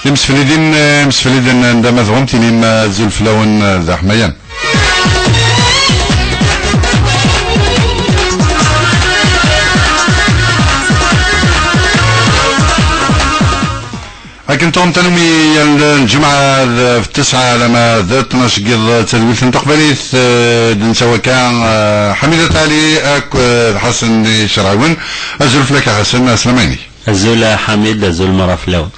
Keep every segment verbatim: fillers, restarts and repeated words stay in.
Imsefliden, imsefliden, anda ma tɣum tinim, azul fell-awen, d aḥmayan. Akken tuɣem tanumi yal lǧemɛa d, f tesɛa alama d tnac n yiḍ, tadwilt n teqbaylit, eh, d netta wakka, eh, Ḥamidat Ali akked Ḥasen Icerɛiwen. Azul fell-ak a Ḥasen, aslama-inek. Azul a Ḥamid, azul mara fell-awen.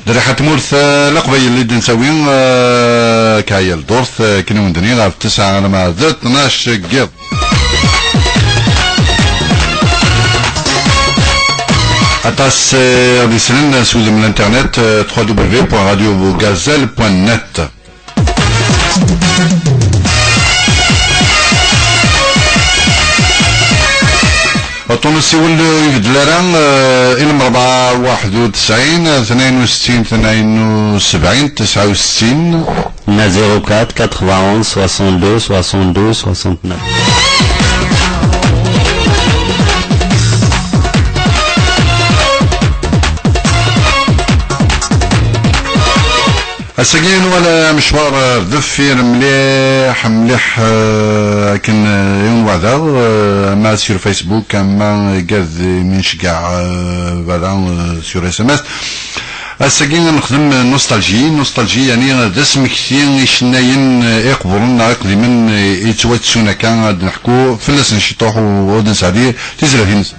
D rriḥa n tmurt, eh, Leqbayel i d-nettawi, eh, akka yal ddurt, eh, akken i wen-d-nniɣ, ɣef tesɛa alamma d tnac n yiḍ. Aṭas, eh, i ɣ-d-yeslen s wudem n l'internet, eh, trois W point radio gazelle point net. Uṭṭun n usiwel ur ibeddel ara, eh, i lmerbɛa waḥed u tesɛin, tnayen u settin, tnayen u sebɛin, tesɛa u settin. Na zéro quatre, quatre-vingt-onze, soixante-deux, soixante-deux, soixante-neuf. Ass-agi nuɣal amecwar ar deffir mliḥ, mliḥ, eh, akken, eh, yiwen weɛdaɣ, eh, ama sur Facebook, ama igad mi nceggeɛ, eh, voilà, eh, sur S M S. Ass-agi nexdem nostalgie, nostalgie, yani d asmekti icennayen, eh, iqburen neɣ iqdimen, eh, yettwattun akka, ad neḥku fell-asen ciṭuḥ u ad nesɛeddi tizlatin-nsen.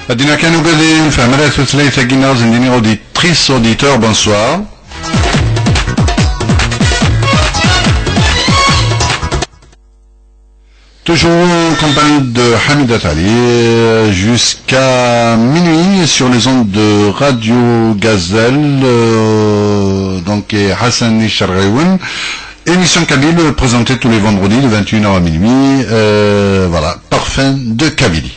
Ad d-iniɣ kan ugad ur nefhem ara tutlayt-agi-nneɣ, ad sen-d-iniɣ auditrice, auditeur, bonsoir. Toujours en compagnie de Hamidat Ali, euh, jusqu'à minuit sur les ondes de Radio Gazelle, euh, donc, et Hassan Isharrewen. Émission Kabyle présentée tous les vendredis de vingt et une heures à minuit. Euh, voilà, parfum de Kabylie.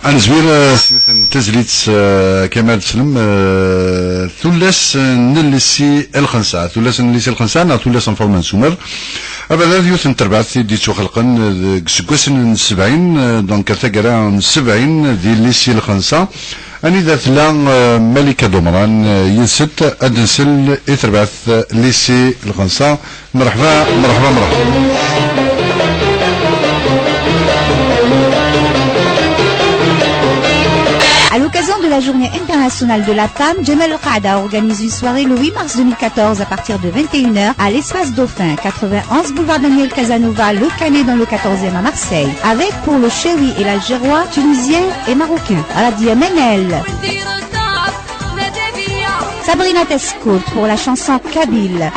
Ad nezwir, eh, s yiwet n tezlit, eh, Kamal Slem, eh, tullas n Lissi Lxensa. Tullas n Lissi Lxensa neɣ tullas n Faḍma n Sumer. Aberrad yiwet n terbaɛt i d-yettwaxelqen deg iseggasen n sebɛin, eh, donc ar taggara n sebɛin di Lissi Lxensa. Anida tella, eh, Malika Dumran, eh, yid-sent ad nsel i terbaɛt, eh, Lissi Lxensa. Merḥba, merḥba, merḥba. À l'occasion de la journée internationale de la femme, Jamel Al-Qaeda organise une soirée le huit mars deux mille quatorze à partir de vingt et une heures à l'espace Dauphin, quatre-vingt-onze boulevard Daniel Casanova, Le Canet dans le quatorzième à Marseille. Avec pour le Chéri et l'Algérois, Tunisien et Marocain. Radia Menel. Sabrina Tescourt pour la chanson kabyle.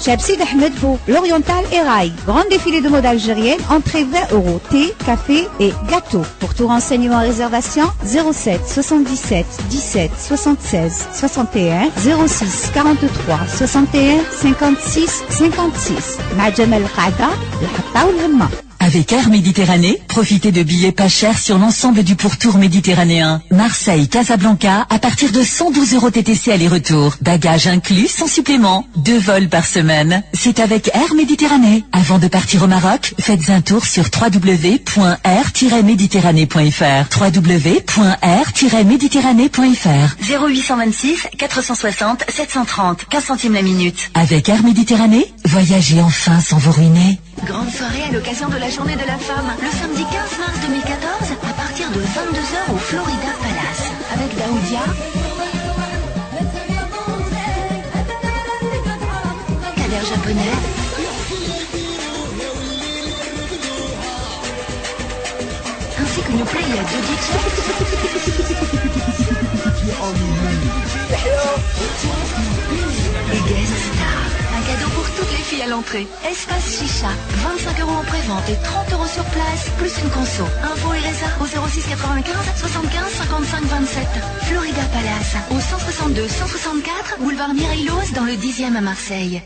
Cheb Sid Ahmed pour l'Oriental et Rail. Grand défilé de mode algérienne, entrée vingt euros. Thé, café et gâteau. Pour tout renseignement et réservation, zéro sept soixante-dix-sept dix-sept soixante-seize soixante et un, zéro six quarante-trois soixante et un cinquante-six cinquante-six. مع جمال القعدة، الحطة والهمة. Avec Air Méditerranée, profitez de billets pas chers sur l'ensemble du pourtour méditerranéen. Marseille, Casablanca, à partir de cent douze euros T T C aller-retour. Bagages inclus sans supplément. Deux vols par semaine. C'est avec Air Méditerranée. Avant de partir au Maroc, faites un tour sur trois W point air tiret méditerranée point F R. trois W point air tiret méditerranée point F R. Zéro huit cent vingt-six, quatre cent soixante, sept cent trente, quinze centimes la minute. Avec Air Méditerranée, voyagez enfin sans vous ruiner. Grande soirée à l'occasion de la journée de la femme, le samedi quinze mars deux mille quatorze, à partir de vingt-deux heures au Florida Palace, avec Daoudia, Kader Japonais, ainsi qu'une playa de D J. Entrée. Espace Chicha, vingt-cinq euros en pré-vente et trente euros sur place, plus une conso. Info et résa au zéro six quatre-vingt-quinze soixante-quinze cinquante-cinq vingt-sept. Florida Palace, au cent soixante-deux cent soixante-quatre boulevard Mireille-Loz dans le dixième à Marseille.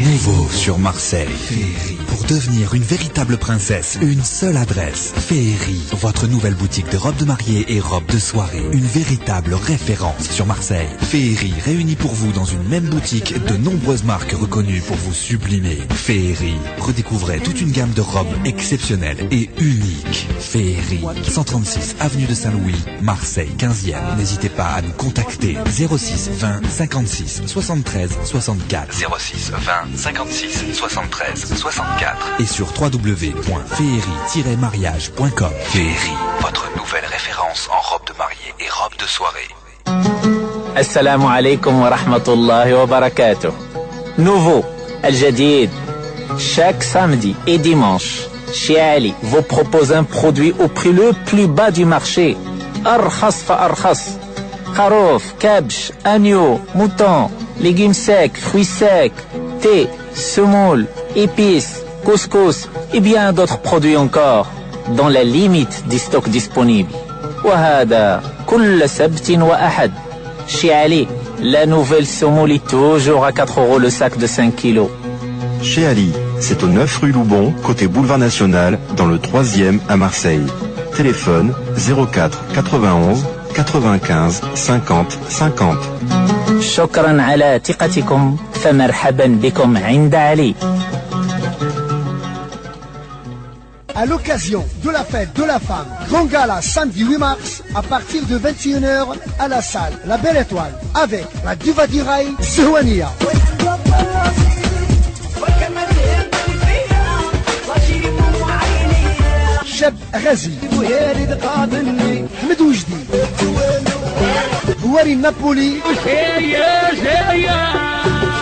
Nouveau sur Marseille. Féerie. Pour devenir une véritable princesse, une seule adresse. Féerie, votre nouvelle boutique de robes de mariée et robes de soirée. Une véritable référence sur Marseille. Féerie réunit pour vous dans une même boutique de nombreuses marques reconnues pour vous sublimer. Féerie, redécouvrez toute une gamme de robes exceptionnelles et uniques. Féerie, cent trente-six avenue de Saint-Louis, Marseille quinzième. N'hésitez pas à nous contacter. Zéro six vingt cinquante-six soixante-treize soixante-quatre. Zéro six vingt cinquante-six soixante-treize soixante-quatre. Et sur trois W point féerie tiret mariage point com. Féerie, votre nouvelle référence en robe de mariée et robe de soirée. Assalamu alaikum wa rahmatullahi wa barakatuh. Nouveau, الجديد. Chaque samedi et dimanche, Chez Ali vous propose un produit au prix le plus bas du marché. أرخص فأرخص. خروف, كبش, agneau, mouton, légumes secs, fruits secs, thé, semoule, épices, couscous et bien d'autres produits encore, dans la limite des stocks disponibles. وهذا كل سبت وأحد. Chez Ali, la nouvelle semoule est toujours à quatre euros le sac de cinq kilos. Chez Ali, c'est au neuf rue Loubon, côté Boulevard National, dans le troisième à Marseille. Téléphone zéro quatre quatre-vingt-onze quatre-vingt-quinze cinquante cinquante. شكرا على ثقتكم، فمرحبا بكم عند علي. À l'occasion de la fête de la femme, grand gala samedi huit mars à partir de vingt et une heures à la salle La Belle Étoile avec la diva du rail, Zehouania. Cheb Razi. Ahmed Oujdi. Houari Napoli.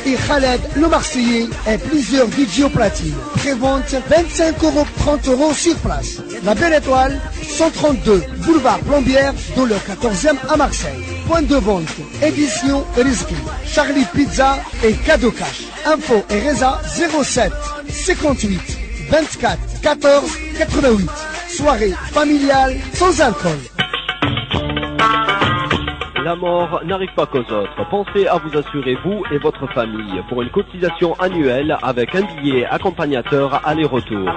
Et Khaled le Marseillais et plusieurs D J au platine. Prévente vingt-cinq euros, trente euros sur place. La Belle Étoile, cent trente-deux boulevard Plombières, dans le quatorzième à Marseille. Point de vente, édition Rizki, Charlie Pizza et Cadeau Cash. Info et résa zéro sept cinquante-huit vingt-quatre quatorze quatre-vingt-huit. Soirée familiale sans alcool. La mort n'arrive pas qu'aux autres. Pensez à vous assurer, vous et votre famille, pour une cotisation annuelle avec un billet accompagnateur aller-retour.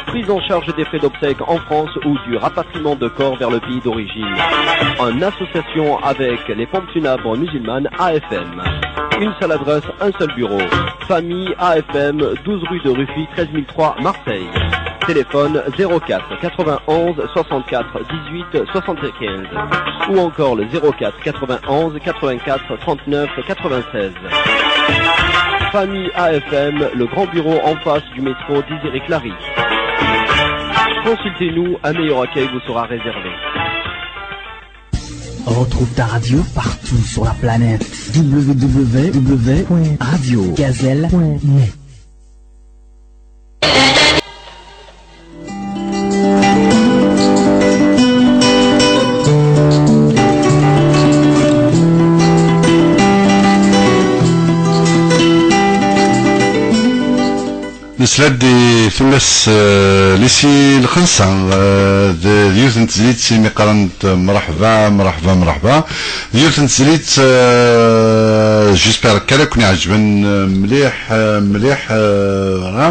Prise en charge des frais d'obsèques en France ou du rapatriement de corps vers le pays d'origine. En association avec les pompes funèbres musulmanes A F M. Une seule adresse, un seul bureau. Famille A F M, douze rue de Rufy, treize mille trois, Marseille. Téléphone zéro quatre quatre-vingt-onze soixante-quatre dix-huit soixante-quinze ou encore le zéro quatre quatre-vingt-onze quatre-vingt-quatre trente-neuf quatre-vingt-seize. Famille A F M, le grand bureau en face du métro Désiré Clary. Consultez-nous, un meilleur accueil vous sera réservé. Retrouve ta radio partout sur la planète. W W W point radio gazelle point net. Nesla-d i tullas, eh, Lisi Lxensa, eh, d, d yiwet n tezlit imi qqarent mreḥba, mreḥba, mreḥba. D yiwet n tezlit, eh, j'espère kan ad ken-iɛejben, eh, mliḥ, eh, mliḥ, eh, voilà.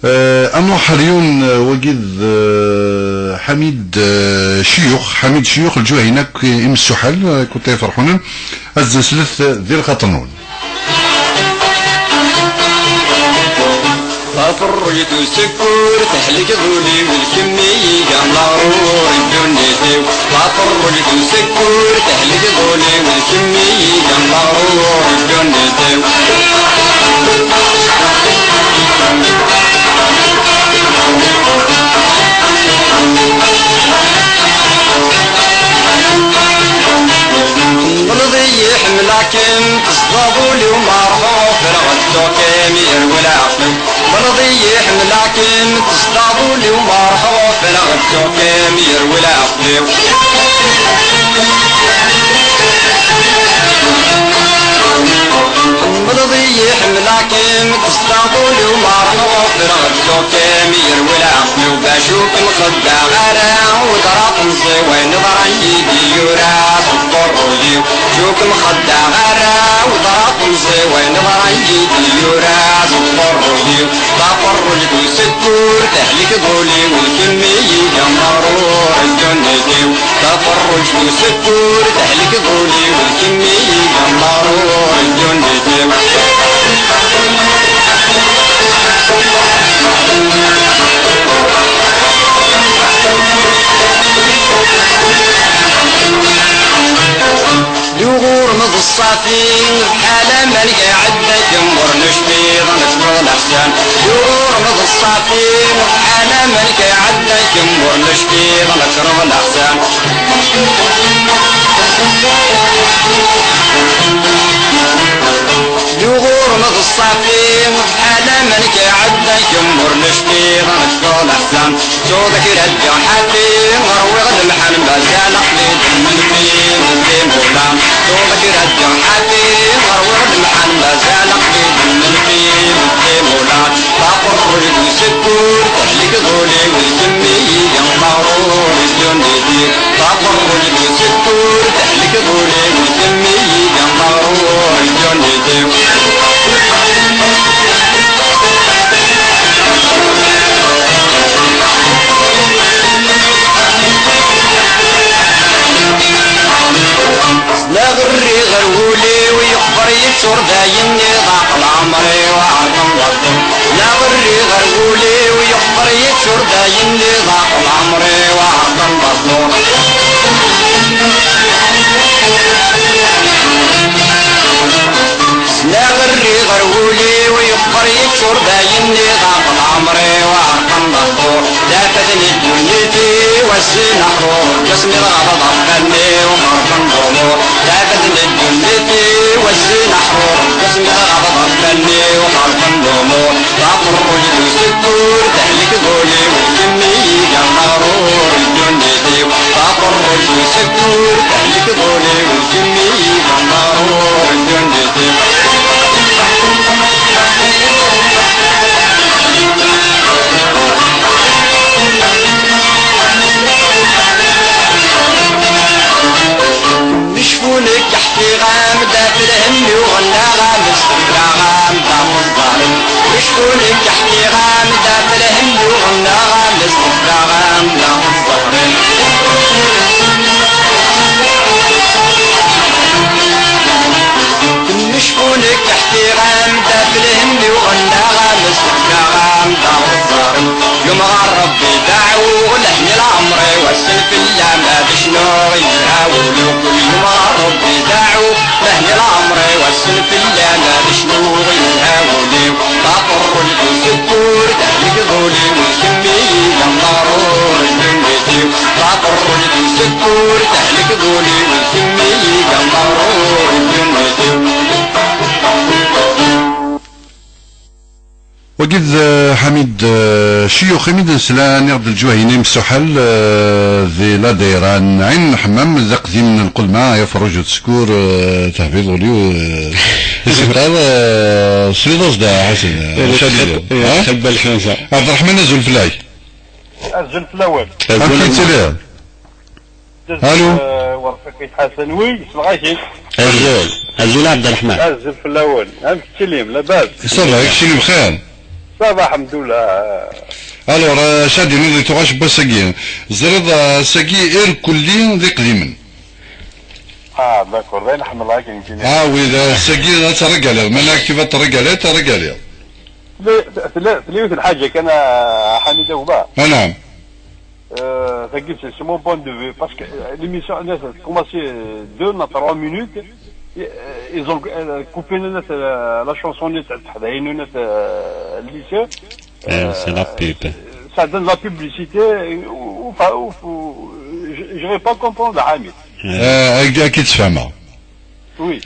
Eh, ad nruḥ ar yiwen, eh, wagi d, eh, Ḥamid, eh, Ciyux, Ḥamid Ciyux, lǧuhin akk imessuḥal, eh, kuṭi iferḥunen, ad zeslet, eh, di lxaṭer-nwen. Taferrujt usekkur teḥleg ul-iw, d kemm i igan leɣrur n ddunit-iw. Taferrujt usekkur teḥleg ul-iw, d kemm i igan leɣrur n ddunit-iw. Tembleḍ-iyi ḥemmleɣ-kem, teṣdaḍ ul-iw ma ruḥeɣ ɣufreɣ, ttuɣ-kem yerwel ɛqel. Tembleḍ-iyi ḥemmleɣ-kem, teṣdaḍ ul-iw ma ruḥeɣ ɣufreɣ, ttuɣ-kem yerwel ɛqel-iw. Tembleḍ-iyi ḥemmleɣ Akken tesdaɣ ul-iw merra ɣufreɣ-d tuɣ-kem yerwel ɛeql-iw bac ur kem-xeddaɣ ara. Weḍra temẓi wayen ḍran yid-i yura s uqerruy-iw. Ur kem-xeddaɣ ara, weḍra temẓi wayen ḍran yid-i yura s uqerruy-iw. Taqerrujt usettur tehlek ul-iw d kemm i iga meɣrur ddunit-iw. Taqerrujt usettur tehlek ul-iw d kemm i iga meɣrur ddunit-iw. D uɣur meḍ ṣṣafi, bḥal aman iɛedda kemmur n ucbiḍ n ttmeḍ leḥsan. D uɣur meḍ ṣṣafi, bḥal aman iɛedda kemmur n ucbiḍ n ttmeḍ leḥsan. D uɣur meḍ ṣṣafi, bḥal aman iɛedda kemmur n ucbiḍ n ttmeḍ leḥsan. Tuḍ kra ddiɣ ḥafi, ṛwiɣ lemḥan mazal aql-i d nnfi, d timula. Tuḍ kra ddiɣ ḥafi, ṛwiɣ lemḥan mazal aql-i d nnfi, d timula. Taqerrujt usettur tehlek ul-iw d kemm i iga meɣrur ddunit-iw. Taqerrujt usettur tehlek ul-iw d kemm i iga meɣrur ddunit-iw. La ɣerri ɣer wul-iw yeqber yettur dayen iḍaq leɛmer-iw ɛerḍen baṭel. La ɣerri ɣer wul-iw yeqber yettur dayen iḍaq leɛmer-iw ɛerḍen baṭel. La ɣerri ɣer wul-iw yeqqer yeččur d ayen iḍaq leɛmer-iw ɛerqen d aṭṭur. Tafat n ddunit-iw a zzin aḥrur, asmi tɣabeḍ ɣef wallen-iw xerben d umuṛ. Tafat n ddunit-iw a zzin aḥrur, asmi tɣabeḍ ɣef wallen-iw xerben d umuṛ. Taqerrujt usettur tehlek d ul-iw, d kemm i igan d aɣrur n ddunit-iw. Taqerrujt usettur tehlek d ul-iw, d kemm i igan d aɣrur n ddunit-iw. Mecfun nekk ḥkiɣ-am-d ɣef lhemm yuɣen aɣames, ffreɣ-am-d ameẓẓar. Mecfun nekk ḥkiɣ-am-d ɣef lhemm yuɣen aɣames, ffreɣ-am-d ameẓẓar. Mecfun nekk ḥkiɣ-am-d ɣef lhemm yuɣen aɣames, ffreɣ-am-d ameẓẓar. Yemɣar Rebbi d aɛeww, lehni leɛmer-iw assen fell-am ad cnuɣ yelha wul-iw. Yemɣar Rebbi d aɛeww, lehni leɛmer-iw assen fell-am ad cnuɣ yelha wul-iw. Taqerrujt usettur tehlek d ul-iw, d kemm i igan d aɣrur n ddunit-iw. Taqerrujt usettur tehlek d ul-iw, d kemm i igan d aɣrur n ddunit-iw. Wagi d, eh, Ḥamid, eh, Ciyux, imi d-nesla, nniɣ-d lǧuh-inem Suḥel, eh, di ladayra n Ɛin Lḥemmam, d aqdim n lqelma, ya Ferruǧ Uteskur, eh, tehbiḍ ul-iw, eh, isiṭar, eh, sliḍ-as-d a Ḥasan, eh, eh, acu ad d-iniɣ, eh, ha? Tḥebba leḥnasa. Ɛebderreḥman, azul fell-ak. Azul fell-awen. Amek i tettiliḍ? Alo. Euh, ورفيقي حسن، oui, يسمع شيء. Azul, azul a Ɛebderreḥman. Azul fell-awen. Amek tettiliḍ, labas? Ça va, keččini bxir? Ça va, alḥemdulillah. Alors, euh, acu ad d-tiniḍ di tuɣac n wass-agi? Teẓriḍ, euh, ass-agi irkelli d iqdimen. Ah, d'accord, d ayen ḥemmleɣ akken nekkini. Ah oui, d ass-agi ad terregaliḍ, ma nniɣ-ak ad terregaliḍ, terregaliḍ. Tella, tella, tella yiwet n lḥaǧa kan, a Ḥamid Agba. Ah, naɛam. Euh, tagi, c'est, c'est mon point de vue, parce que, euh, l'émission, elle a commencé, euh, deux à trois minutes, et, euh, ils ont, euh, coupé net, euh, la chanson net, net, euh, le lycée. Eh, c'est la pub. Euh, ça donne la publicité, ou, ou, enfin, ou, ou, je, je vais pas comprendre, Hamid. Eh, akka, akka i tt-fehmeɣ. Oui.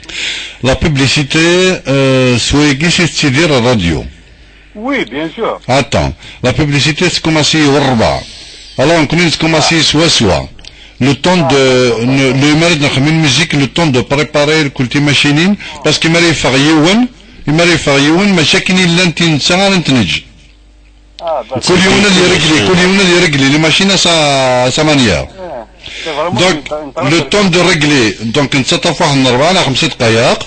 La publicité, euh, s wayagi i tettidir rradyu. Oui, bien sûr. Attends, la publicité tettkumaṣi i rebɛa. Alors, nekkni nettkumaṣi swaswa. Le temps de, ne, le, mi ara d-nexdem une musique, le temps de préparer lkul timacinin, parce que mi ara yeffeɣ yiwen, Imi ara yeffeɣ yiwen, mačči akken i llant i netta ara n-tneǧǧ. Ah, d'accord. Kul yiwen ad iregli, kul yiwen ad iregli les machines à sa, à sa manière. Eh, c'est vraiment Donc, une, une très le bonne temps de régler, donc nettaṭṭaf waḥed n rebɛa neɣ xemsa dqayeq.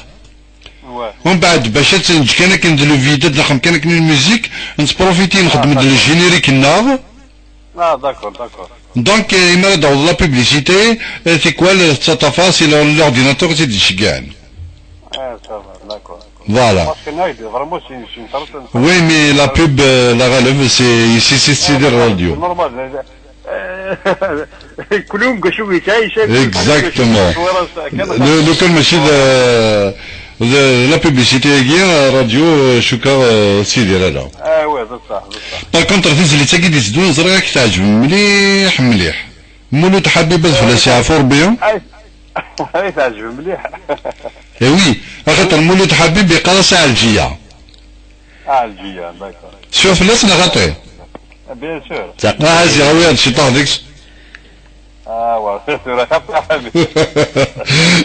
Ouais. Umbeɛd, bac ad tt-neǧǧ kan akken d le vide, ad nexdem kan akken une musique, nettprofiti nexdem-d le générique-nneɣ. Ah, d'accord, d'accord. Donc, euh, imi ara d-taweḍ la publicité, euh, tikwal, euh, tettaṭṭaf-as i l'or-, l'ordinateur i tt-id-iceggɛen. Ah, ça va, d'accord. Voilà. Parce que là, il est vraiment, c'est, c'est une certaine Oui, mais la pub, euh, la relève, c'est ici, c'est, c'est des radios. C'est normal. Euh, كل يوم شو يتعيش. Exactement. Le, le كل ماشي ذا Le, la publicité-agi, euh, radio, euh, cukkeɣ, euh, ur tt-idir ara. Ah ouais, بصح، بصح. Par contre, tizlit-agi d-iteddun, ẓriɣ ad k-teɛǧeb mliḥ, mliḥ. Mulud Ḥabib, ad fell-as yeɛfu Rebbi. Ay, ay, teɛǧeb mliḥ. Eh oui, axaṭer Mulud Ḥabib yeqqar-as Ɛelǧiya. Ɛelǧiya, d'accord. Tesɛiḍ fell-as neɣ xaṭi? Bien sûr. Ah, ziɣ, awi-d ciṭuḥ deg-s. Ah, wa, tura xaṭi.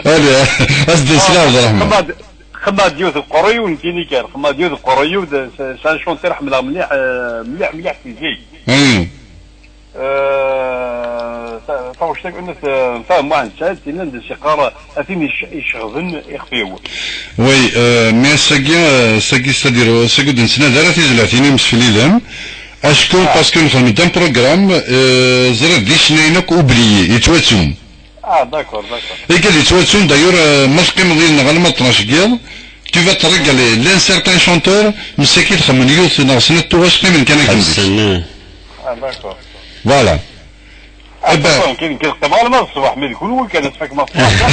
Allez, as-d sslam, Ɛebderreḥman. Xemma-d, xemma-d yiwet n qerruy-iw, nekkini kan. Xemma-d yiwet n qerruy-iw, d, c'est, c'est un chanteur ḥemmleɣ mliḥ, euh, mliḥ, mliḥ si zik. Hmm. Euh, ta-, taɣect-agi, euh, nfehhem Muḥend Saɛid, tin-nni d-yeqqar, a tin yec-, iceɣben ixef-iw. Oui, euh, mais ass-agi, euh, ass-agi, c'est-à-dire, ass-agi ur d-nettnadi ara tizlatin imsefliden. Acku, ah, parce que nexdem-d un programme, euh, ẓriɣ d icennayen akk oubliés, yettwattun. Ah, d'accord, d'accord. Akka d yettwattun, d'ailleurs, euh, ma teqqimeḍ yid-neɣ alamma d tnac n yiḍ, tu vas te régaler. Llan certains chanteurs, msakit xemmen yiwet neɣ snat tuɣac qqimen kan akken deg-s. Ḥebsen, ah. Ah, d'accord. Voilà. Ah, eh ben, d'accord, كاين، كاين احتمال ما الصباح، mais يكون هو كان يتفك ما الصباح.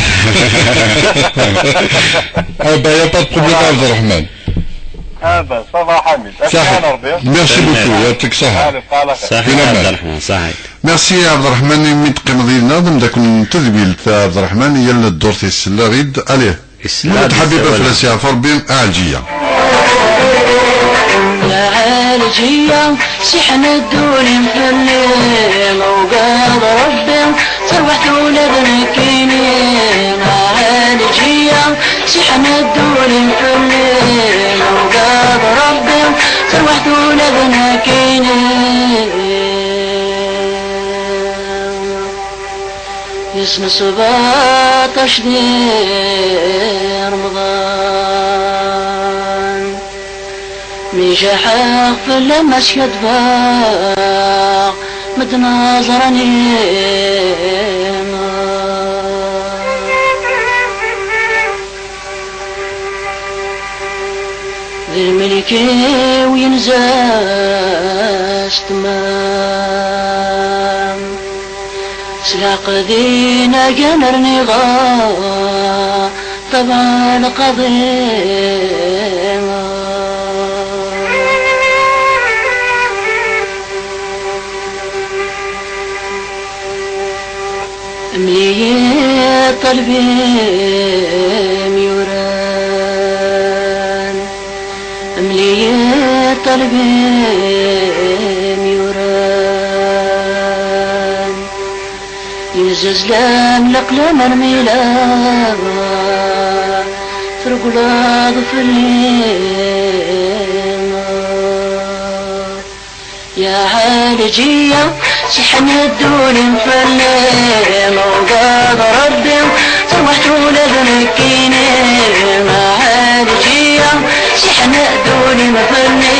Eh ben, y a pas de problème, ça va. Abderrahmane. Ah ben, ça va, Hamid. Saḥit. Merci beaucoup, يعطيك الصحة. Allez, صحيت. Merci, Abderrahmane, imi d-teqqimeḍ yid-neɣ, d ameddakel n tedwilt, Abderrahmane, yal ddurt yessel-aɣ-id. Allez. Mulud Ḥabib, ad fell-as yeɛfu Rebbi, Ɛelǧiya. يا عالجية، سحن الدول فلي، وقال ربي، تروح تولد نكيني. يا عالجية، سحن الدول فلي، وقال ربي، تروح تولد نكيني. Yesna sebɛṭac di Remḍan, mi jaḥeɣ fell-am askadbeɣ, medden ẓran iman. D lmelk-iw yenza s tmam, s leɛqed-in agan rniɣ ṭṭabeɛ lqaḍi. Mliyi ṭṭaleb-im yuran, mliyi ṭṭaleb-im yuran. Yezzazzlan leqlam armi la trewleḍ fell-i. يا عالجية، سحن الدول فلي، موضاد ربي، تروح تولد نكيني. يا عالجية، سحن الدول فلي،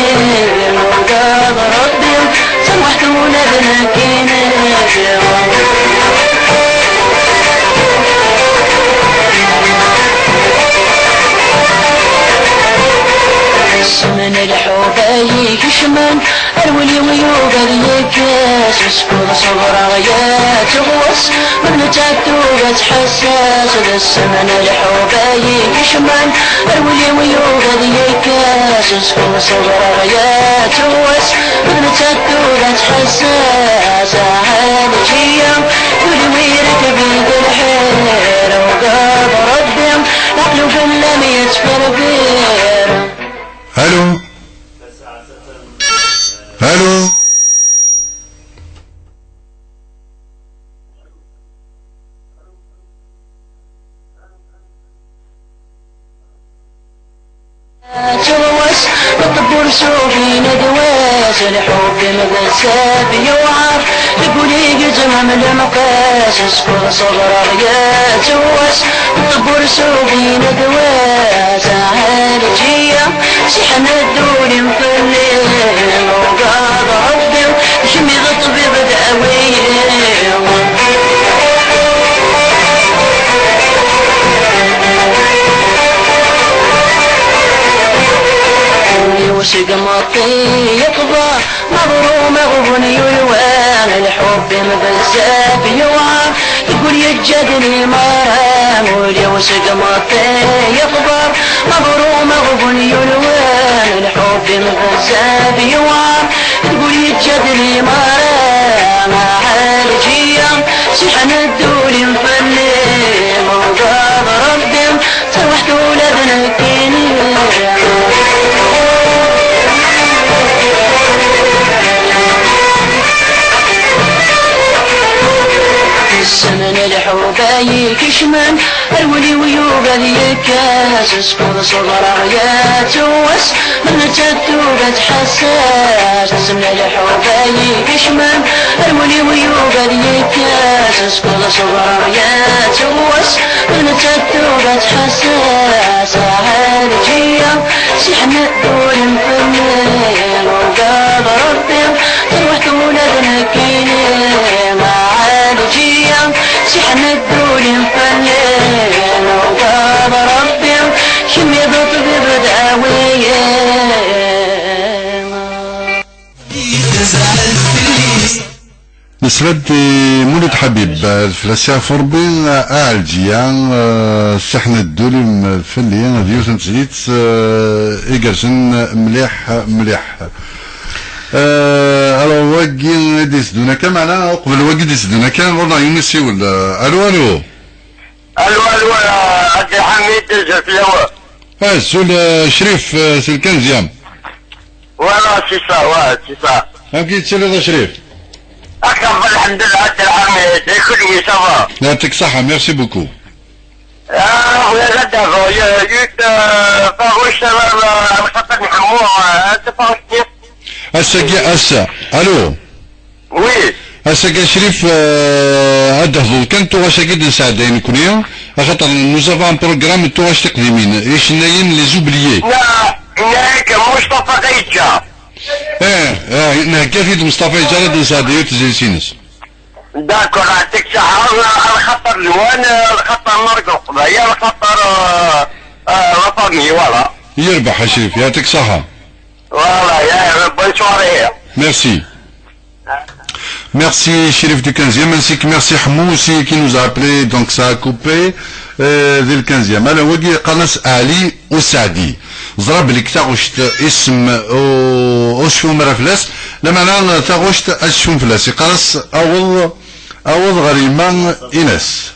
موضاد ربي، تروح تولد نكيني. السمن الحوبة يكشمن، الولي ويوغ ذيكس، سكوض صغرى يا تغوص، من تاتو بتحساس، ذا السمن الحوبة يكشمن، الولي ويوغ ذيكس، سكوض صغرى يا تغوص، من تاتو بتحساس، عالجية، كل ويرك بيد الحير، وقاب ربي، العقل وفي اللم يتفربير. Allô ? Allô ? Ttwass, ṭebbur s ufin d wass, lḥub-im bezzaf yewɛer, deg wul-ik yettmam lemqas, skud ṣebreɣ yettwass, ṭebbur s ufin d wass, ɛalǧiya, siḥen ddul-im fell-i, ugaḍ Rebbi, kemm i d ṭṭbib dawi-yi. Ul-iw seg meṭṭi yeqber, meḍrum aɣbun yulwan, lḥub-im bezzaf yewɛer, deg wul yeǧǧa-d limaṛa. Ul-iw seg meṭṭi yeqber, meḍrum aɣbun yulwan, lḥub-im bezzaf yewɛer, deg wul yeǧǧa-d limaṛa. Ɛalǧiya, siḥen ddul-im fell-i, ugaḍ Rebbi, tarwiḥt ula d nekkini. Ssem n lḥuba yekecmen, ar wul-iw yugi ad yekkes, skud ṣebreɣ yettwass, ma nettat tugi ad tḥesses. Ssem n lḥuba yekecmen, ar wul-iw yugi ad yekkes, skud ṣebreɣ yettwass, ma nettat tugi ad tḥesses. Ɛalǧiya, siḥen ddul-im fell-i, ugaḍ Rebbi, tarwiḥt ula d nekkini. Ɛalǧiya, siḥen ddul-im fell-i, ugaḍ Rebbi, kemm i d ṭṭbib dawi-yi. Nesla-d i Mulud Ḥabib, eh, fell-as iɛfu Ṛebbi, eh, Ɛelǧiya, eh, ssiḥen ddul-im fell-i, d yiwet n tezlit, eh, igerrzen mliḥ, mliḥ. Eh, alors, wagi i d-iteddun akka, meɛna uqbel wagi i d-iteddun akka, ɣur-neɣ yiwen isiwel. Eh, alo, alo. Alo, alo, a Ɛebdelḥamid, azul fell-awen. Azul, eh, Crif, eh, si Lkanzya. Voilà, c'est ça, ouais, c'est ça. Amek i tettiliḍ a Crif? Akken, lḥemdullah, a Ɛebdelḥamid, i kunwi, ça va? Yeɛṭik ṣṣeḥḥa, merci beaucoup. Ah, oui, là, d'abord, il y a eu, euh, Farouche, euh, euh, Al-Khatar Mehmour, euh, c'est pas aussi. Ass-agi, ass-a. Allô? Oui. Ass-agi, Crif, euh, ad d-hḍeḍ kan tuɣac-agi d-nesɛedday nekni, axaṭer nous avons un programme n tuɣac tiqdimin, icennayen les oubliés. Na, na, Mustafa Gaïdja. Eh, eh, nhegga-t-id Mustafa Gaïdja ad d-nesɛedday tezlit-ines. D'accord, yeɛṭik ṣṣeḥḥa, lxaṭer lwan, lxaṭer n Leqbayel, lxaṭer, euh, euh, la famille, voilà. Yerbeḥ a Crif, yeɛṭik ṣṣeḥḥa. Voilà, ya, bonne soirée. Merci. Merci Chérif du quinzième, ainsi que merci Hamou aussi qui nous a appelé, donc ça a coupé, euh, dès le quinzième. Alors, wagi yeqqar-as Ali Ousadi. Ẓra belli taɣect isem u-, ur cfiɣ ara fell-as, lameɛna taɣect ad cfun fell-as. Yeqqar-as aweḍ, aweḍ ɣer yemma-ines.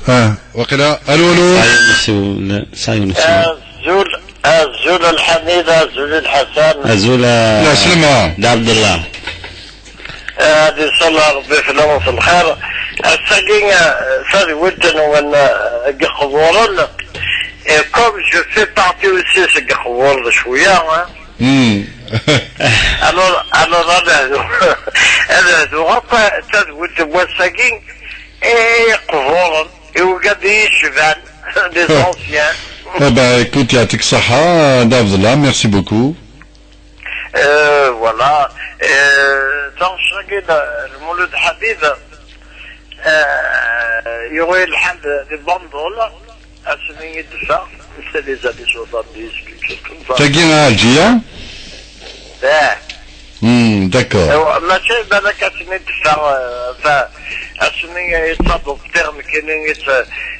Ah, waqila. Alo, alo. Salut, monsieur. Azul, azul a Lḥamid, azul a Lḥasan. Azul a Lɛeslama. Dda Ɛebdellah. Ad iṣalla Rebbi fell-awen s lxir. Ass-agi, eh, tadwilt-nwen, eh, deg Iqburen. Et comme je fais partie aussi seg Iqburen cwiya, hein. Hmm. Alors, alors, ad hduɣ, ad hduɣ akk tadwilt n wass-agi, eh, Iqburen, i ugad i yecban, les anciens. Eh ben, écoute, yeɛṭik ṣṣeḥḥa, Dda Ɛebdellah, merci beaucoup. Euh, voilà. Euh, donc, Shagid, le Mouloud Habib, euh, il y aurait le hal de, de Bandoul, à ce moment de ça, c'est les années soixante-dix, quelque chose comme ça. Tagi, Algérie? Eh. Hmm, d'accord. Euh, mačči balak asmi d-teffeɣ, euh, fa-, asmi yettaḍ uqṭir nekkini, yett-,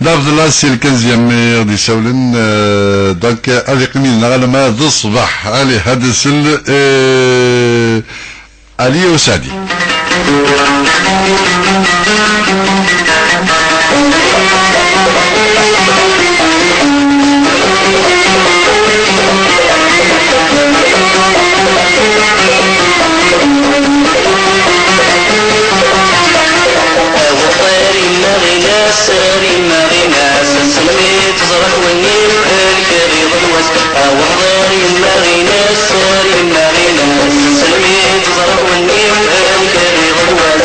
D Abdallah, c'est le quinzième i ɣ-d-isawlen, euh, donc, ad iqqim yid-neɣ alamma d ṣṣbeḥ. Allez, ad nsel, euh, Ali Usadi. Awḍer imaɣ-ines, ar imaɣ-ines, ass-nni teẓra-t wallen-iw, amek ad iḍel wass. Awḍer imaɣ-ines, ar imaɣ-ines, ass-nni teẓra-t wallen-iw, amek ad iḍel wass.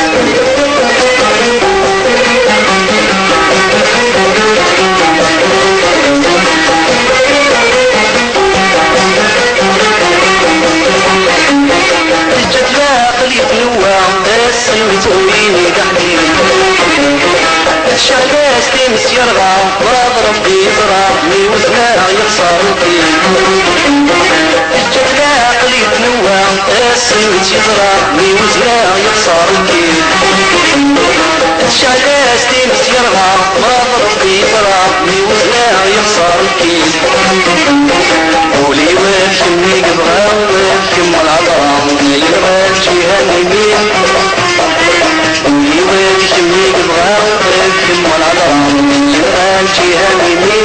Teǧǧa-t leɛqel yetnewwa, ass-nni ttɣuyin-d aḥbib. Tecɛel-as times yerɣa, ula d Rebbi yeẓra, mi wezneɣ yexṣer lkil. Teǧǧa-t leɛqel yetnewwa, ass-nni yeẓra, mi wezneɣ yexṣer lkil. Tecɛel-as times yerɣa, ula d Rebbi yeẓra, mi wezneɣ yexṣer lkil. Ul-iw d kemm i yebɣa, d kemm lhedra, yenɣa-k ihan imi. Ul-iw d kemm i yebɣa, d kemm lhedra, yenɣa-k ihan imi.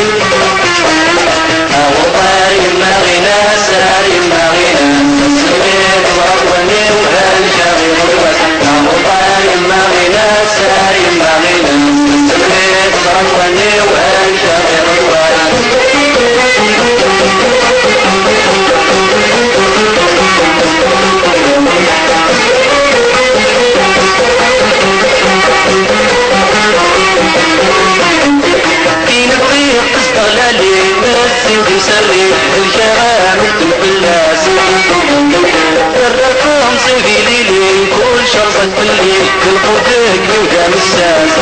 Awḍer imaɣ-ines, ar imaɣ-ines, ass-nni teẓra-t wallen-iw, amek ad iḍel wass. Awḍer imaɣ-ines, ar imaɣ-ines, ass-nni teẓra-t wallen-iw, amek ad iḍel wass. Amessas.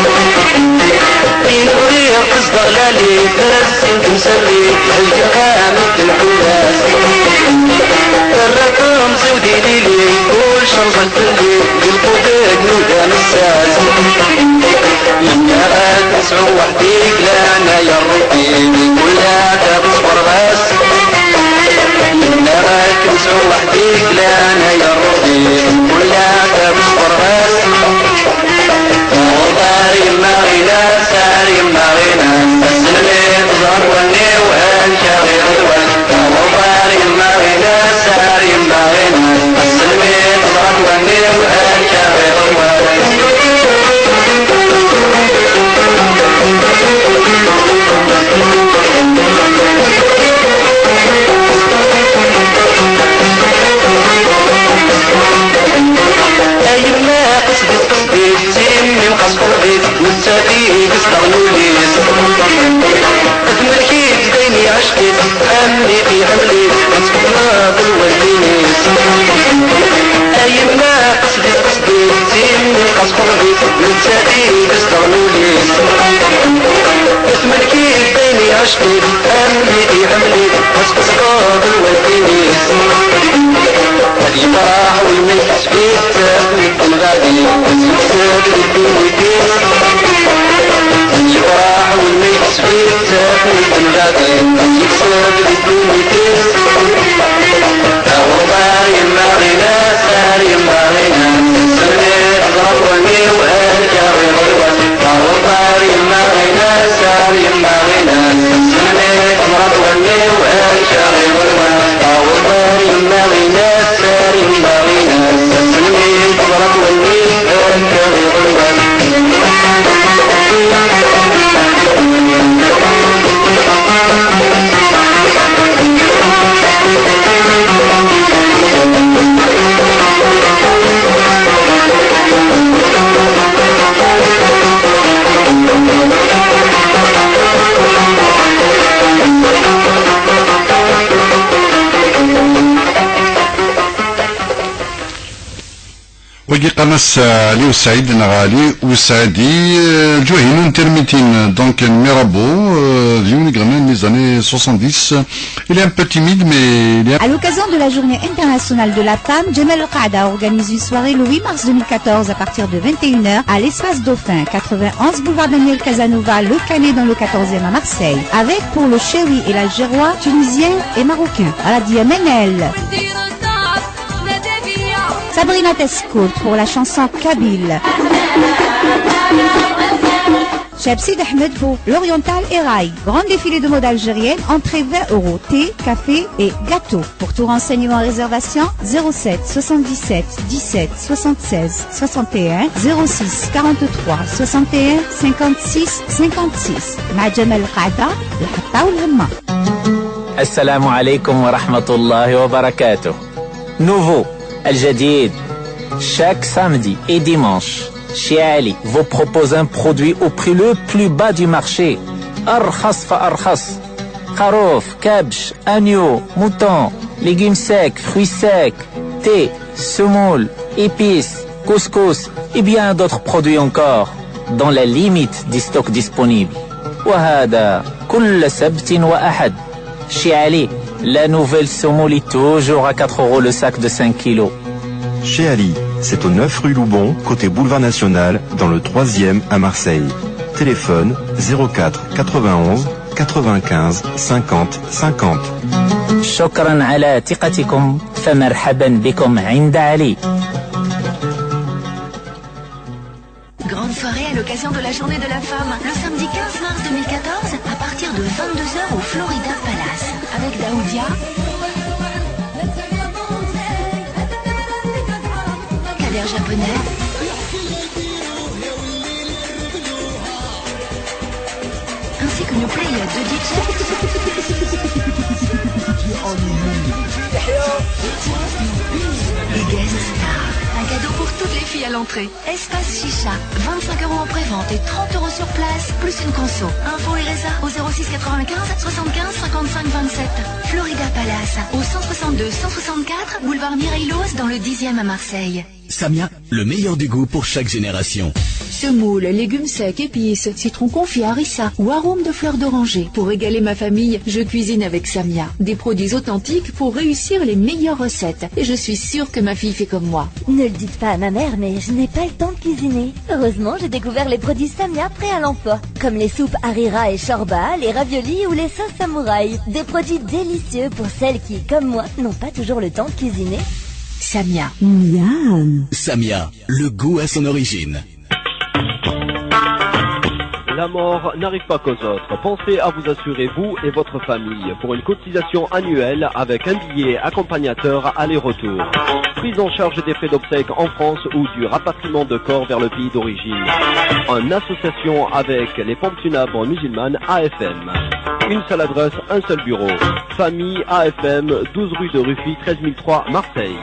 Inɣiɣ tezdeɣ lali, tras n temsalli, lǧiqam d lḥulas. Terra temẓi-w d ilili, kul cerẓet fell-i, di lqut-ik nuda amessas. Yenna ad nesɛu weḥd-i, leɛnaya n Ṛebbi, di kul leɛtab ṣber ɣas. Yenna ad nesɛu weḥd-i, leɛnaya n Ṛebbi, di kul leɛtab ṣber ɣas. Awḍar yemma ɣinas, ar yemma ɣinas, ass-nni teẓra-t wallen-iw amek ara iɣiwel. Awḍar yemma ɣinas, ar yemma ɣinas, ass-nni teẓra-t wallen-iw amek ara iɣiwel. A yemma, qesdi, qesdi, d timmi-m xas qerbit, netta deg-s daɣen ul-is. Tmelk-itt d ayen iɛceq-itt, ḥemmel-it, iḥemmel-it, ad tfeḍneḍ lwaldin-is. A yemma, qesdi, qesdi, d timmi-m xas qerbit, netta deg-s daɣen ul-is. Tmelk-it d ayen iɛceq-it, ḥemmel-it, iḥemmel-it, ad tfeḍneḍ lwaldin-is. Ad yefreḥ win ma yekcef-itt, ad t-id-temɣali, ad yekseb di ddunit-is. Ad yefreḥ win ma yekcef-itt, ad t-id-temɣali, ad yekseb di ddunit-is. Awḍar yemma ɣinas, ar yemma ɣinas, ass-nni teẓra-t wallen-iw amek ara iɣiwel. Awḍar yemma ɣinas, ar yemma ɣinas, ass-nni teẓra-t wallen-iw amek ara iɣiwel. Awḍar yemma ɣinas, ar yemma ɣinas, ass-nni teẓra-t wallen-iw amek ara iɣiwel. Wagi qqaren-as, euh, Ali Oussaïd, neɣ Ali Oussaïdi, euh, Djouhinoun Termitin, donc, Mirabo, euh, Djouhinoun Gramin, les années soixante-dix. Il est un peu timide, mais il est... À l'occasion de la journée internationale de la femme, Jamel El Qaada organise une soirée le huit mars deux mille quatorze à partir de vingt et une heures à l'espace Dauphin, quatre-vingt-onze boulevard Daniel Casanova, Le Canet dans le quatorzième à Marseille, avec pour le chéri et l'Algérois, Tunisien et Marocain, Radia Menel. Sabrina Tescourt pour la chanson kabyle. Cheb Sid Ahmed pour l'Oriental Air Rail. Grand défilé de mode algérienne, entrée vingt euros. Thé, café et gâteau. Pour tout renseignement et réservation, zéro sept soixante-dix-sept dix-sept soixante-seize soixante et un, zéro six quarante-trois soixante et un cinquante-six cinquante-six. مع جمال القعدة، الحطة والهمة. السلام عليكم ورحمة الله وبركاته. Nouveau, الجديد. Chaque samedi et dimanche, chez Ali vous propose un produit au prix le plus bas du marché. أرخص فأرخص. خروف, كبش, agneau, mouton, légumes secs, fruits secs, thé, semoule, épices, couscous et bien d'autres produits encore, dans la limite du stock disponible. وهذا كل سبت وأحد. Chez Ali, la nouvelle semoule est toujours à quatre euros le sac de cinq kilos. Chez Ali, c'est au neuf rue Loubon, côté Boulevard National, dans le troisième à Marseille. Téléphone zéro quatre quatre-vingt-onze quatre-vingt-quinze cinquante cinquante. شكرا على ثقتكم، فمرحبا بكم عند علي. Grande soirée à l'occasion de la journée de la femme, le samedi quinze mars deux mille quatorze, à partir de vingt-deux heures au Florida Palace, avec Daoudia, Kader Japonais, ainsi qu'une play de D J. Les guest stars. Un cadeau pour toutes les filles à l'entrée. Espace Chicha, vingt-cinq euros en prévente et trente euros sur place, plus une conso. Info et résa au zéro six quatre-vingt-quinze soixante-quinze cinquante-cinq vingt-sept. Florida Palace, au cent soixante-deux cent soixante-quatre, boulevard Mireille Loos, dans le dixième à Marseille. Samia, le meilleur du goût pour chaque génération. Semoule, légumes secs, épices, citron confit, harissa ou arôme de fleurs d'oranger. Pour régaler ma famille, je cuisine avec Samia. Des produits authentiques pour réussir les meilleures recettes. Et je suis sûre que ma fille fait comme moi. Ne le dites pas à ma mère, mais je n'ai pas le temps de cuisiner. Heureusement, j'ai découvert les produits Samia prêts à l'emploi, comme les soupes harira et shorba, les raviolis ou les sauces samouraï. Des produits délicieux pour celles qui, comme moi, n'ont pas toujours le temps de cuisiner. Samia. Miam. Samia, le goût à son origine. La mort n'arrive pas qu'aux autres. Pensez à vous assurer, vous et votre famille, pour une cotisation annuelle avec un billet accompagnateur aller-retour. Prise en charge des frais d'obsèques en France ou du rapatriement de corps vers le pays d'origine. En association avec les pompes funèbres musulmanes A F M. Une seule adresse, un seul bureau. Famille A F M, douze rue de Ruffy, treize mille trois, Marseille.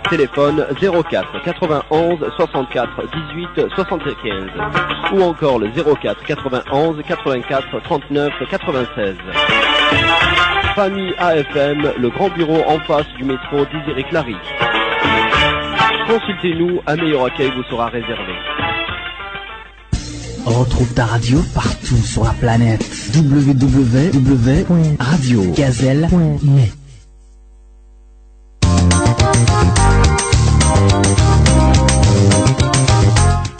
Téléphone zéro quatre quatre-vingt-onze soixante-quatre dix-huit soixante-quinze ou encore le zéro quatre quatre-vingt-onze quatre-vingt-quatre trente-neuf quatre-vingt-seize. Famille A F M, le grand bureau en face du métro Désiré Clary. Consultez-nous, un meilleur accueil vous sera réservé. Retrouve ta radio partout sur la planète. W W W point radio gazelle point net.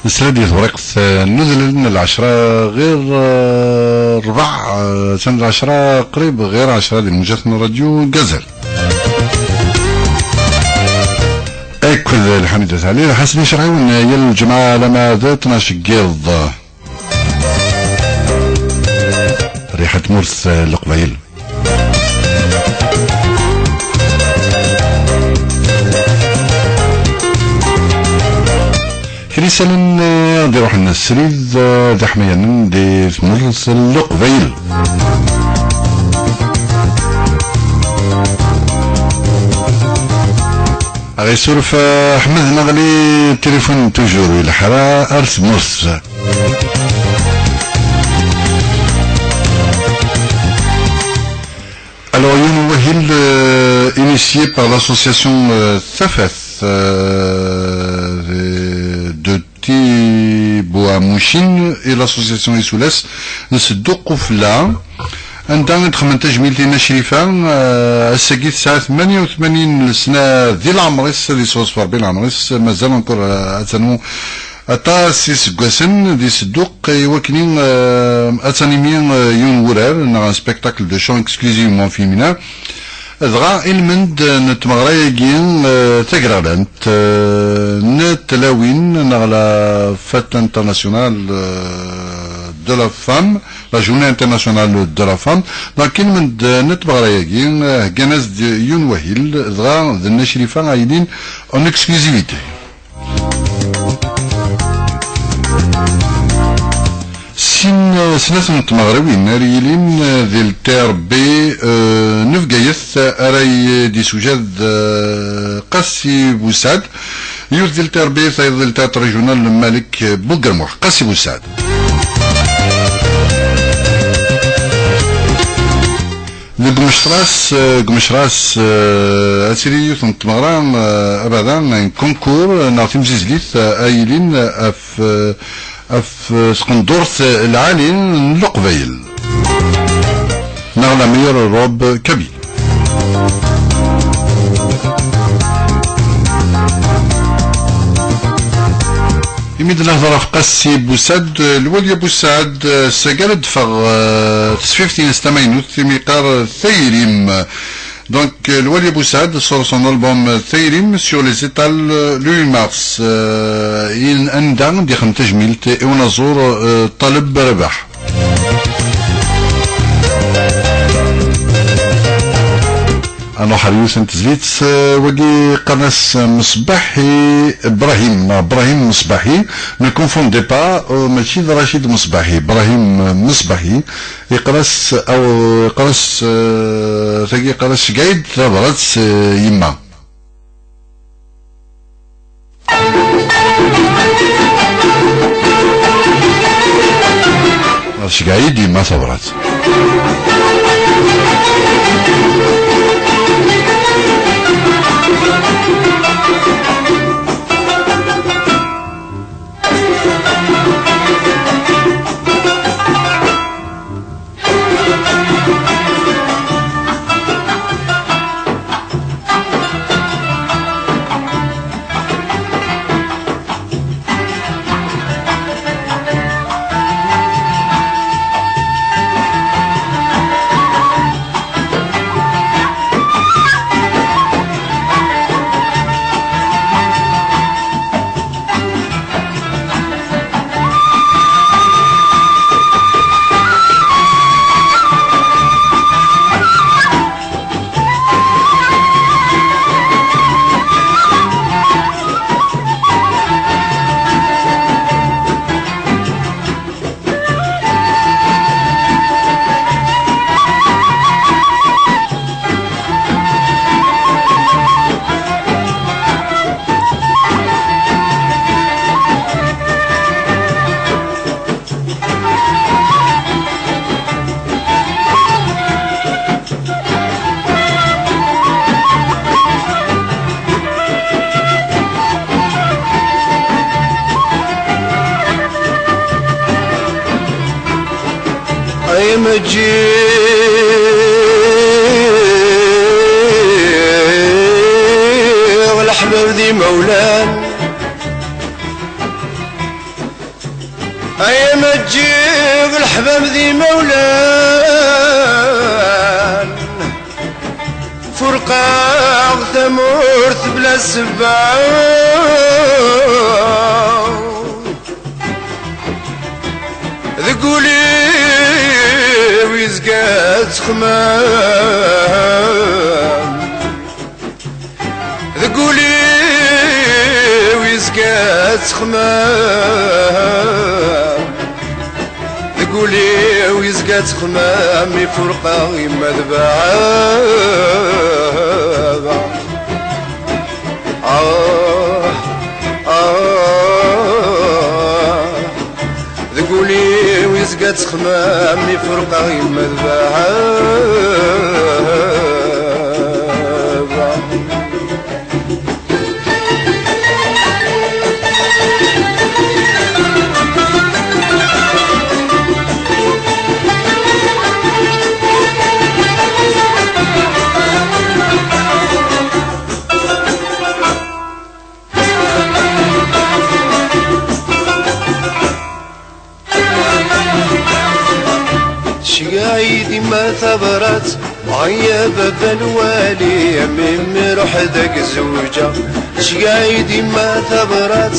Nesla di tewriqt, eh, n udlen n lɛecra ɣir, eh, rebɛa, eh, atan d lɛecra qrib ɣir ɛecra di lmujat n Radio Gazel. Akked Lḥamid At Ɛli, Ḥasen Icraɛiwen, yal lǧemɛa alamma d tnac n yiḍ. Riḥa tmurt, eh, Leqbayel. Kra isallen, eh, d iruḥen srid, eh, d iḥmayanen di tmurt n Leqbayel. Aɣ isuref, eh, Ḥmed Neɣli, téléphone toujours i leḥra ar tmurt. Alors, Youn Wahil, euh, initié par l'association, euh, Tafat, euh, de, de Tiboua Mouchine et l'association Isoulas, n Sedduq Ufella, anda i d-xedmen tajmilt i Nna Crifa, euh, ass-agi tesɛa tmanya u tmanyin n lesna di leɛmer-is, ad yesɣezf Rebbi leɛmer-is, mazal encore, euh, ad tanu aṭas iseggasen di Sedduq i wakken, eh, ad tanimi, eh, yiwen wurar neɣ un spectacle de chant exclusivement féminin. Dɣa ilmend n tmeɣra-agi, eh, tagraɣlant, eh, n tlawin neɣ la fête internationale, eh, de la femme, la journée internationale de la femme. Donc ilmend n tmeɣra-agi, eh, heggan-as-d yiwen wahil, dɣa d Nna Crifa ay yilin en exclusivité. Sin, eh, snat n tmeɣriwin ara yilin, eh, di L T R B, eh, n Bgayet, eh, ara y-, d-isewjad, eh, Qasi Busad. Yiwet di L T R B, tayeḍ di L T R B régional Malik Bugermuḥ. Qasi Busad. Deg umecras, eh, deg umecras, eh, ad tili yiwet n tmeɣra, eh, abada, un concours, eh, neɣ timzizlit, eh, ay yilin, eh, af, eh, af, eh, tqendurt, eh, lɛali n Leqbayel. Neɣ la meilleure robe kabyle. Imi d-nehder ɣef Qasi Busad, Lwali Busad, eh, s-agi ara d-teffeɣ, eh, tesfift-ines tamaynut, imi yeqqar, eh, Tayrim. Donc, eh, Lwali Busad, sur son album, eh, Tayrim, sur les étals, eh, le huit mars, eh, in-, anda d-ixdem tajmilt i unaẓur, eh, Ṭaleb Rabaḥ. Ad nruḥ ar yiwet n tezlit, eh, wagi qqaren-as Mesbaḥi Brahim, neɣ Brahim Mesbaḥi, ne confondez pas, eh, mačči d Racid Mesbaḥi, Brahim Mesbaḥi, yeqqar-as, aw, yeqqar-as, eh, tagi yeqqar-as, ceggeɛ-d tabrat, eh, yemma. Ceggeɛ-iyi-d yemma tabrat. Ǧǧiɣ leḥbab d imawlan, ay ma ǧǧiɣ leḥbab d imawlan, furqeɣ tamurt bla ssebba. Deg ul-iw yezga ttexmam, deg ul-iw yezga ttexmam, deg ul-iw yezga ttexmam mi furqeɣ yemma d baba. Ah, ah, deg ul-iw yezga ttexmam mi furqeɣ yemma d baba. Tceggeɛ-iyi-d yemma tabrat, ay a baba lwali, a memmi ruḥ-d ad k-zewǧeɣ. Tceggeɛ-iyi-d yemma tabrat,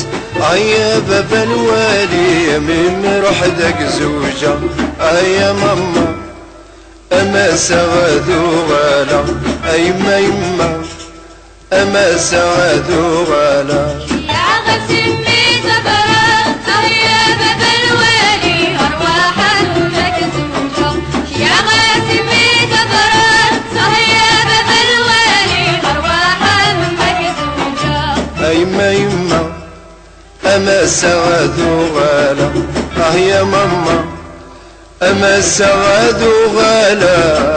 ay a baba lwali, a memmi ruḥ-d ad k-zewǧeɣ. Ay a mamma, a massa ad uɣaleɣ, a yemma yemma, a massa ad uɣaleɣ. Ceyyɛeɣ-as i mmi tabrat, ah ya baba lwali, arwaḥ ad k-zewǧeɣ. Ceyyɛeɣ-as i mmi tabrat, ah ya baba lwali, arwaḥ ad k-zewǧeɣ. A yemma yemma, a massa ad uɣaleɣ, ah ya mamma, a massa ad uɣaleɣ.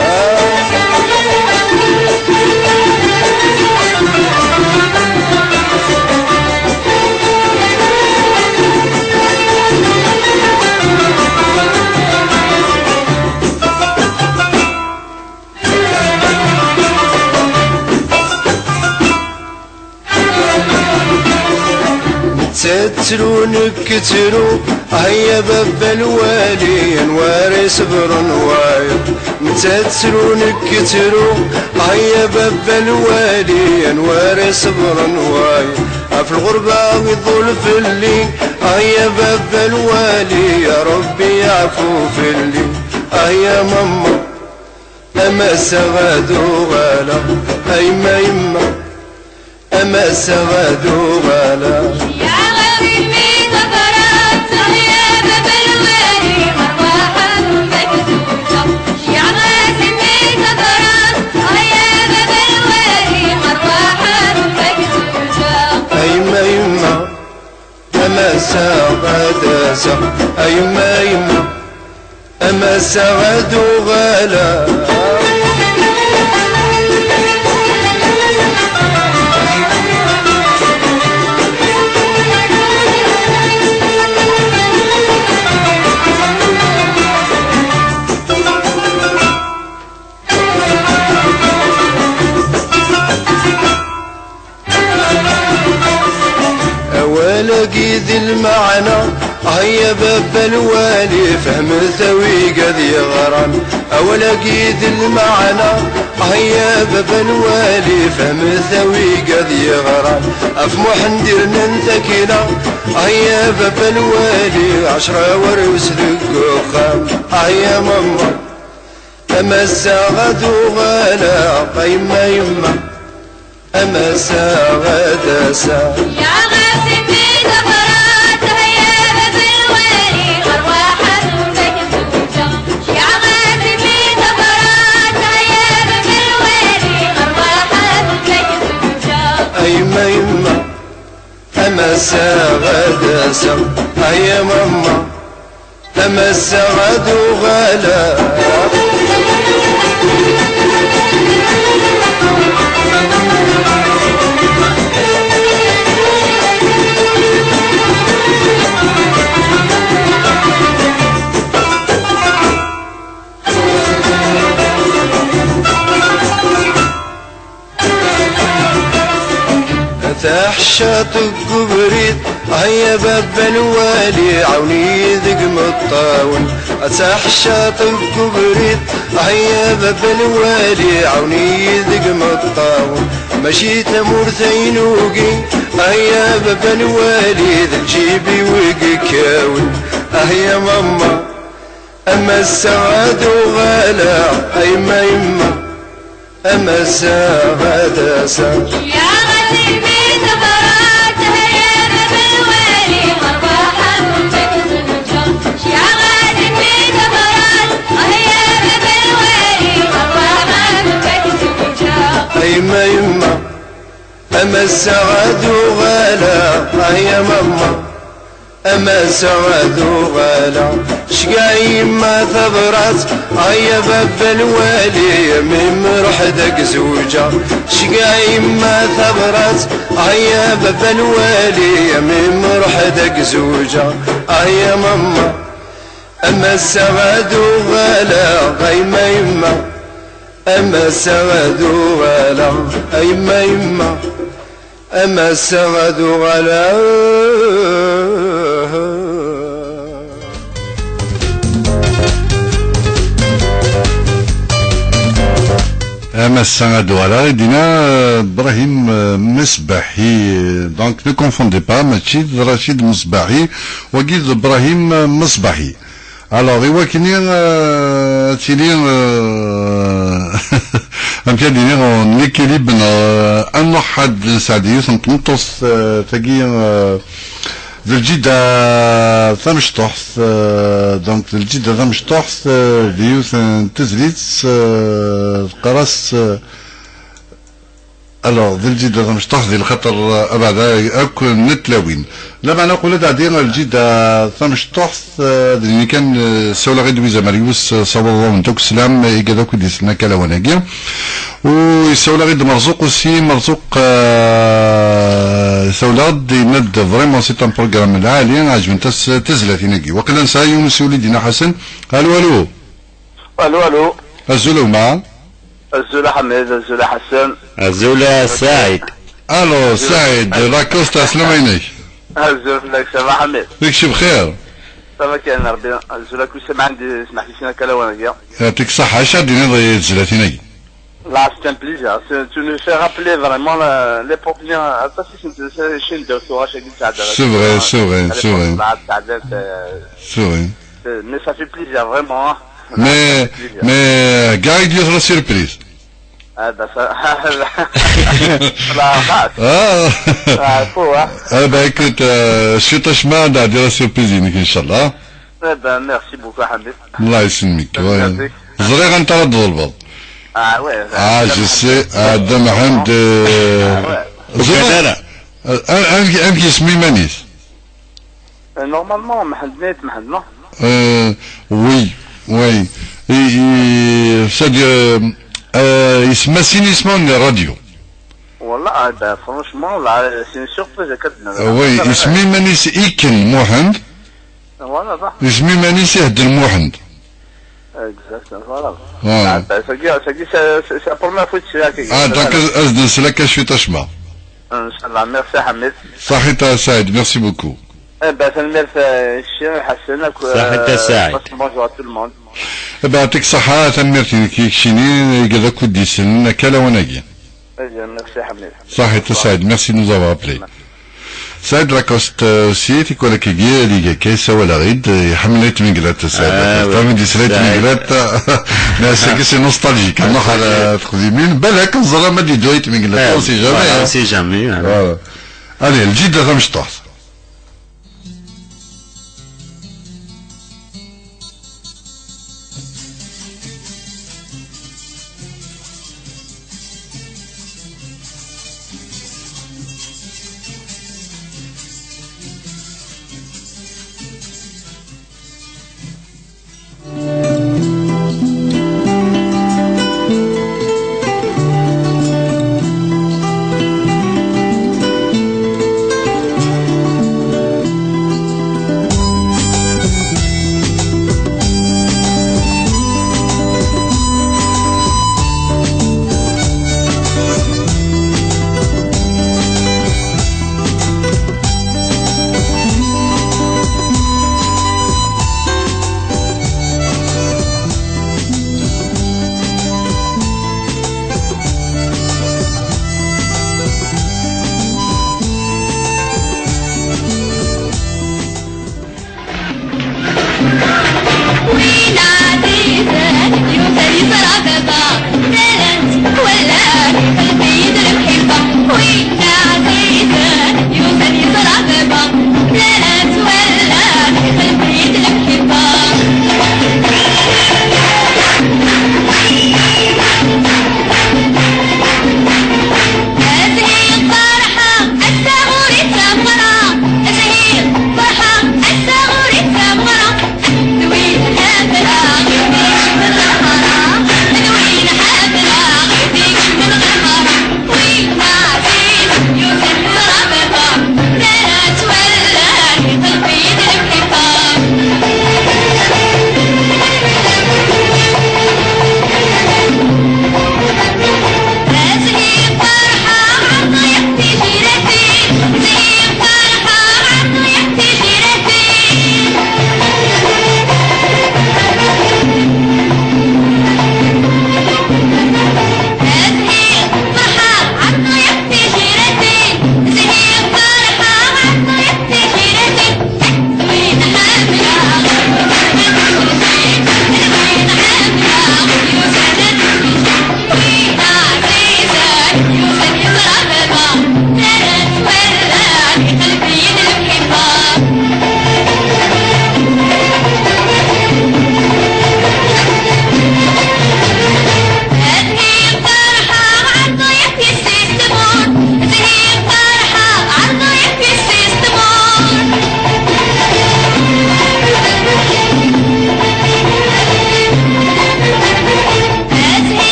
Netta yettru, nekk ttruɣ, ah ya baba lwali, anwa ara iṣebren wayeḍ? Netta yettru, nekk ttruɣ, ah ya baba lwali, anwa ara iṣebren wayeḍ? Ɣef lɣerba iḍul fell-i, ah ya baba lwali, ya Ṛebbi yeɛfu fell-i. Ah ya mamma, a massa ad uɣaleɣ, a yemma yemma, a massa ad uɣaleɣ. Ceyyɛeɣ-as i mmi tabrat, ah ya baba lwali, arwaḥ ad k-zewǧeɣ. Ceyyɛeɣ-as i mmi tabrat, ah ya baba lwali, arwaḥ ad k-zewǧeɣ. A yemma yemma, a massa ad d-aseɣ, a yemma yemma, a massa ad uɣaleɣ. Awal-agi di lmeɛna, ah ya baba lwali, fehmet a wigad yeɣran. Awal-agi di lmeɛna, ah ya baba lwali, fehmet a wigad yeɣran. Ɣef Muḥend irnan takina, ah ya baba lwali, ɛecra warraw-s deg uxxam. Ah ya mamma, a massa ad uɣaleɣ, a yemma yemma, a massa ad d-aseɣ. Ceyyɛeɣ-as i mmi tabrat, ah ya baba lwali, arwaḥ ad k-zewǧeɣ. Ceyyɛeɣ-as i mmi tabrat, ah ya baba lwali, arwaḥ ad k-zewǧeɣ. A yemma yemma, a massa ad d-aseɣ, a ya mamma, a massa ad uɣaleɣ. Ḥaca deg ubrid, ah ya baba lwali, ɛawen-iyi deg imeṭṭawen. Ad taḥaca deg ubrid, ah ya baba lwali, ɛawen-iyi deg imeṭṭawen. Mačči tamurt ay nugi, ah ya baba lwali, d lǧib-iw i yekkawen. Ah ya mama, a massa ad uɣaleɣ, a yemma, yemma. A massa ad aseɣ. Yak a timi tebrat, hya baba lwali, rrwaḥ am tezweǧeɣ. Yak a timi tebrat, hya baba lwali, rrwaḥ am tezweǧeɣ. A yemma, yemma, a massa ad uɣaleɣ, a ya mama. A massa ad uɣaleɣ, ceggeɛ yemma tabrat, ay a baba lwali, a mmi ruḥ-d ad k-zewǧeɣ. Ceggeɛ yemma tabrat, ay a baba lwali, a mmi ruḥ-d ad k-zewǧeɣ. Ay a mama, a massa ad uɣaleɣ, a yemma, yemma. A massa ad uɣaleɣ, a yemma, yemma. A massa ad uɣaleɣ. A massa ad uɣaleɣ, i d-yenna, euh, Brahim, euh, Mesbahi. Donc, ne confondez pas, mačči d Rachid Mesbahi, wagi d Brahim, euh, Mesbahi. Alors, i wakken i, euh, ad tili, euh, amek ad iniɣ, en équilibre, euh, ad nruḥ ad nesɛeddi yiwet n tmeṭṭut, euh, tagi, euh, d lǧida tamecṭuḥt, euh, donc d lǧida tamecṭuḥt, euh, d yiwet n tezlit, euh, teqqar-as, euh, Alors, d lǧida tamecṭuḥt di lxaṭer, eh, abeɛda akk n tlawin. Lameɛna qula d ɛeddi lǧida tamecṭuḥt, eh, d nini kan, eh, ssawleɣ i Lwiza Marius, eh, sawaḍ-awent akk sslam, eh, igad akk i d-yeslen akka lawan-agi. U yessawleɣ i d Merzuq aussi, Merzuq, eh, sawleɣ-d, yenna-d vraiment c'est un programme lɛali, ɛejbent-as tezlatin-agi. Waqila nesɛa yiwen usiwel i d-yenna Ḥasan. Alo, alo. Alo, alo. Azul a gma. Azul a Ḥamid, azul a Ḥasan. Azul a Saɛid. Alo, Saɛid, Lacoste, ɛeslama-inek. Azul fell-ak, ça va Ḥamid? Deg-k bxir. Ça va kan, Rebbi. Azul akk, smaḥ-d, smaḥ-d i sin akka lawan-agi. Yeɛṭik ṣṣeḥḥa, acu ad d-tiniḍ i tezlatin-agi? Là, c'est un plaisir. C'est, tu nous fais rappeler vraiment la, l'époque, bien, aṭas i sent-, cin d tura, cagi d taɛdara. C'est vrai, c'est vrai, c'est vrai. À l'époque, là, taɛdara, euh, C'est vrai. Euh, mais ça fait plaisir, vraiment, hein. Mais, Ça fait plaisir. Mais, euh, gars, il y aura surprise. Ah, bah, ça, là, bah, Ah. Ah, faut, hein. Eh ben, écoute, euh, je suis tachement de dire surprise, Inch'Allah. Eh ben, merci beaucoup, Hamid. الله يسلمك. Ça fait Ouais. Plaisir. Ẓriɣ anta ara d-tḍelbeḍ. Ah, ouais, Ah, ça, je sais. Ah, Dda Mḥend, euh, Ah, ouais. Ẓriɣ. Ur ufiɣ ara. Euh, am-, amek, amek isem iman-is? Euh, normalement, Mḥend, Mḥend, non? Euh, oui, oui. I, i, c'est-à-dire, euh, euh, isem-as sin ismawen n ṛṛadyu. Wallah, ah, ben, franchement, là, c'est une surprise, akka d-nniḍen. Euh, oui, isem iman-is Iken Muḥend. Voilà, ça. Isem iman-is Ihedden Muḥend. Exact, voilà. Ouais. Ah, ben, ça y est, ça y est, c'est, c'est, c'est la première fois que tu as quelque Ah, chose. Donc, ad, ad nsel akka cwiṭ acemma. Inch'Allah, merci, Hamid. Saḥit a Saɛid, merci beaucoup. Eh ben, tanemmirt, euh, Cher Ḥasan, akk, Saḥit a euh, Saɛid. Passe bonjour à tout le monde. Eh ben, yeɛṭik ṣṣeḥḥa, tanemmirt-inek i keččini, igad akk i d-isellen akka lawan-agi. Eh bien, merci, Hamid. Saḥit a Saɛid, merci de nous avoir appelés. Saɛid Lacoste, euh, aussi, tikwal akkagi, ad yeg akka, yessawal-aɣ-id, euh, iḥemmel Ayt Menglat, Saɛid Ah, Lacoste. Oui. Am i d-yesla Ayt Saɛid. Menglat, mais c'est que c'est nostalgique, nruḥ ar teqdimin, balak nẓer ma d-yeddu Ayt Menglat, Eh, on sait jamais, voilà, hein. On sait jamais, hein. Voilà. Allez, lǧida tamecṭuḥt.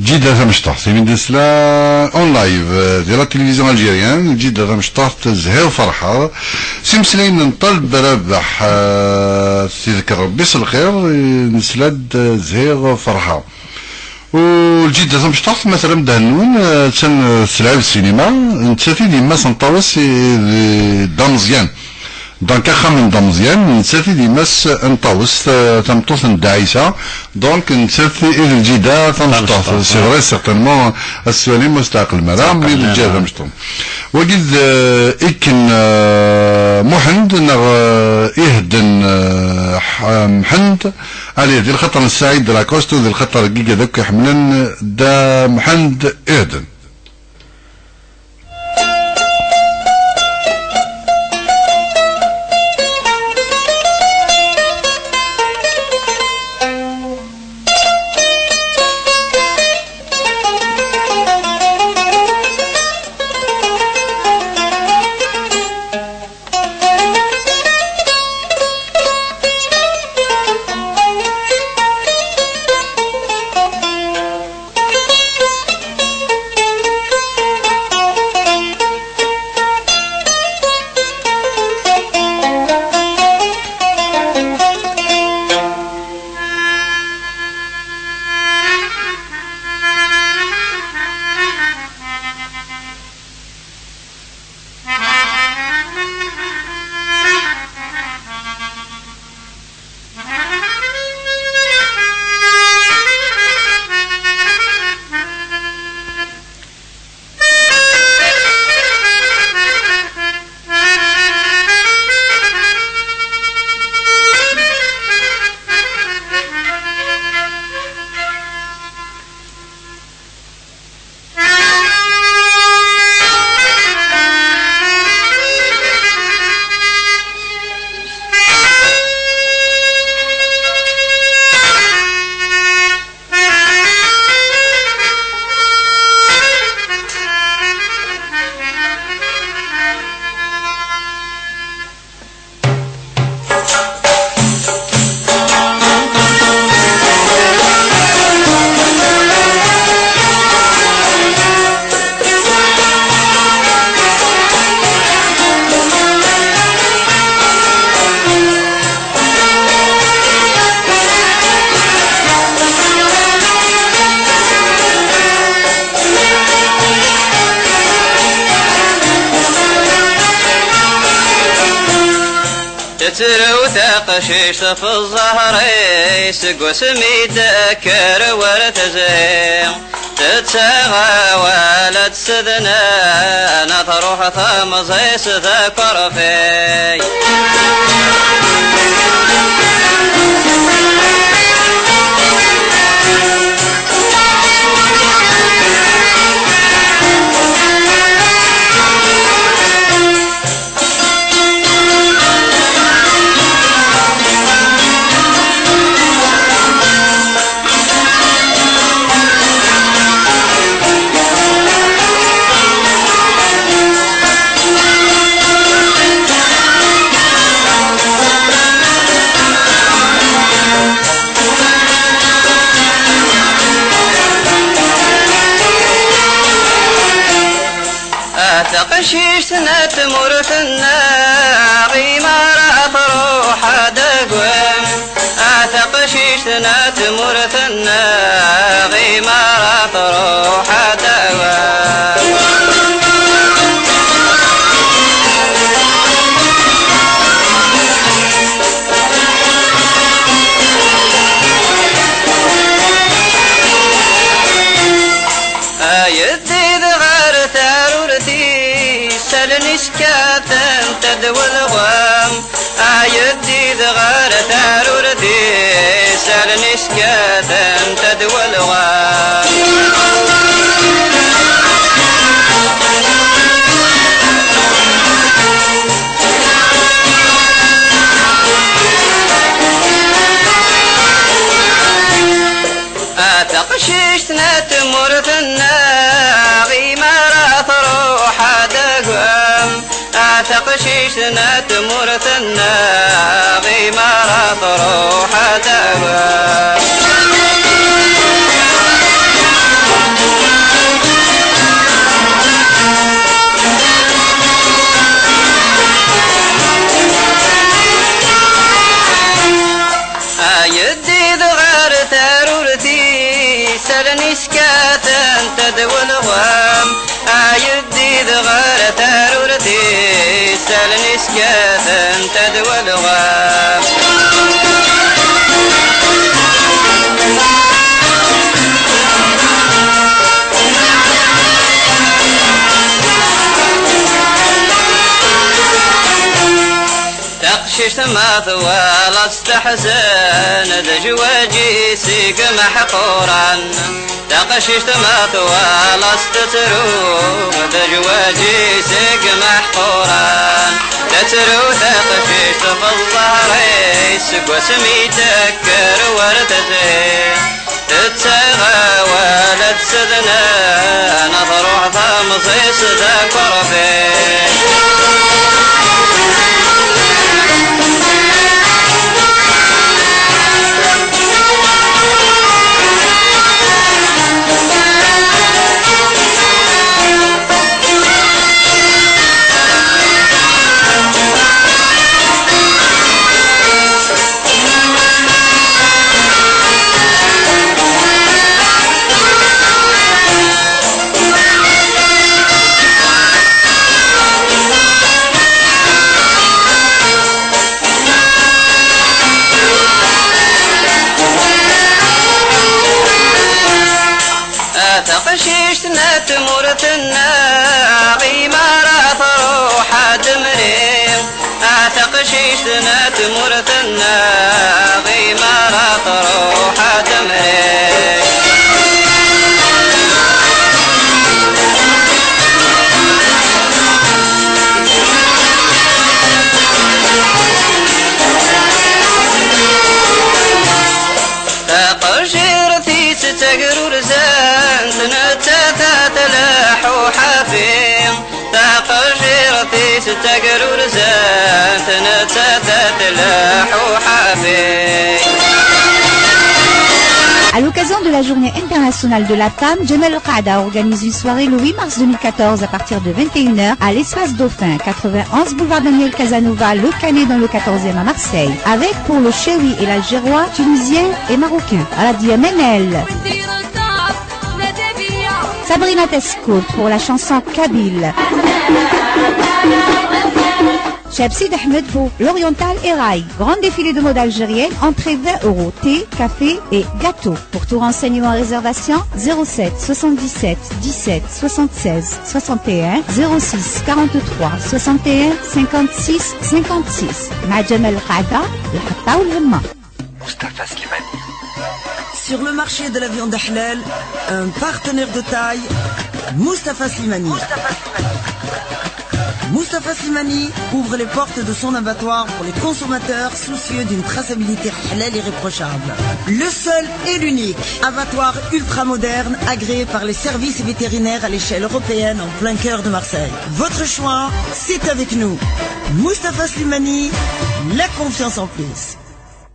Ǧida Tamecṭuḥt, i mi d-nesla en live, euh, di la télévision algérienne, Ǧida Tamecṭuḥt, Zhiɣ Ferḥeɣ. S imeslayen n Ṭaleb Rabeḥ, euh, s idek Rebbi s lxir, eh, nesla-d, euh, Zhiɣ Ferḥeɣ. U Ǧida Tamecṭuḥt, ma terram ddehn-nwen, euh, attan, euh, tettɛib ssinima, nettat i d yemma-s n Ṭawes i, d, d ameẓyan. Donc, axxam n Dameẓyan, nettat i d yemma-s n Ṭawes, ta-, tameṭṭut n Dda Ɛisa. Donc, nettat i d Lǧida Tamecṭuḥt. Tamecṭuḥt, c'est vrai, certainement, ad s-twalim, ur s-teɛqlem ara, mais d Lǧida Tamecṭuḥt. Wagi d, euh, ikken, euh, Muḥend neɣ, euh, Ihedden, euh, Ḥ-, Mḥend. Allez, di lxaṭer n Saɛid Lacoste, di lxaṭer n Giga d akk iḥemmlen Dda Mḥend Ihedden. Tettru taqcict f ẓẓher-is, seg wasmi d-tekker war tezri. Tettaɣ awal ad tsednen, ad truḥ temẓi-s d akerfi. A taqcict n at tmurt-nneɣ, imi ara truḥ ad agem. A taqcict n at tmurt-nneɣ, imi ara truḥ ad agem. Ayeddid ɣer tarurt-is, allen-is kkatent-d welɣem. Ayeddid ɣer tarurt-is, allen-is kkatent-d welɣem. A taqcict n at tmurt-nneɣ, imi ara truḥ ad agem. A taqcict n at tmurt-nneɣ, imi ara truḥ ad agem. Tent-id welɣem, ayeddid ɣer tarurt-is, allen-is kkatent-id welɣem. Taqcict ma twalaḍ teḥzen, d zzwaǧ-is i imeḥquren. Taqcict ma twalaḍ tettru, d zzwaǧ-is i imeḥquren. Tettru taqcict ɣef ẓẓher-is, seg wasmi i tekker wer tezhi. Tettaɣ awal ad tsednen, ad truḥ tamẓi-s d akerbis. A taqcict n at tmurt-nneɣ, i mi ara truḥ ad temri. A taqcict n at tmurt-nneɣ, i mi ara truḥ ad temri. Taqcirt-is d tagrurzant, nettat ad tleḥḥu ḥafi. Taqcirt-is d tagrurzant, nettat ad tleḥḥu ḥafi. À l'occasion de la Journée internationale de la femme, Jamel Al Qaada organise une soirée le huit mars deux mille quatorze à partir de vingt et une heures à l'espace Dauphin, quatre-vingt-onze boulevard Daniel Casanova, Le Canet dans le quatorzième à Marseille. Avec pour le Chaoui et l'Algérois, Tunisien et Marocain. Radia Menel. Sabrina Tescourt pour la chanson Kabyle. Cheb Sid Ahmed pour l'Oriental Eraï. Grand défilé de mode algérienne, entrée vingt euros, thé, café et gâteau. Pour tout renseignement et réservation, zéro sept soixante-dix-sept dix-sept soixante-seize soixante et un, zéro six quarante-trois soixante et un cinquante-six cinquante-six. مع جمال القعدة، الحطة والهمة. Mustapha Slimani. Sur le marché de la viande halal, un partenaire de taille, Mustapha Slimani. Mustapha Slimani ouvre les portes de son abattoir pour les consommateurs soucieux d'une traçabilité halal irréprochable. Le seul et l'unique abattoir ultra moderne agréé par les services vétérinaires à l'échelle européenne en plein cœur de Marseille. Votre choix, c'est avec nous. Mustapha Slimani, la confiance en plus.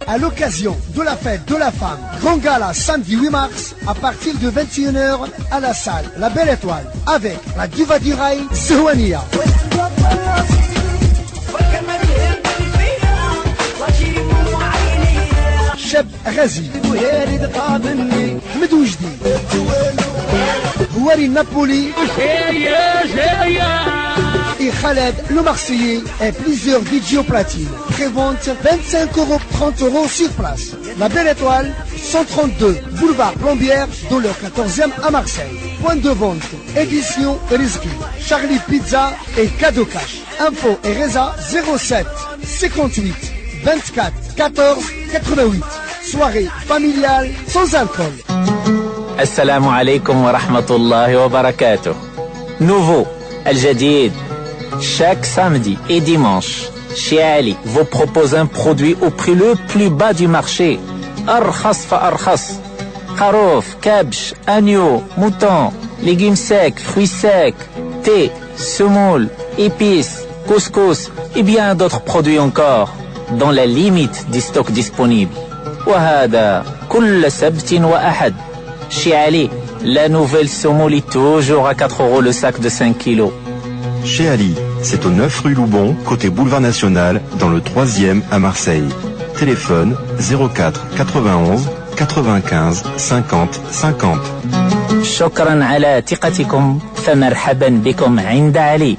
À l'occasion de la fête de la femme, grand gala samedi huit mars à partir de vingt et une heures à la salle La Belle Étoile avec la diva du rail Zehouania. Cheb Ghazi. Ahmed Oujdi. Houari Napouli. Et Khaled le Marseillais et plusieurs D J au platine. Prévente vingt-cinq euros, trente euros sur place. La Belle Étoile, cent trente-deux boulevard Plombières, dans le quatorzième à Marseille. Point de vente, édition Rizki, Charlie Pizza et Cadeau Cash. Info et résa zéro sept cinquante-huit vingt-quatre quatorze quatre-vingt-huit. Soirée familiale sans alcool. السلام عليكم ورحمة الله وبركاته. Nouveau, الجديد. Chaque samedi et dimanche, Chez Ali vous propose un produit au prix le plus bas du marché. أرخص فأرخص. خروف, كبش, agneau, mouton, légumes secs, fruits secs, thé, semoule, épices, couscous et bien d'autres produits encore, dans la limite du stock disponible. وهذا كل سبت وأحد. Chez Ali, la nouvelle semoule est toujours à quatre euros le sac de cinq kilos. Chez Ali, c'est au neuf rue Loubon, côté Boulevard National, dans le troisième à Marseille. Téléphone zéro quatre quatre-vingt-onze quatre-vingt-quinze cinquante cinquante. شكرا على ثقتكم، فمرحبا بكم عند علي.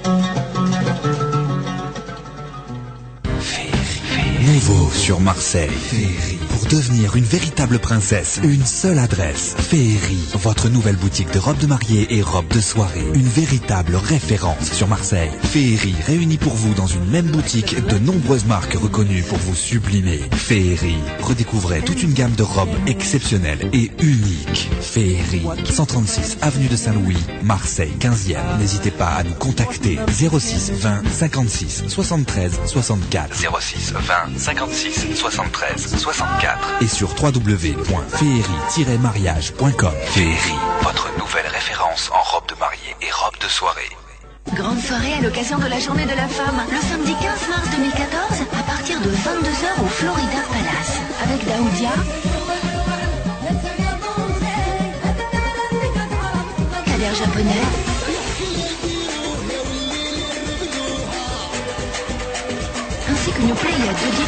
Nouveau sur Marseille. Féerie. Pour devenir une véritable princesse, une seule adresse. Féerie, votre nouvelle boutique de robes de mariée et robes de soirée. Une véritable référence sur Marseille. Féerie réunit pour vous dans une même boutique de nombreuses marques reconnues pour vous sublimer. Féerie, redécouvrez toute une gamme de robes exceptionnelles et uniques. Féerie, cent trente-six avenue de Saint-Louis, Marseille quinzième. N'hésitez pas à nous contacter. Zéro six vingt cinquante-six soixante-treize soixante-quatre. Zéro six vingt cinquante-six soixante-treize soixante-quatre. Et sur trois W point féerie tiret mariage point com. Féerie, votre nouvelle référence en robe de mariée et robe de soirée. Grande soirée à l'occasion de la journée de la femme, le samedi quinze mars deux mille quatorze, à partir de vingt-deux heures au Florida Palace, avec Daoudia, Kader Japonais, ainsi qu'une play à deux D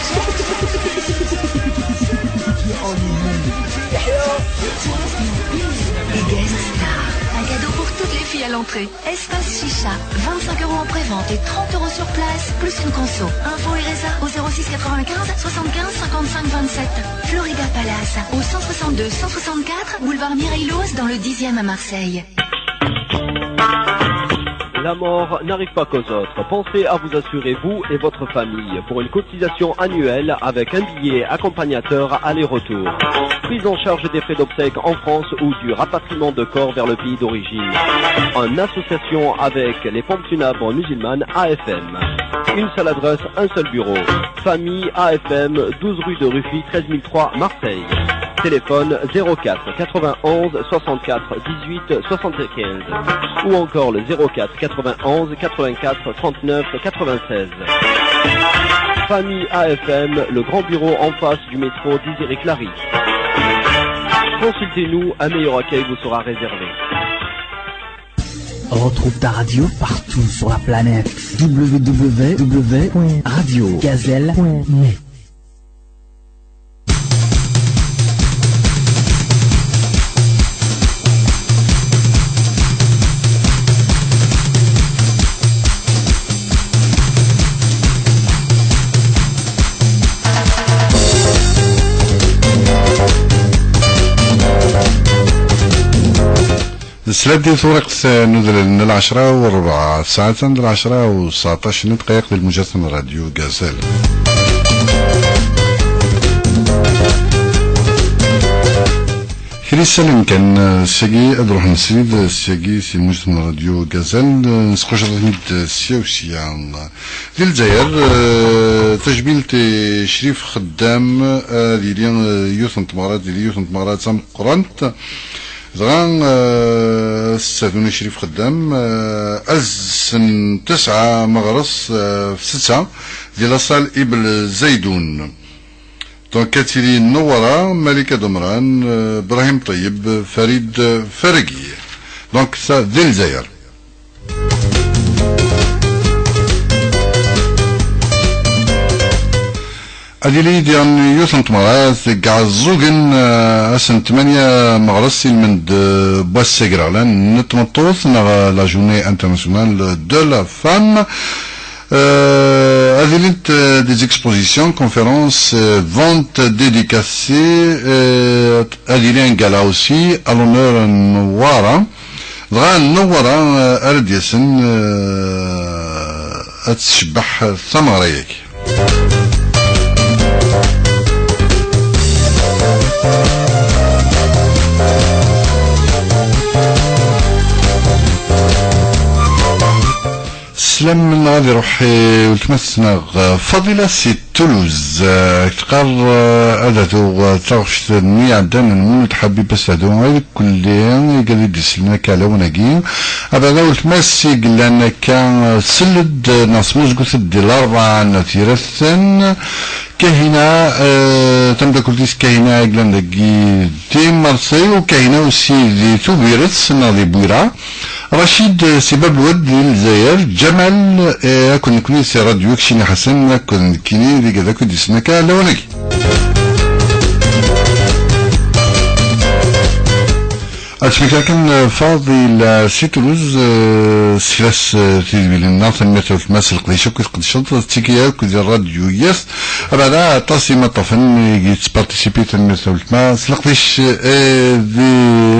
et guest star. Un cadeau pour toutes les filles à l'entrée. Espace Chicha, vingt-cinq euros en prévente et trente euros sur place, plus une conso. Info et résa au zéro six quatre-vingt-quinze soixante-quinze cinquante-cinq vingt-sept. Florida Palace, au cent soixante-deux cent soixante-quatre, boulevard Mireille Lose, dans le dixième à Marseille. La mort n'arrive pas qu'aux autres. Pensez à vous assurer, vous et votre famille, pour une cotisation annuelle avec un billet accompagnateur aller-retour. Prise en charge des frais d'obsèques en France ou du rapatriement de corps vers le pays d'origine. En association avec les pompes funèbres musulmanes A F M. Une seule adresse, un seul bureau. Famille A F M, douze rue de Ruffy, treize mille trois, Marseille. Téléphone zéro quatre quatre-vingt-onze soixante-quatre dix-huit soixante-quinze ou encore le zéro quatre quatre-vingt-onze quatre-vingt-quatre trente-neuf quatre-vingt-seize. Famille A F M, le grand bureau en face du métro Désiré Clary. Consultez-nous, un meilleur accueil vous sera réservé. Retrouve ta radio partout sur la planète. W W W point radio gazelle point net. Nesla-d i turiqt n udellel n lɛecra u rebɛa ssaɛatan, d lɛecra u tseɛṭac n ddqayeq di lmujat n Radyu Gazal. Kra isalen kan, sagi ad ruḥen srid, sagi si lmujat n Radyu Gazal, nesqucceḍ-ten-id sya u sya. Di Lezzayer, eh, tajmilt i Crif Xeddam, ad yili, eh, yiwet n tmeɣra, ad yili yiwet n tmeɣra d tameqqrant. Dɣa, eh, s-, s-, Crif Xeddam, eh, ass n tesɛa meɣres, eh, f setta, di la salle Ibn Zaydun. Donc, ad tili Newwara, Malika Dumran, eh, Brahim Ṭeyyeb, Farid Faragi. Donc, ça, di Lezzayer. Ad yili diɣen yiwet n tmeɣra deg Iɛeẓẓugen, eh, ass n tmanya meɣres ilmend, eh, n wass agraɣlan n tmeṭṭut, neɣ, eh, la journée internationale de la femme. Eh, ad ilint, eh, des expositions, conférences, eh, ventes, dédicacés, eh, ad yili un gala aussi à l'honneur n Newwara. Dɣa Newwara, eh, ara d-yasen, eh, ad tcebbeḥ tameɣra-agi. Sslam-nneɣ ad iruḥ i weltma-tneɣ Faḍila si Toulouse. Eh, teqqar, eh, ad hduɣ, eh, taɣect-nni iɛeddan n Mulud Ḥabib Asehdu, ay deg kulli, i gad i d-isellen akka lawan-agi. Abeɛda weltma-s i yellan akka, eh, seld, eh, neɣ smuzgut-d di Larebɛa n At Yiraten. Kahina, eh, tamdakelt-is Kahina i yellan dagi di Marseille, u Kahina aussi di Tubiret neɣ di Bwira. Racid, eh, si Bab Lwad di Lezzayer, Ǧamal, eh, akked nekni si Radyu Kcini Ḥasan, akked nekkini di gad akk i d-isellen akka lawan-agi. Ad tfekr akken, eh, Faḍil, eh, si Toulouse, eh, s kra s, eh, tidbilin-nneɣ, tanemmirt a weltma s leqdic akk i tqedceḍ, d tigi akk di rradyu yas. Abeɛda, aṭas imaṭṭafen i yettparticipi, tanemmirt a weltma s leqdic, eh, di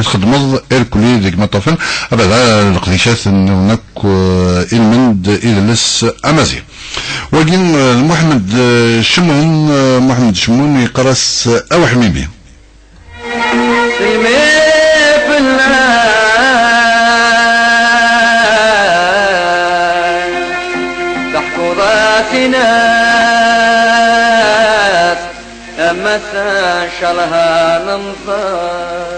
txedmeḍ irkelli deg imaṭṭafen. Abeɛda, leqdicat nniḍen akk, eh, ilmend idles amaziɣ. Wagi, eh, d Muḥemmed, eh, Cemɛun, eh, Muḥemmed Cemɛun yeqqar-as, eh, Aweḥmimi. Simi fell-as teḥkuḍ-as inas, ama s-ncalha nemẓer.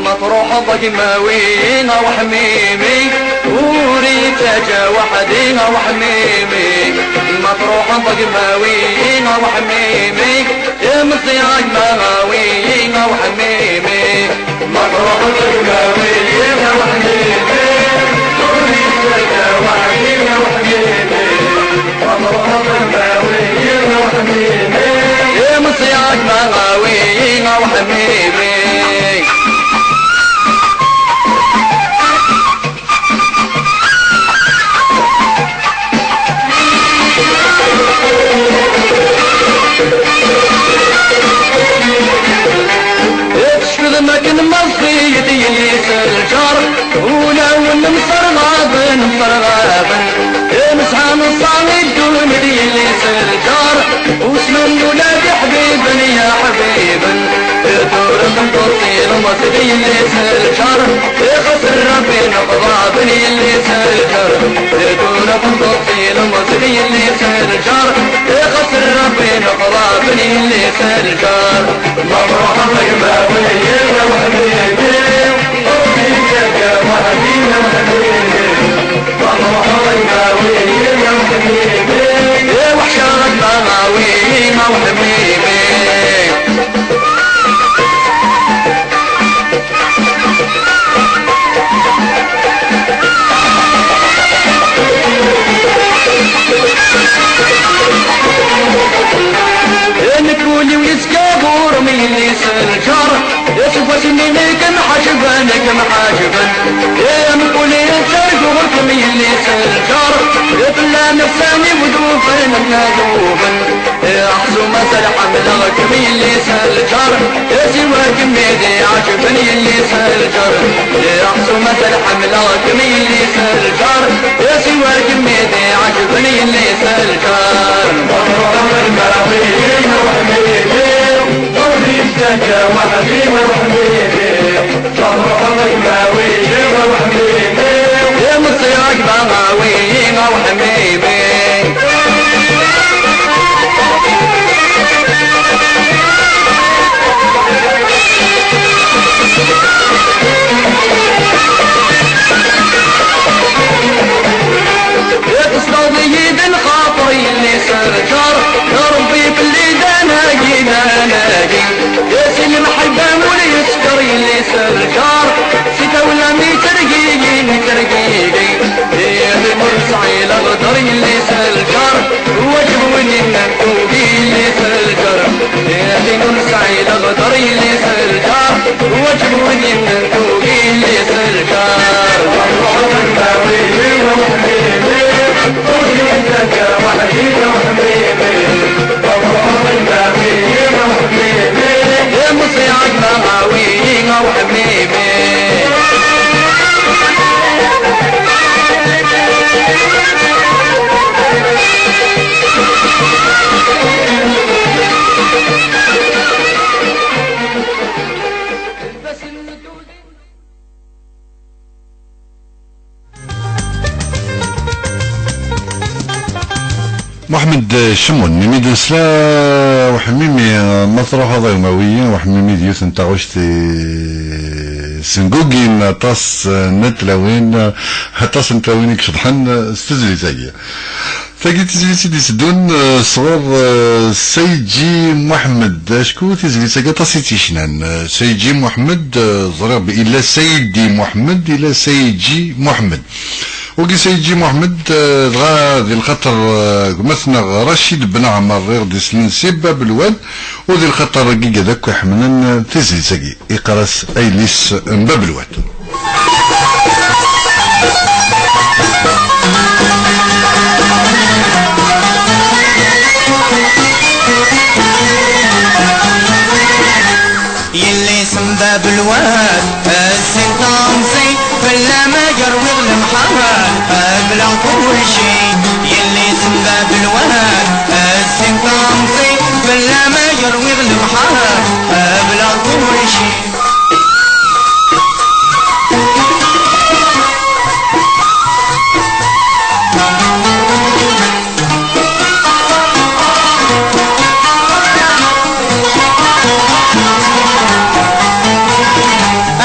Ma truḥeḍ a gma-wi, a weḥmimi, ur ittaǧa weḥd-i a weḥmimi. Ma truḥeḍ a gma-wi, a weḥmimi, imẓi a gma-wi a weḥmimi. Ma truḥeḍ a gma-wi, a weḥmimi, ur ittaǧa weḥd-i a weḥmimi. Imẓi a gma-wi a weḥmimi. Tecfed makken meẓẓiyet yelli-s lǧar. Ulawen mserɣaben, mserɣaben, nesɛa neṣṣa iddun d yelli-s lǧar. Usmen ula d iḥbiben, ya ḥbiben, tura tmeṭṭut ilmeẓ d yelli-s lǧar. Ixas Rebbi neqḍaben yelli-s lǧar. Tura tmeṭṭut ilmeẓ d yelli-s lǧar. Ixas Rebbi neqḍaben yelli-s lǧar. Ma truḥeḍ a gma-wi a weḥmimi, ur ittaǧa weḥd-i a weḥmimi. Ma truḥeḍ a gma-wi a weḥmimi, iweḥc-aɣ a gma-wi a weḥmimi. Nekk ul-iw yezga ɣur-m yelli-s lǧar. Iseggasen-nni kem-ḥaǧben, kem-ḥaǧben. Mkul yettargu ɣur-kem yelli-s lǧar. Fell-am ussan-iw d ufren ad uben. Aḥzu mazal ḥemmleɣ-kem yelli-s lǧar. Siwa kemm i d-iɛeǧben yelli-s lǧar. Aḥzu mazal ḥemmleɣ-kem yelli-s lǧar. Siwa kemm i d-iɛeǧben yelli-s lǧar. Imẓi a gma-wi a weḥmimi. Tesleḍ-iyi-d lxaṭer yelli-s lǧar. Ṛebbi belli d anagi, d anagi. Si lemḥibba ur yeskeṛ yelli-s lǧar. Si tawla mi tergigi, mi tergigi. Ihi ur nesɛi leɣder yelli-s lǧar. Waǧeb win yennan tugi yelli-s lǧar. Ihi ur nesɛi leɣder yelli-s lǧar. Waǧeb win yennan tugi yelli-s lǧar. Imẓi a gma-wi a weḥmimi. Muḥemmed Cemmun, imi d-nesla uḥmimi, ma truḥeḍ a umawi, uḥmimi d yiwet n taɣect i sengugin aṭas n tlawin, aṭas n tlawin i iceḍḥen s tezlit-agi. Tagi d tizlit i d-iteddun, eh, sɣur, eh, Sayidji Muḥemmed. Acku tizlit-agi aṭas i tt-yecnan. Eh, Sayidji Muḥemmed, eh, ẓriɣ b-, illa Sayidi Muḥemmed, illa Sayidji Muḥemmed. Wagi Sayidji Muḥemmed, eh, dɣa di lxaṭer, eh, gma-tneɣ Racid Ben Ɛmer i ɣ-d-islen si Bab Lwad, u di lxaṭer n yigad akk iḥemmlen, eh, tizlit-agi, iqqar-as Aylis n Bab Lwad. Yelli-s n Bab Lwad, a ssi n temẓi, fell-am a yerwiɣ lemḥan, qebleɣ kulci. Yelli-s n Bab Lwad, a ssi n temẓi, fell-am a yerwiɣ lemḥan, qebleɣ kulci.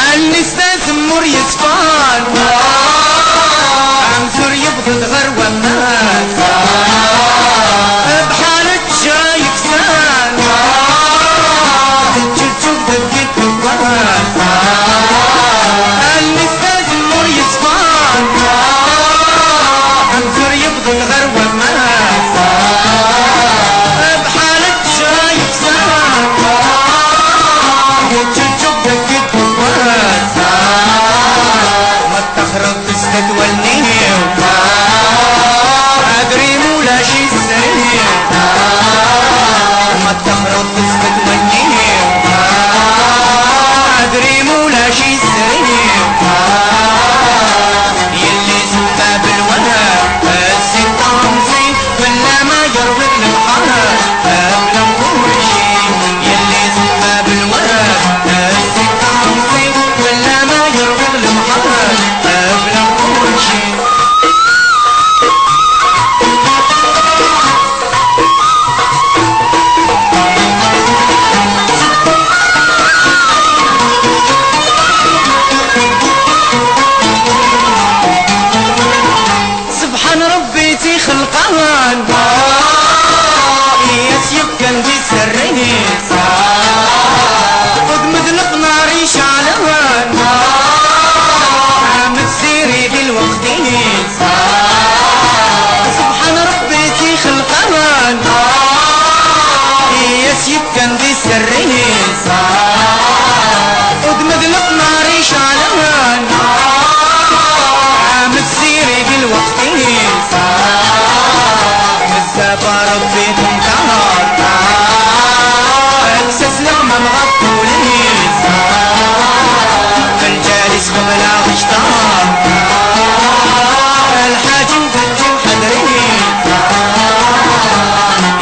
Allen-is d azemmur yeṣfan, amzur yewweḍ-d ɣer waman, bḥal ttejra yefsan, tettjuǧǧug deg iṭuffan. Allen-is d azemmur yeṣfan, amzur yewweḍ-d ɣer waman, bḥal ttejra yefsan, tettjuǧǧug deg iṭuffan. Ma ttaxreḍ tesdat wallen-iw, adrim ulac isri. Ma ttaxreḍ tesdat wallen-iw, adrim ulac isri. Yelli-s n Bab Lwad, a ssi n temẓi, fell-am a yerwiɣ lemḥan, qebleɣ kulci. Yelli-s n Bab Lwad, a ssi n temẓi, fell-am a yerwiɣ lemḥan, qebleɣ kulci. Sebḥan Ṛebbi i tt-ixelqen, i as-yefkan di sser-is. Udem d leqnar iceɛlen, am tiziri di lweqt-is. Sebḥan Ṛebbi i tt-ixelqen, i as-yefkan di sser-is. Udem d leqnar iceɛlen, am tiziri di lweqt-is. Bezzaf a Ṛebbi tenṭerr, kkes-as leɣmam ɣef wul-is. Lǧal-is qbel aɣecṭar, lḥaǧ n Ḥadri,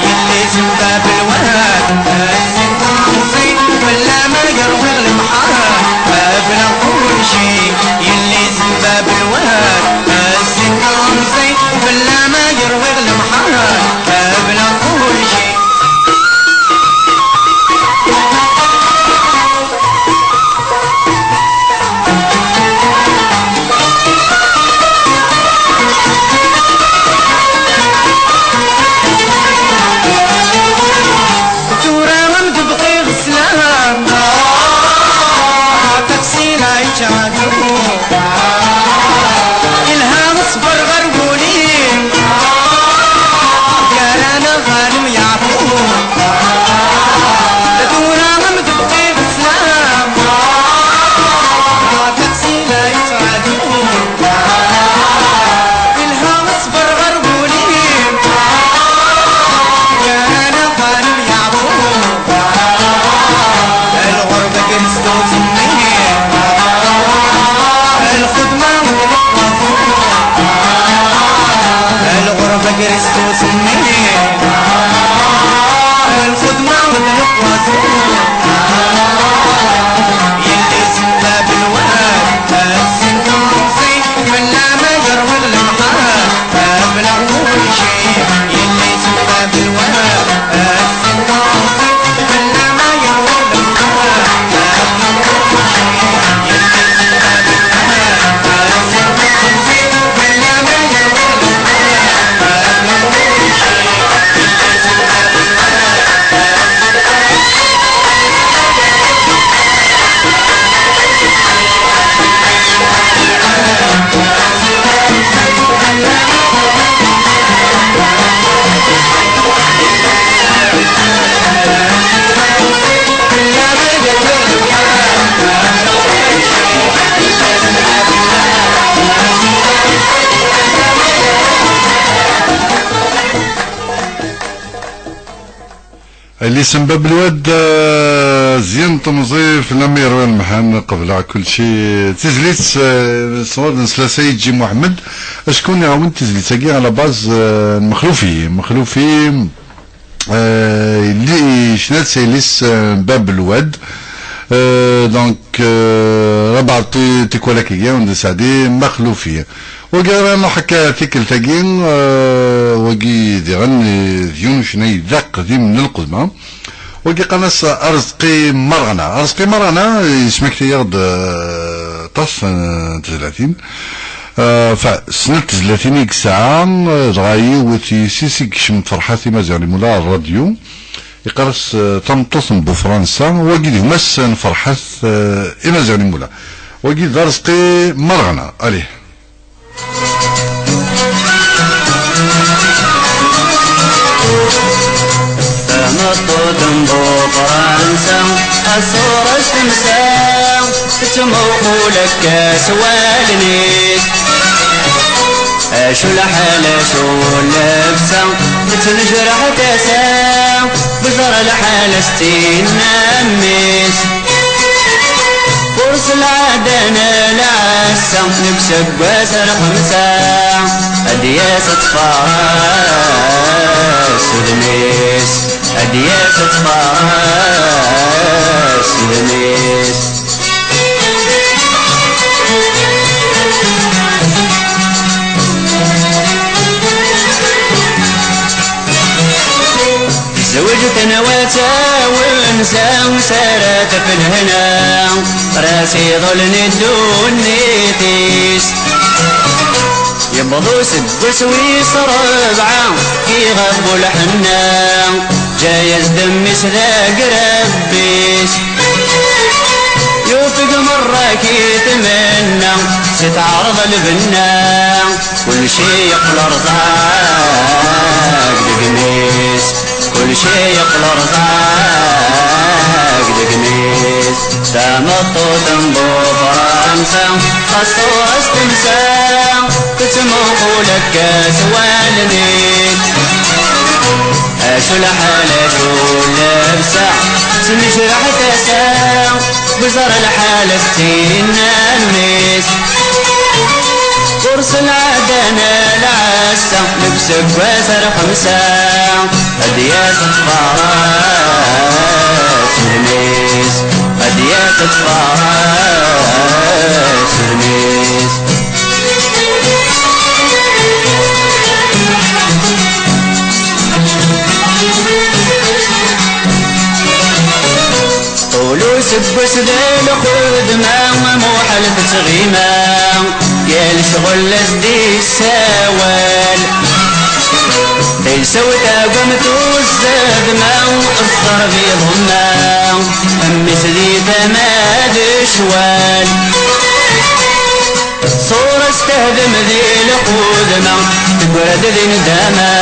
yelli-s n Bab Lwad, a ssi n temẓi, fell-am a yerwiɣ lemḥan, qebleɣ kulci. Yelli-s n Bab Lwad, a ssi n temẓi, fell-am a yerwiɣ lemḥan, qebleɣ kulci. Yelli-s n Bab Lwad, eh, Zya n Temẓi, fell-am i ṛwiɣ lemḥan, qebleɣ kulci. D tizlit, eh, sɣur n Slasa Iǧi Muḥemmed, acku iɛawen tizlit-agi à la base, eh, n Mexlufi. Mexlufi, eh, yelli, yecna-tt yelli-s, eh, n Bab Lwad. Eh, donc, eh, rabaɛ ti-, tikwal akkagi, ur nesɛeddi Mexlufi. Wagi ara nruḥ akka tikkelt-agi, eh, wagi diɣen, eh, d yiwen ucennay d aqdim n lqedma. Wagi qqaren-as Arezqi Merɣna. Arezqi Merɣna, eh, yesmekti-yaɣ-d, eh, aṭas n tezlatin. Eh, fa, snat tezlatin i yesɛa, eh, dɣa yiwet yis-s i yekcem Ferḥat Imaziɣen Imula ar ṛṛadyu. Yeqqar-as, eh, tameṭṭut n Bu Fransa, wagi d gma-s n Ferḥat, eh, Imaziɣen Imula. Wagi d Arezqi Merɣna. Allez. Tameṭṭut n Bu Fransa, aṣur-as temsa, tettmuqul akka s wallen-is. Acu lḥal, acu llebsa, tettnejraḥ tasa, beẓer lḥal s tinna mmi-s. Ɣur-s lɛada n lɛassa, deg useggas ar xemsa, ad d-yas ad tfares udem-is, ad d-yas ad tfares udem-is. Tezweǧ tenwa tawenza, sara taf lehna, ras iḍul n ddunit-is. Yewweḍ useggas wis ṛebɛa, iɣab ulḥenna, ǧǧa-yas-d mmi-s d agrab-is. Yufeg merra ki tmenna, si teɛreḍ lbenna, kulci yeqqel rẓag deg mmi-s, kulci yeqqel rẓag deg mmi-s. Tameṭṭut n Bu Fransa, xas ɣur-s temsa, tettmuqul akka s wallen-is. Acu lḥal, acu llebsa, tettnejraḥ tasa, beẓer lḥal s tinna mmi-s. Ɣur-s lɛada n lɛassa, deg useggas ar xemsa, ad d-yas ad tfares udem-is, ad d-yas ad tfares udem-is. Ṭul useggas d lxedma, muḥal tettɣima, yal ccɣel as d-issawal. Taysa-w taggamt uzzadma, ḍfer biḍemma, mmi-s di tama d ccwal. Ṣṣura-s tehdem di lxedma, teggra-d di nndama,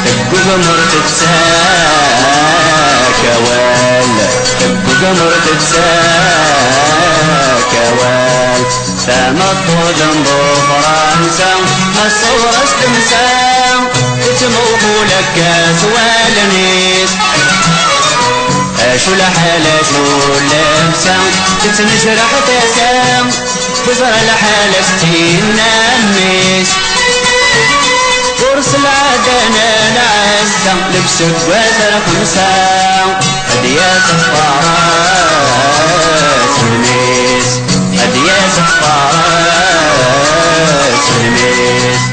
teggugem ur tettak awal, teggugem ur tettak awal. Tameṭṭut n Bu Fransa, aṣṣur-as temsa, tettmuqul akka s wallen-is. Acu lḥal, acu llebsa, tettnejraḥ tasa, teẓra lḥal as-tt-yenna mmi-s. Ɣur-s lɛada n lɛassa, deg useggas ar xemsa, ad d-yas ad tfares udem-is, ad d-yas ad tfares udem-is.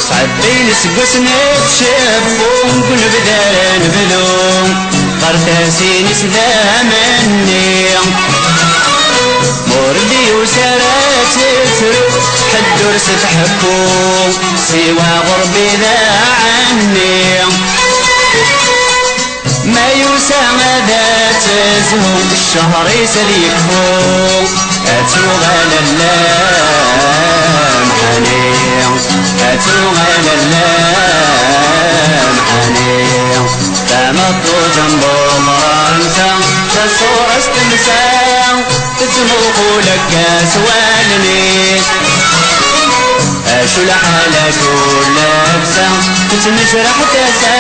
Sɛeddayen iseggasen ad ceffu, deg unebdar anebdu, ɣer tasin-is d amenni. Ma ur d-yusi ara ad tettru, ḥedd ur s-tḥekku, siwa ɣur-bi d aɛenni. Ma yusa ad tezhu, ccehr-is ad yekfu, ad tuɣal llamḥani, ad tuɣal llamḥani. Tameṭṭut n Bu Fransa, taṣura-s temsa, Muqul akka s wallen-is. Acu lḥal, acu llebsa, tettmejraḥ tasa,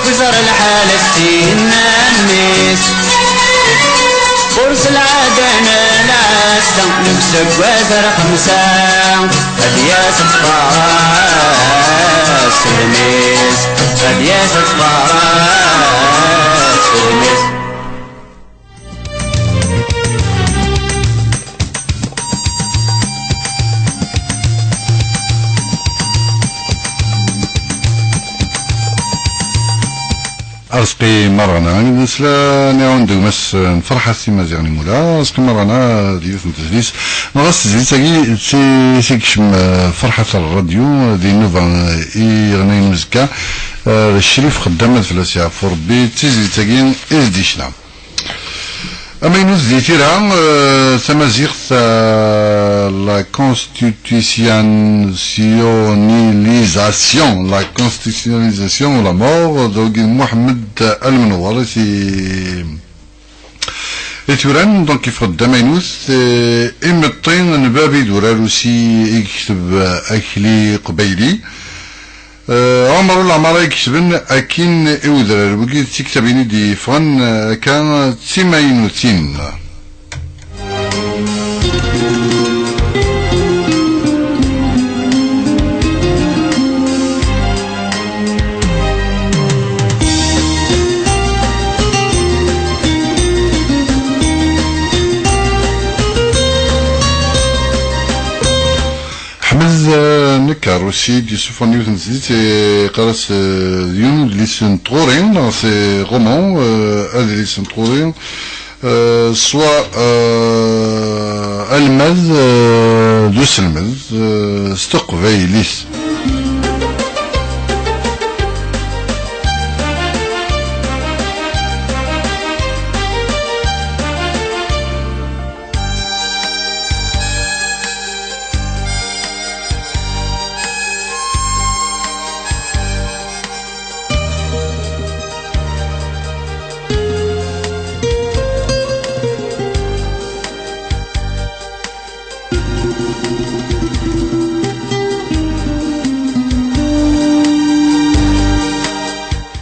gzer lḥal s tinna-nnes. Ɣur-s lɛada n lɛassa, n useggas ar xemsa, ad yas ttfaras s lmis, ad yas ttfaras s lmis. Arezqi Merɣana, i d nesla niɣen d gma-s n Ferḥat Imaziɣen Imula. Arezqi Merɣana d yiwet n tezlit, neɣ s tezlit-agi, d ti, ti yekcem, eh, Ferḥat ar rradyu, di nnuba, eh, i yeɣnayen uzekka, eh, d Crif Xeddam, ad fell-as yeɛfu Rebbi, d tizlit-agi i s-d-yecna. Amaynut di tira, eh, tamaziɣt, eh, la constitutionnalisation, la constitutionnalisation ou la mort, donc Mohamed Al Menwar, i t-, i t-yuran, donc yeffeɣ-d d amaynut, eh, imeṭṭi n bab idurar usi i yekteb, eh, akli qbayli. Eh, Ɛmer Ulaɛmara i iketben akkin i udrar. Wigi d tiktabin i d-yeffɣen, eh, akka d timaynutin. Ḥmed, eh, Nekkarusi d-yessufɣen yiwet n tezlit, eh, yeqqar-as, eh, yiwen udlis n tɣuri, neɣ c'est roman, eh, adlis n tɣuri, eh, soit, eh, almad, eh, d uselmed, eh, s teqbaylit.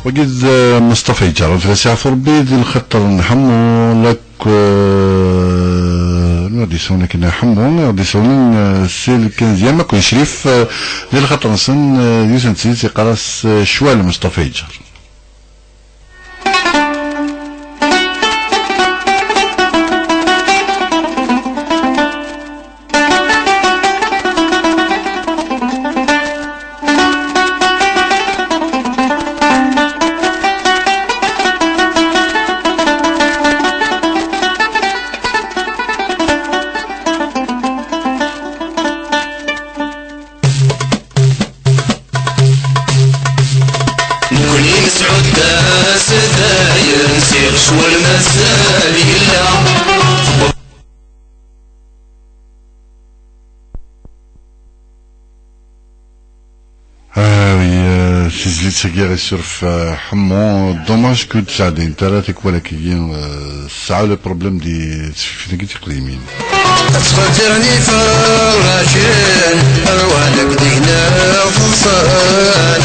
Wagi d, eh, Mustafa Yeǧǧar, ad fell-as yeɛfu Rebbi, di lxaṭer n Ḥemmu, la K-, eh, ad isawlen akken Ḥemmu, ad isawlen, eh, si lkanzyam akk Crif, eh, di lxaṭer-nsen, eh, yiwet n tezlit yeqqar-as, eh, Ccwal Mustafa Yeǧǧar. Nekkni nesɛudda s dayen, siɣ ccwal mazal yella. Ah oui, euh, tizlit-agi isuref, euh, Ḥemmu. Dommage que ur d-sɛeddayent ara tikwal akkagi, euh, tesɛa le problème di tsefifin-agi tiqdimin. Ad ttqeddiren iferracen, rwan akked gma-s ḍsan.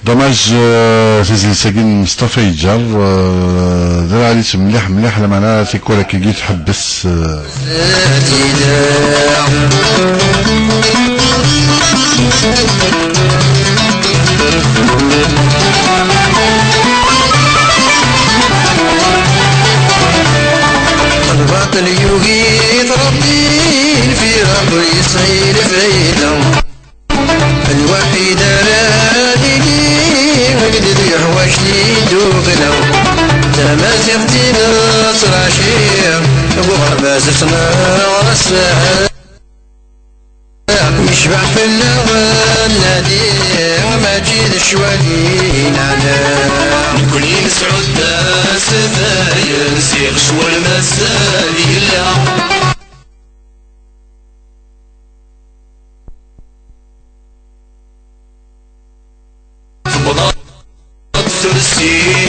Dommage, euh, tizlit-agi n Mustafa Yeǧǧar, euh, d lɛali-tt mliḥ, mliḥ, lameɛna tikwal akkagi tḥebbes, euh. Lbaṭel yugi-t Ṛebbi, lfiraq ur yesɛi lfayda. Lwaḥid ara nili, agdud yeḥwaǧ tiddukla. Tamaziɣt d tineṣraci, deg uɣerbaz ttnaɣ ass-a. Yecbeḥ fell-aɣ nnadi, mačči d ccwal i neɛna. Nekkni nesɛudda s dayen, siɣ ccwal mazal yella. Tewweḍ-d tmes-is.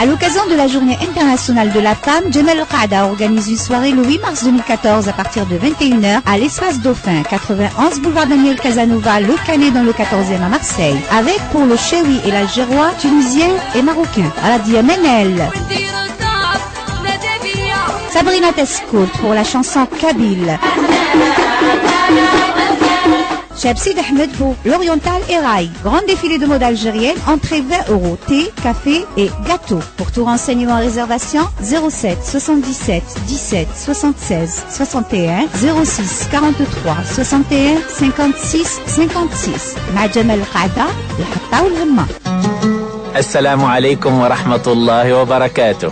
À l'occasion de la Journée internationale de la femme, Jamel Al Qaada organise une soirée le huit mars deux mille quatorze à partir de vingt et une heures à l'Espace Dauphin, quatre-vingt-onze boulevard Daniel Casanova, Le Canet dans le quatorzième à Marseille, avec pour le Chewi et l'Algérois, Tunisiens et Marocains. Radia Menel, Sabrina Tescourt pour la chanson kabyle. Cheb Sid Ahmed pour l'Oriental Eraï. Grand défilé de mode algérienne, entrée vingt euros. Thé, café et gâteau. Pour tout renseignement et réservation, zéro sept soixante-dix-sept dix-sept soixante-seize soixante et un, zéro six quarante-trois soixante et un cinquante-six cinquante-six. مع جمال القعدة، الحطة والهمة. السلام عليكم ورحمة الله وبركاته.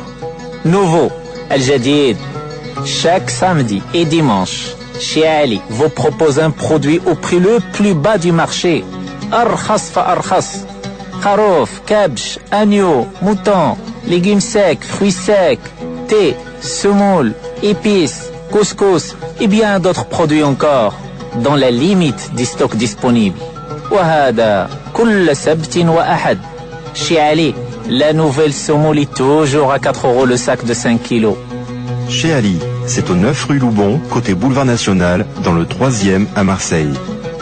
Nouveau, الجديد. Chaque samedi et dimanche, Chez Ali vous propose un produit au prix le plus bas du marché. أرخص فأرخص. خروف, كبش, agneau, mouton, légumes secs, fruits secs, thé, semoule, épices, couscous et bien d'autres produits encore, dans la limite des stocks disponibles. وهذا كل سبت وأحد. Chez Ali, la nouvelle semoule est toujours à quatre euros le sac de cinq kilos. Chez Ali, c'est au neuf rue Loubon, côté Boulevard National, dans le troisième à Marseille.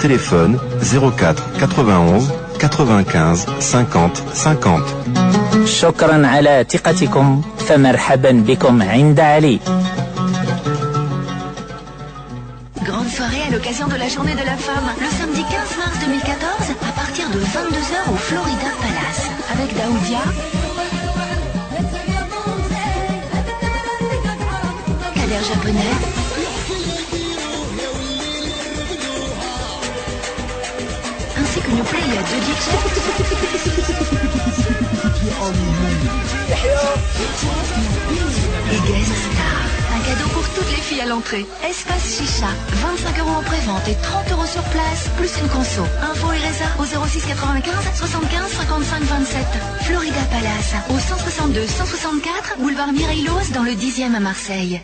Téléphone zéro quatre quatre-vingt-onze quatre-vingt-quinze cinquante cinquante. شكرا على ثقتكم، فمرحبا بكم عند علي. Grande soirée à l'occasion de la journée de la femme, le samedi quinze mars deux mille quatorze, à partir de vingt-deux heures au Florida Palace, avec Daoudia, Kader Japonais, ainsi qu'une playa de D J et guest star. Un cadeau pour toutes les filles à l'entrée. Espace Chicha, vingt-cinq euros en pré-vente et trente euros sur place, plus une conso. Info et réserve au zéro six quatre-vingt-quinze soixante-quinze cinquante-cinq vingt-sept. Florida Palace, au cent soixante-deux cent soixante-quatre, boulevard Mireille Loz, dans le dixième à Marseille.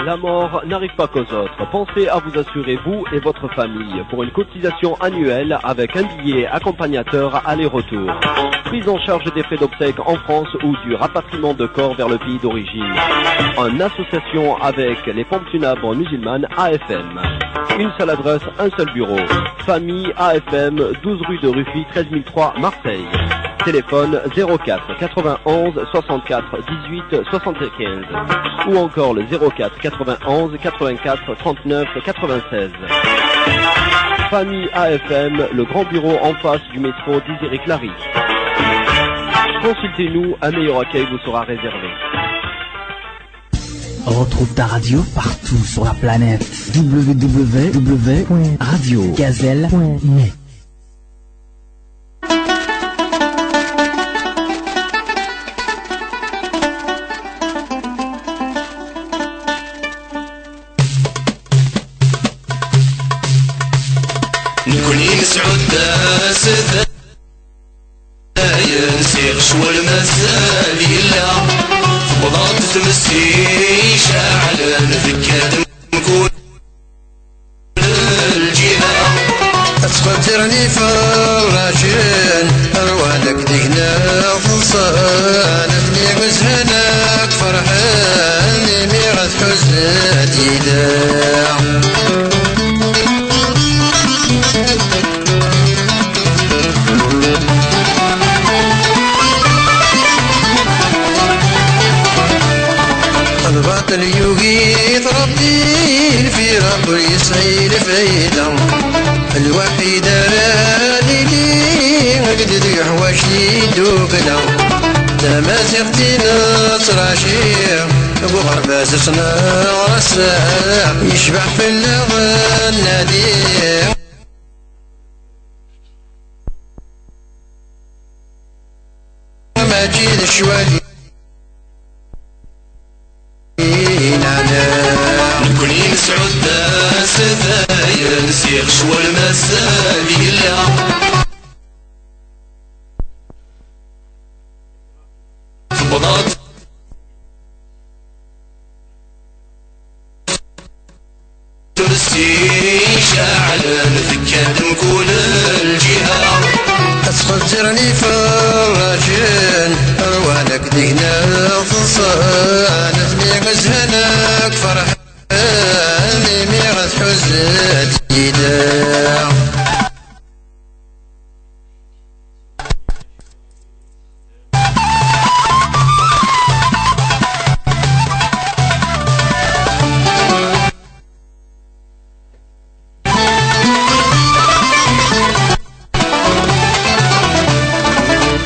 La mort n'arrive pas qu'aux autres. Pensez à vous assurer, vous et votre famille, pour une cotisation annuelle avec un billet accompagnateur aller-retour. Prise en charge des frais d'obsèques en France ou du rapatriement de corps vers le pays d'origine. En association avec les pompes funèbres musulmanes A F M. Une seule adresse, un seul bureau. Famille A F M, douze rue de Rufy, treize mille trois, Marseille. Téléphone zéro quatre quatre-vingt-onze soixante-quatre dix-huit soixante-quinze ou encore le zéro quatre quatre-vingt-onze quatre-vingt-quatre trente-neuf quatre-vingt-seize. Famille A F M, le grand bureau en face du métro Désiré Clary. Consultez-nous, un meilleur accueil vous sera réservé. Retrouve ta radio partout sur la planète. W W W point radio gazelle point net. نكوني مسعود داس Wal mazal yella, tewweḍ-d tmes iceɛlen, tekka-d mkul lǧiha. Ad ttqeddiren iferracen, rwan-ak deg-neɣ teḍṣan, atni zhan-ak ferḥen, imi ad tḥuzzet yid-neɣ. Lbaṭel yugi-t Ṛebbi, lfiraq ur yesɛi lfayda. Lwaḥid ara nili, agdud yeḥwaǧ tiddukla. Tamaziɣt i nettṛaci, deg uɣerbaz s neɣ ass, yecbeḥ fell-aɣ nnadi. Mačči d ccwal i neɛna. Nekkni nesɛudda s atay, nsiɣ ccwal mazal yella. Tewweḍ-d Tmes iceɛlen, tekka-d mkul lǧiha. Ad ttqeddiren iferracen, rwan-ak deg-neɣ teḍṣan, atni zhan-ak ferḥen, imi ad tḥuzzet yid-neɣ.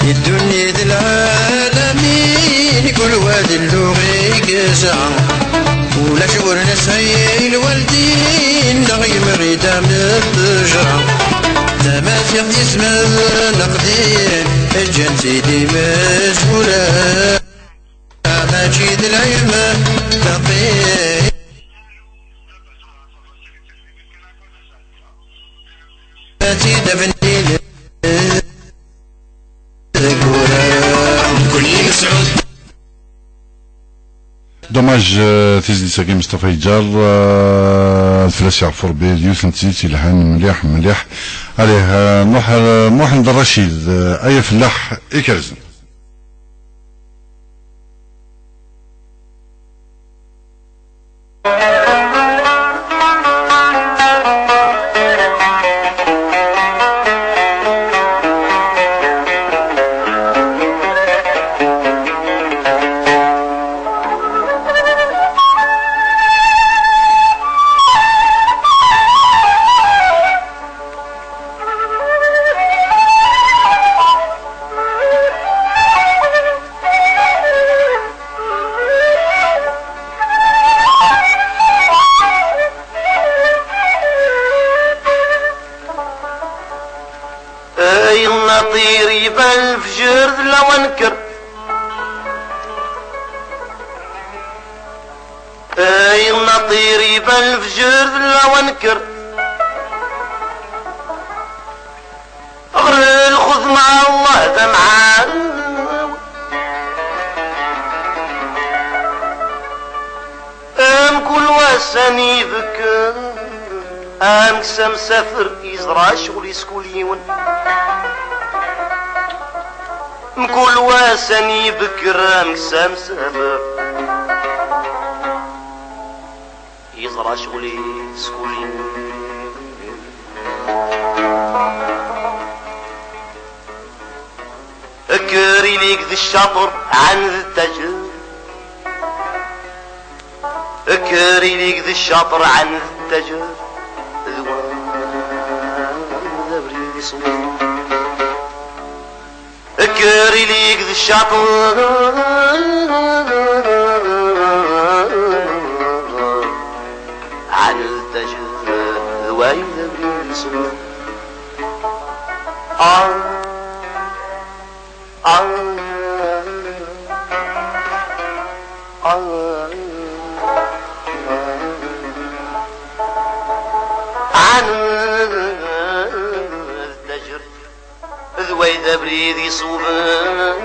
Di ddunit d lɛalamin, kul wa d lluɣ i yesɛa. Ulac ur nesɛi lwaldin, neɣ yemɣi-d am ṭṭejra. Tamaziɣt isem-nneɣ din, ǧǧan-tt-id imezwura. Mačči d lɛilm taqi. Ad tt-id-afnen deg wurar. Nekkni nesɛu Dommage, euh, tizlit-agi Mustafa Yeǧǧar, euh, ad fell-as yeɛfu Rebbi, d yiwet n tizlit yelhan mliḥ, mliḥ. Allez, euh, Muḥ-, euh, Muḥend Racid, euh, ay afellaḥ ikerzen. Ay naṭir iban lefjer d lawan kker. Ay naṭir iban lefjer d lawan kker. Ɣer lxedma Allah d amɛawen. Mkul wass ad nibekk, amek s amsafer yeẓra ccɣel-is kul yiwen. Mkul wass ad nibekk, amek s amsafer yeẓra ccɣel-is kul yiwen. Kker ili-k d ccaṭer, ɛaned ttaǧer. Kker ili-k d ccaṭer, ɛaned ttaǧer. D wa d abrid iṣewwer. Kker ili-k d ccaṭer, ɛaned ttaǧer. D wa d abrid iṣewwer. Ah, ah, ah, ɛaned ttaǧer. D wa d abrid iṣewben.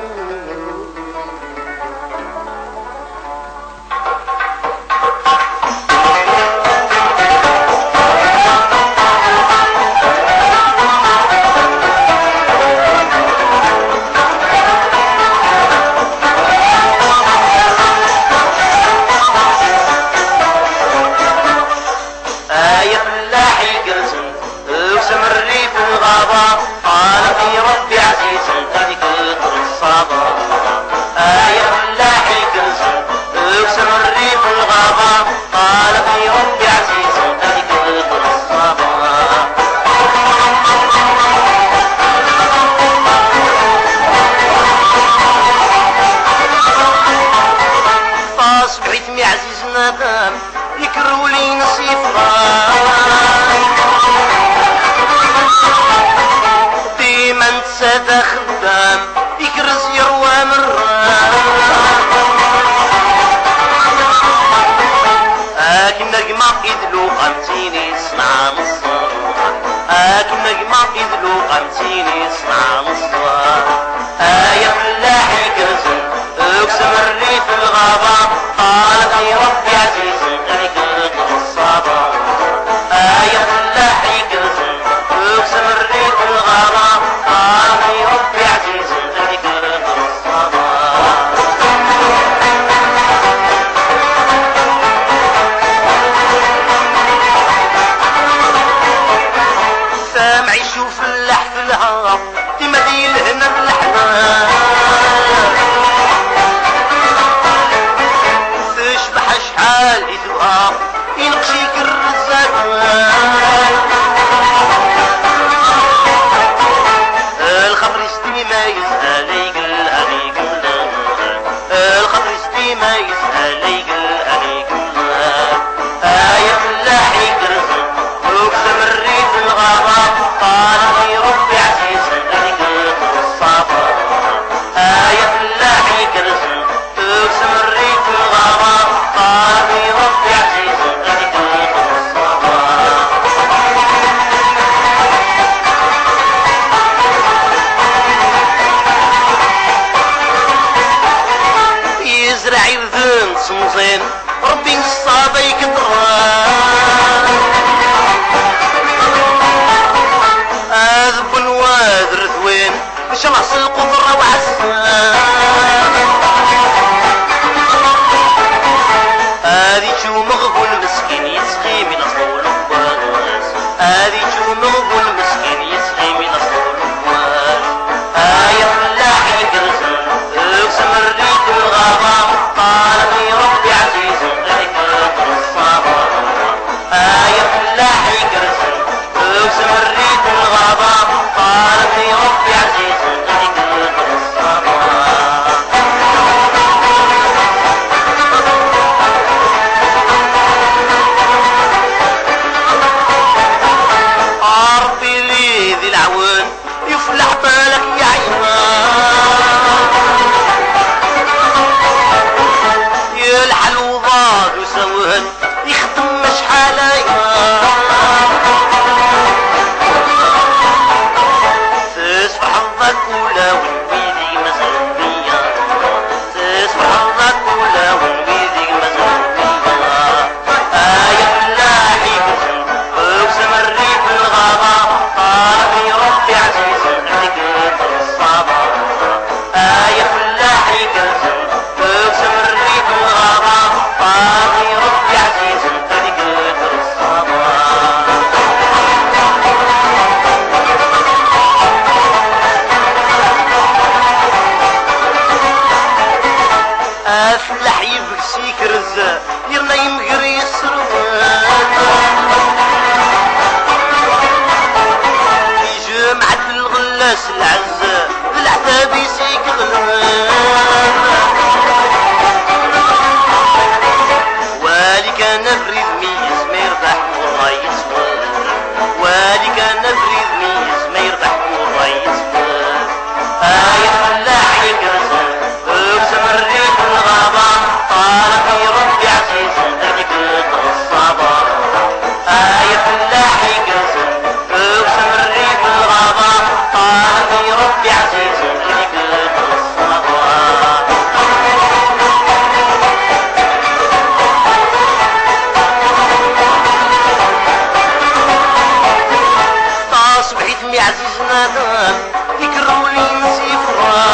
Mi ɛzizen Adam, ikker ul-ines yefɣer. Dima netta d axeddam, ikrez yerwa merra. Akken a gma i d luqam ttini ṣenɛa meṣṣer. Akken a gma i d luqam ttini ṣenɛa meṣṣer. Ay afellaḥ ikerzen, uksem rrif lɣaba, ṭaleb i Rebbi ɛzizen, ad ikelk ṣṣaba. Ay afellaḥ ikerzen, uksem rrif lɣaba, ṭaleb i Rebbi ɛzizen, ad ikelk ṣṣaba. Samɛic ufellaḥ felha, dima di lehna d leḥna. Tecbeḥ acḥal i tebɣa, ineqc-ik rrezak. Lxaṭer-is dima yezha la igelha, la igelha. Lxaṭer-is dima yezha la igelha, la igelha. Ay afellaḥ igerrzen, uksem rrif lɣaba, ṭaleb i Rebbi ɛzizen, ad ikelk ṣṣaba. Ay afellaḥ igerrzen, uksem rrif lɣaba, ṭaleb i Rebbi ɛzizen, ad ikelk ṣṣaba. Yezreɛ irden semẓin, Rebbi ṣṣaba ikeḍran. Ad wwen wad rretwin, ncallah s lqudra uɛessen. Ad ičč umeɣbun meskin, yettɣimi laṣel n wass. Ad ičč umeɣbun meskin, yettɣimi laṣel n wass. Ay afellaḥ igerrzen, uksem rrif lɣaba, ṭaleb i Rebbi ɛzizen, ad ikelk ṣṣaba. Ay afellaḥ igerrzen, uksem rrif lɣaba, ṭaleb i Rebbi ɛzizen, ad ikelk ṣṣaba. A Rebbi li di leɛwen, yufleḥ balak yeɛya. Yelḥa lewḍa d usawen, ixeddem acḥal aya. Tesferḥeḍ akk ulawen wid i mazal nniya. Tesferḥeḍ akk ulawen wid i mazal nniya. Ay afellaḥ igerrzen, uksem rrif lɣaba, ṭaleb i Rebbi ɛzizen, ad ikelk ṣṣaba. Ay afellaḥ igerrzen, uksem rrif lɣaba, ṭaleb i Rebbi ɛzizen, ad ikelk ṣṣaba. Afellaḥ yebges ikrez, yerna yemger yesrwen. Ijmeɛ-d lɣella s lɛezz, d leɛtab-is i yeɣleb. Wali kan abrid mi yezma yerbeḥ, werra yettwet. Wali kan abrid mi yezma yerbeḥ, werra yettwet. Ay afellaḥ igerrzen, uksem rrif lɣaba, ṭaleb i Rebbi ɛzizen, ad ikelk ṣṣaba. Ay afellaḥ igerrzen, uksem rrif lɣaba, ṭaleb i Rebbi ɛzizen, ad ikelk ṣṣaba. Taṣebḥit mi ɛzizen Adam, ikerrul-ines yefra.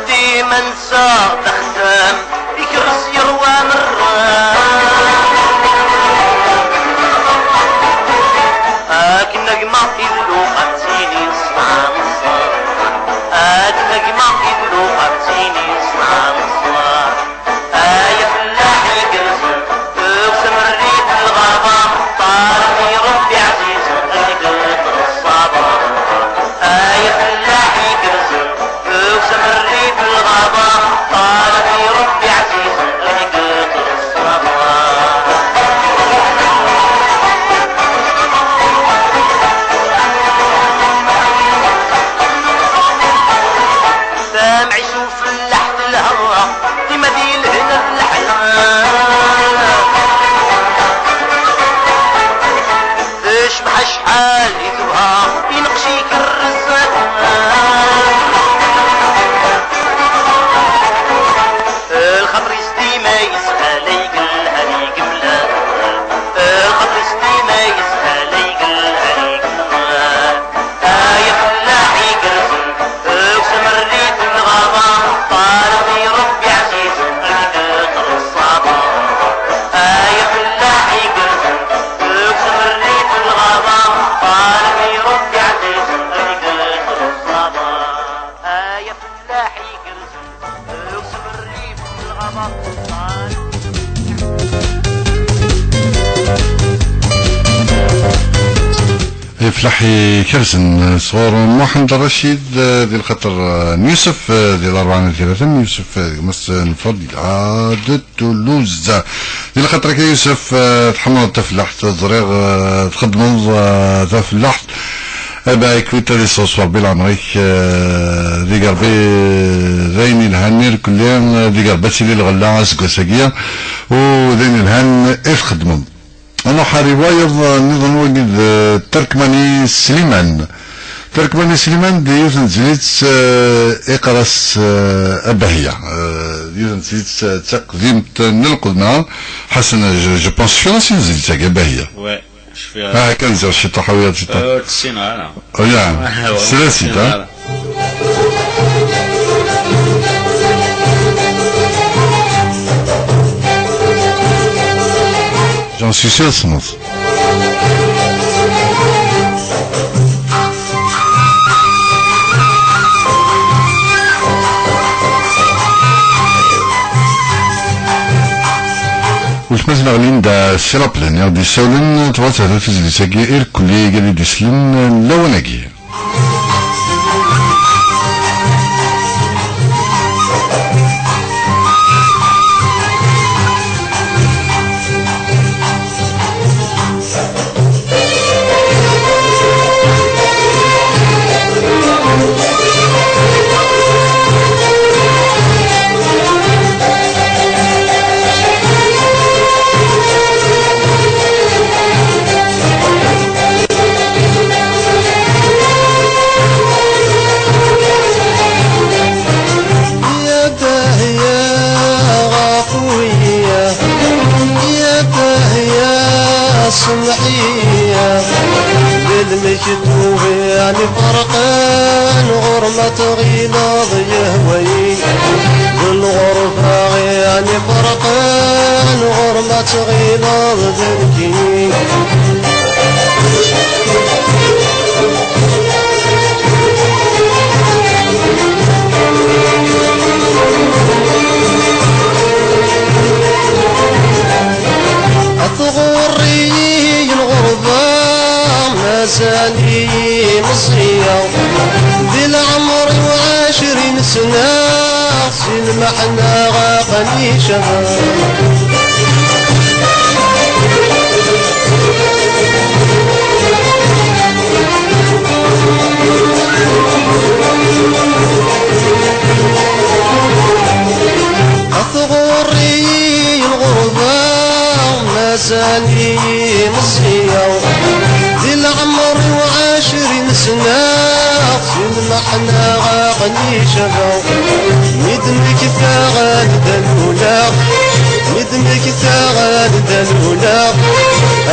Dima netta d axeddam, ikerrez yerwa merra. Akken a gma i d luqam ttini ṣenɛa meṣṣer. Akken a gma i d luqam ttini ṣenɛa meṣṣer. Ay afellaḥ igerrzen, uksem rrif lɣaba, ṭaleb i Rebbi ɛzizen, ad ikelk ṣṣaba. Ay afellaḥ igerrzen, uksem Iflaḥ ikersen sɣur Muḥend Racid, eh, di lxaṭer, eh, n Yusef, eh, di Larebɛa n At Yiraten, Yusef, eh, gma-s n Fadila de Toulouse. Di lxaṭer akka, Yusef, eh, tḥemmleḍ tafellaḥt, ẓriɣ, eh, txeddmeḍ, eh, tafellaḥt. Eh ben, écoute, ad iṣṣeṣṣu Rebbi leɛmer-ik, eh, deg Rebbi, d ayen ilhan irkelli, eh, deg Rebbi ad tili lɣella aseggas-agi, u d ayen ilhan i txeddmeḍ. Ad nruḥ ar wayeḍ nniḍen, wagi d Terkmani Sliman. Terkmani Sliman d yiwet n tezlit, eh, iqras, eh, Abahya. Eh, d yiwet n tezlit, eh, d taqdimt n lqedma. Ḥasan, je, je pense cfiɣ-as i tezlit-agi, Abahya. Ouais, cfiɣ. Ah, kan ziɣ ciṭuḥ, awi-yaɣ ciṭuḥ. Ur tt-ssineɣ ara. Oh, ya. Ur tt-ssineɣ ara. J'en suis sûr, tessneḍ. Weltma-s neɣ Linda Siraplin i ɣ-d-yessawlen, tebɣa ad tehdu tizlit-agi irkelli i d-isellen lawan-agi. يا داهية غافوية، يا داهية سمحية، للمكتوب يعني فرقان غرمة غيلاض يهوي، للغربة يعني فرقان غرمة غيلاض ذنكي. تغري الغربة مازالي مصية، دي العمر وعشرين سنة، سي المحنة غاقني شباب. تغري الغربة مازالي مصية، دي العمر وعشرين سنة، في المحنة غاقني شباب. مدمك تاغد دلولا، مدمك تاغد دلولا،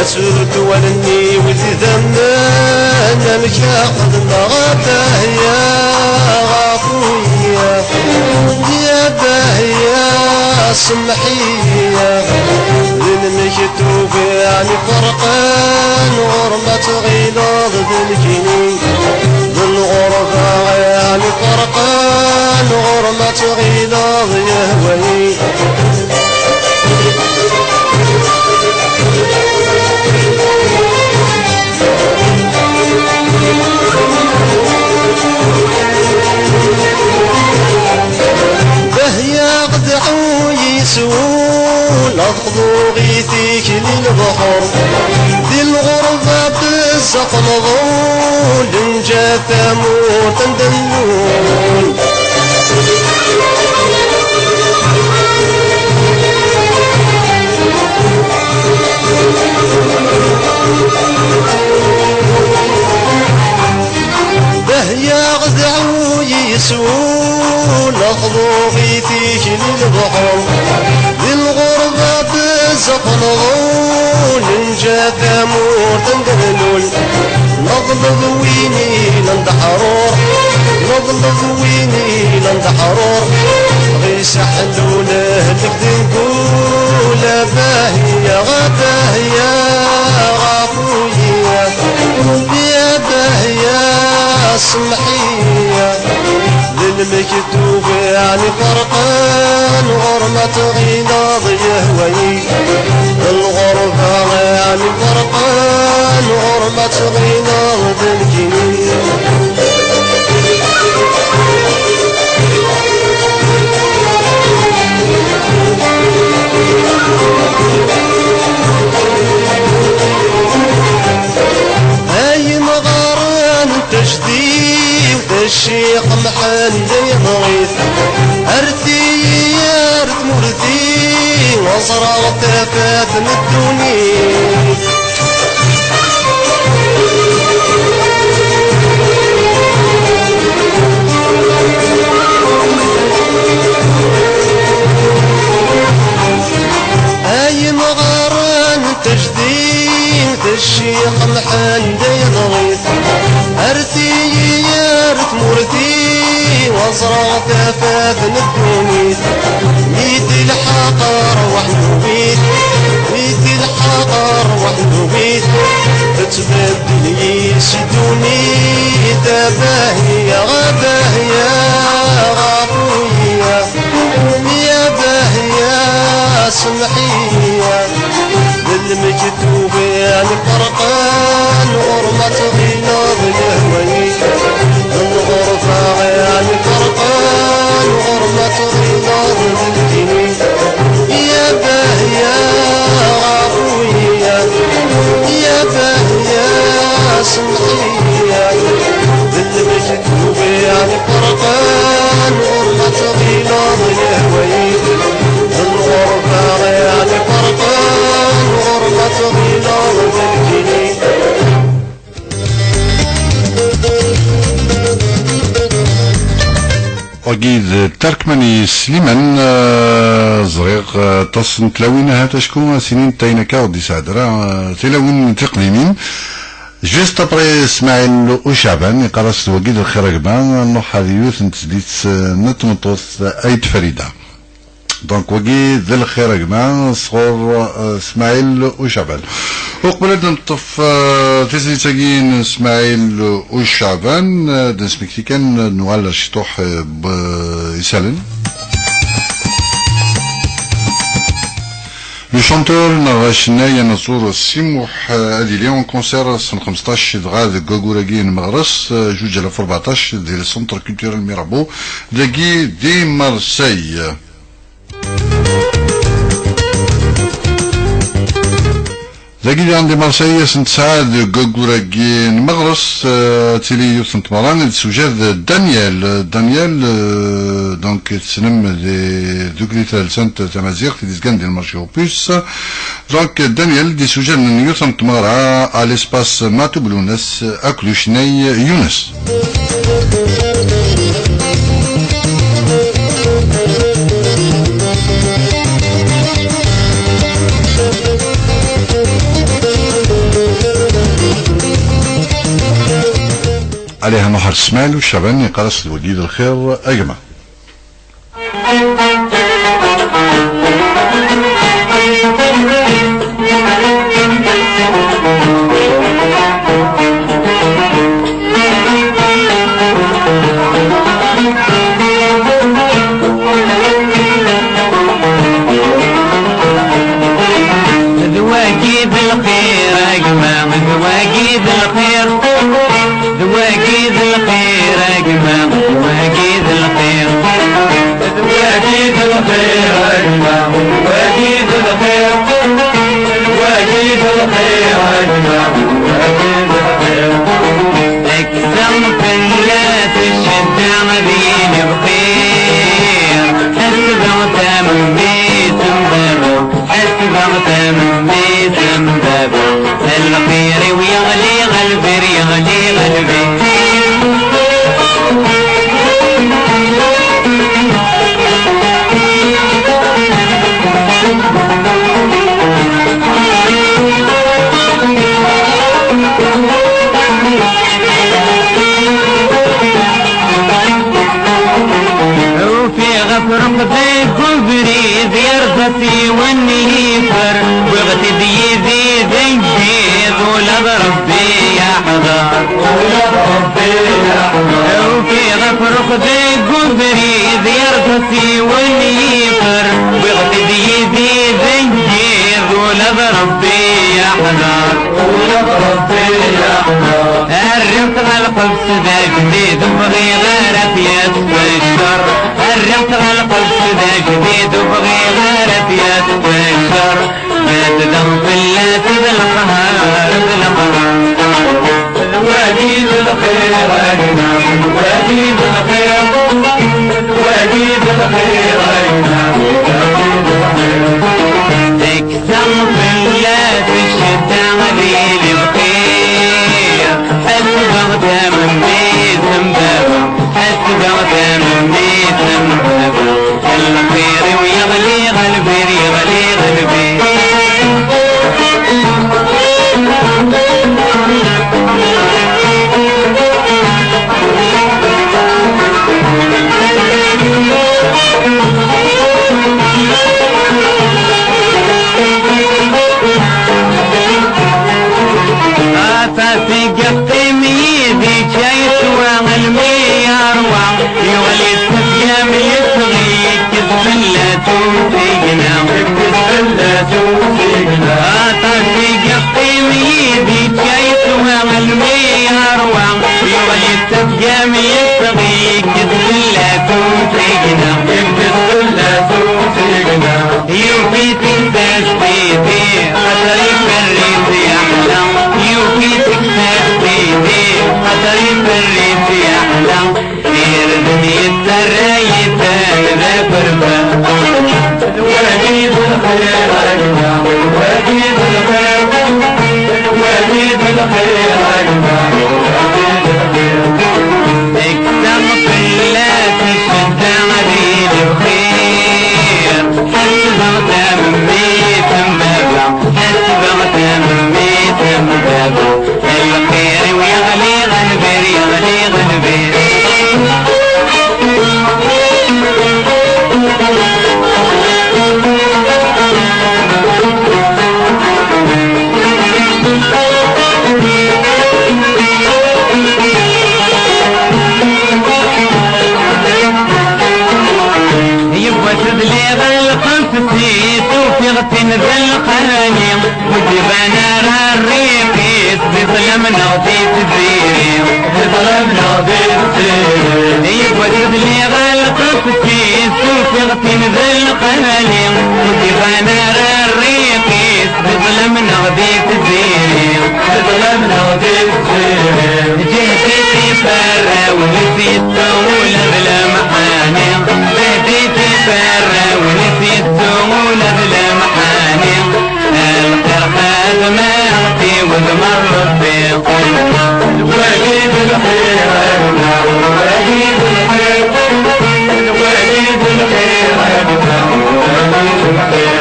أسرت ولني ولد ذمنا مشاقد مغاته يا غافوية. يا باهية سمحية، للمكتوب يعني فرقان، غرمة غيلاض بالجنين، بالغربة يعني فرقان، غرمة غيلاض يهوي. باه ياغ دعو يسول، أضغضو غيثيك للبحر. دي الغربة بزاف نضول، نجا ثمور تندلول. باه ياغ دعو يسول، أخضو غيثيك للبحر. دي الغربة بزاف نضول، نجا ثمور تندلول. نظلم ويني لندحرور، نظلم ويني لندحرور. غي سحلوله تقدي نقول باهية غا باهية غا خويا. يا باهية سمحية، للمكتوب يعني فرقان، غرمة غيلاض يهوي. الغربة يعني فرقان، غرمة غيلاض Ẓreɣ tafat n ddunit. Ay imɣaren n tejdin, d Ccix Mḥend ay lɣit. Ar tili ar tmurt-iw, ad ẓreɣ tafat n ddunit. Mi d-ilḥeq rrwaḥ n wid, mi d-ilḥeq rrwaḥ n wid, tettbeddil yis-i ddunit. A Bahya, a Bahya, ɣafu-yi, ya Bahya, semḥ-iyi. D lmektub i iferqen ɣur-m ad tɣileḍ d lehwa-yi. D lɣerba i iferqen ɣur-m ad tɣileḍ d ddin-i. Ya Bahya, ɣafu-yi, ya Bahya, semḥ-iyi. D lmektub i iferqen ɣur-m ad tɣileḍ d lehwa-yi. D lɣerba i iferqen ɣur-m ad tɣileḍ d ddin-i. Wagi d Tarkmani Sliman, eh, ẓriɣ, eh, aṭas n tlawin ahat acku ad sinint ayen akka ur d-yesɛed ara, eh, tilawin tiqdimin. Juste après Smaɛil Uceɛban, yeqqar-as d wagi d lxir a gma, nruḥ ar yiwet n tezlit, eh, n tmeṭṭut, eh, Ayt Farida. Donc, wagi d lxir a gma, sɣur, eh, Smaɛil Uceɛban. Uqbel ad neṭṭef, eh, tizlit-agi n Smaɛil Uceɛban, eh, ad nesmekti kan, eh, nuɣal ar ciṭuḥ, eh, b-, isallen. Le chanteur neɣ acennay anaẓur Si Muḥ, eh, ad yili en concert ass n xmesṭac dɣa deg waggur-agi n Meɣres, eh, juj alaf u rbeɛṭac di le Centre Culturel Mirabeau, dagi di Marseille. Dagi diɣen di Marseille, ass n tesɛa deg waggur-agi n Meɣres, eh, ad tili yiwet n tmeɣra i d-tessewjad Daniel. Daniel, eh, donc, tessnem di tdukli tadelsant tamaziɣt i d-izgan di lmarché Opus. Donc, Daniel, d-isujaden n yiwet n tmeɣra à l'espace Matub Lwennas akked ucennay Yunes. Allez, ad nruḥ ar Smaɛil Uceɛban, yeqqar-as d wagi d lxir a gma. D wagi d lxir a gma, d wagi d lxir. D wagi d lxir a gma, d wagi d lxir. D wagi d lxir a gma, d wagi d lxir. D wagi d lxir a gma, d wagi d lxir. Kkseɣ fell-as ccedda ad yili bxir. Ḥesbeɣ tamemmit n baba. Ḥesbeɣ tamemmit n baba, lxir-iw yeɣli ɣer lbir, yeɣli ɣer lbir. Ufiɣ afrux deg ubrid, yerẓa-t yiwen yifer. Wwiɣ-t-id yid-i deg yiḍ, ula d Rebbi yeḥḍer. Ula d Rebbi yeḥḍer. Ufiɣ afrux deg ubrid, yerẓa-t yiwen yifer. Wwiɣ-t-id yid-i deg yiḍ, ula d Rebbi yeḥḍer. Ula d Rebbi yeḥḍer. Rriɣ-t ɣer lqefs d ajdid, ur bɣiɣ ara ad t-yatfeccer. Rriɣ-t ɣer lqefs d ajdid, ur bɣiɣ ara ad t-yatfeccer. Beddeɣ fell-as d leqher, d leqher. D wagi d lxir a gma, d wagi d lxir. D wagi d lxir a gma, d wagi d lxir. Teksa fell-as ccedda di lebxir, ḥesbeɣ tammit n baba, ḥesbeɣ tammit n baba, lxir-iw yeɣli ɣer lbir, yeɣli ɣer lbir. Yiwwas dliɣ lxefti, ufiɣ-tt-in d lqani, ur d-iban ara rriq-is, di ṭṭlam neɣ di tziri, di ṭṭlam neɣ di tziri. Yiwwas dliɣ lxefti, ufiɣ-tt-in d lqani, ur d-iban ara rriq-is, di ṭṭlam neɣ di tziri, di ṭṭlam neɣ di tziri. Ǧehdet iferrawen-is, yettu ula d lemḥani. Ǧehdet iferrawen-is, yettu ula d lemḥani. Lxir xedmeɣ-t i wudem n Ṛebbi. Wagi d lxir, wagi d lxir, wagi d lxir, wagi d lxir.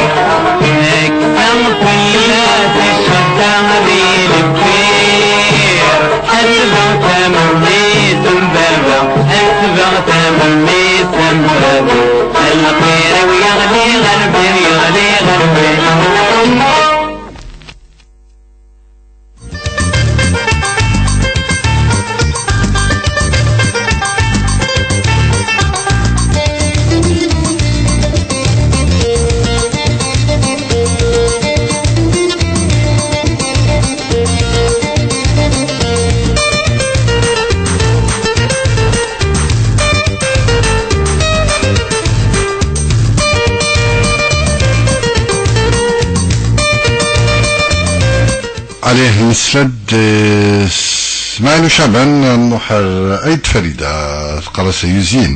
Tekfa fell-as ccedda di lebxir. Ḥesbeɣ tammit n baba, ḥesbeɣ tammit n baba. Lxir-iw yeɣli ɣer lbir, yeɣli ɣer lbir. Allez, nesla-d, eh, Smaɛil Ucaban, nruḥ ar Ayt Farida, teqqar-as ay uzyin.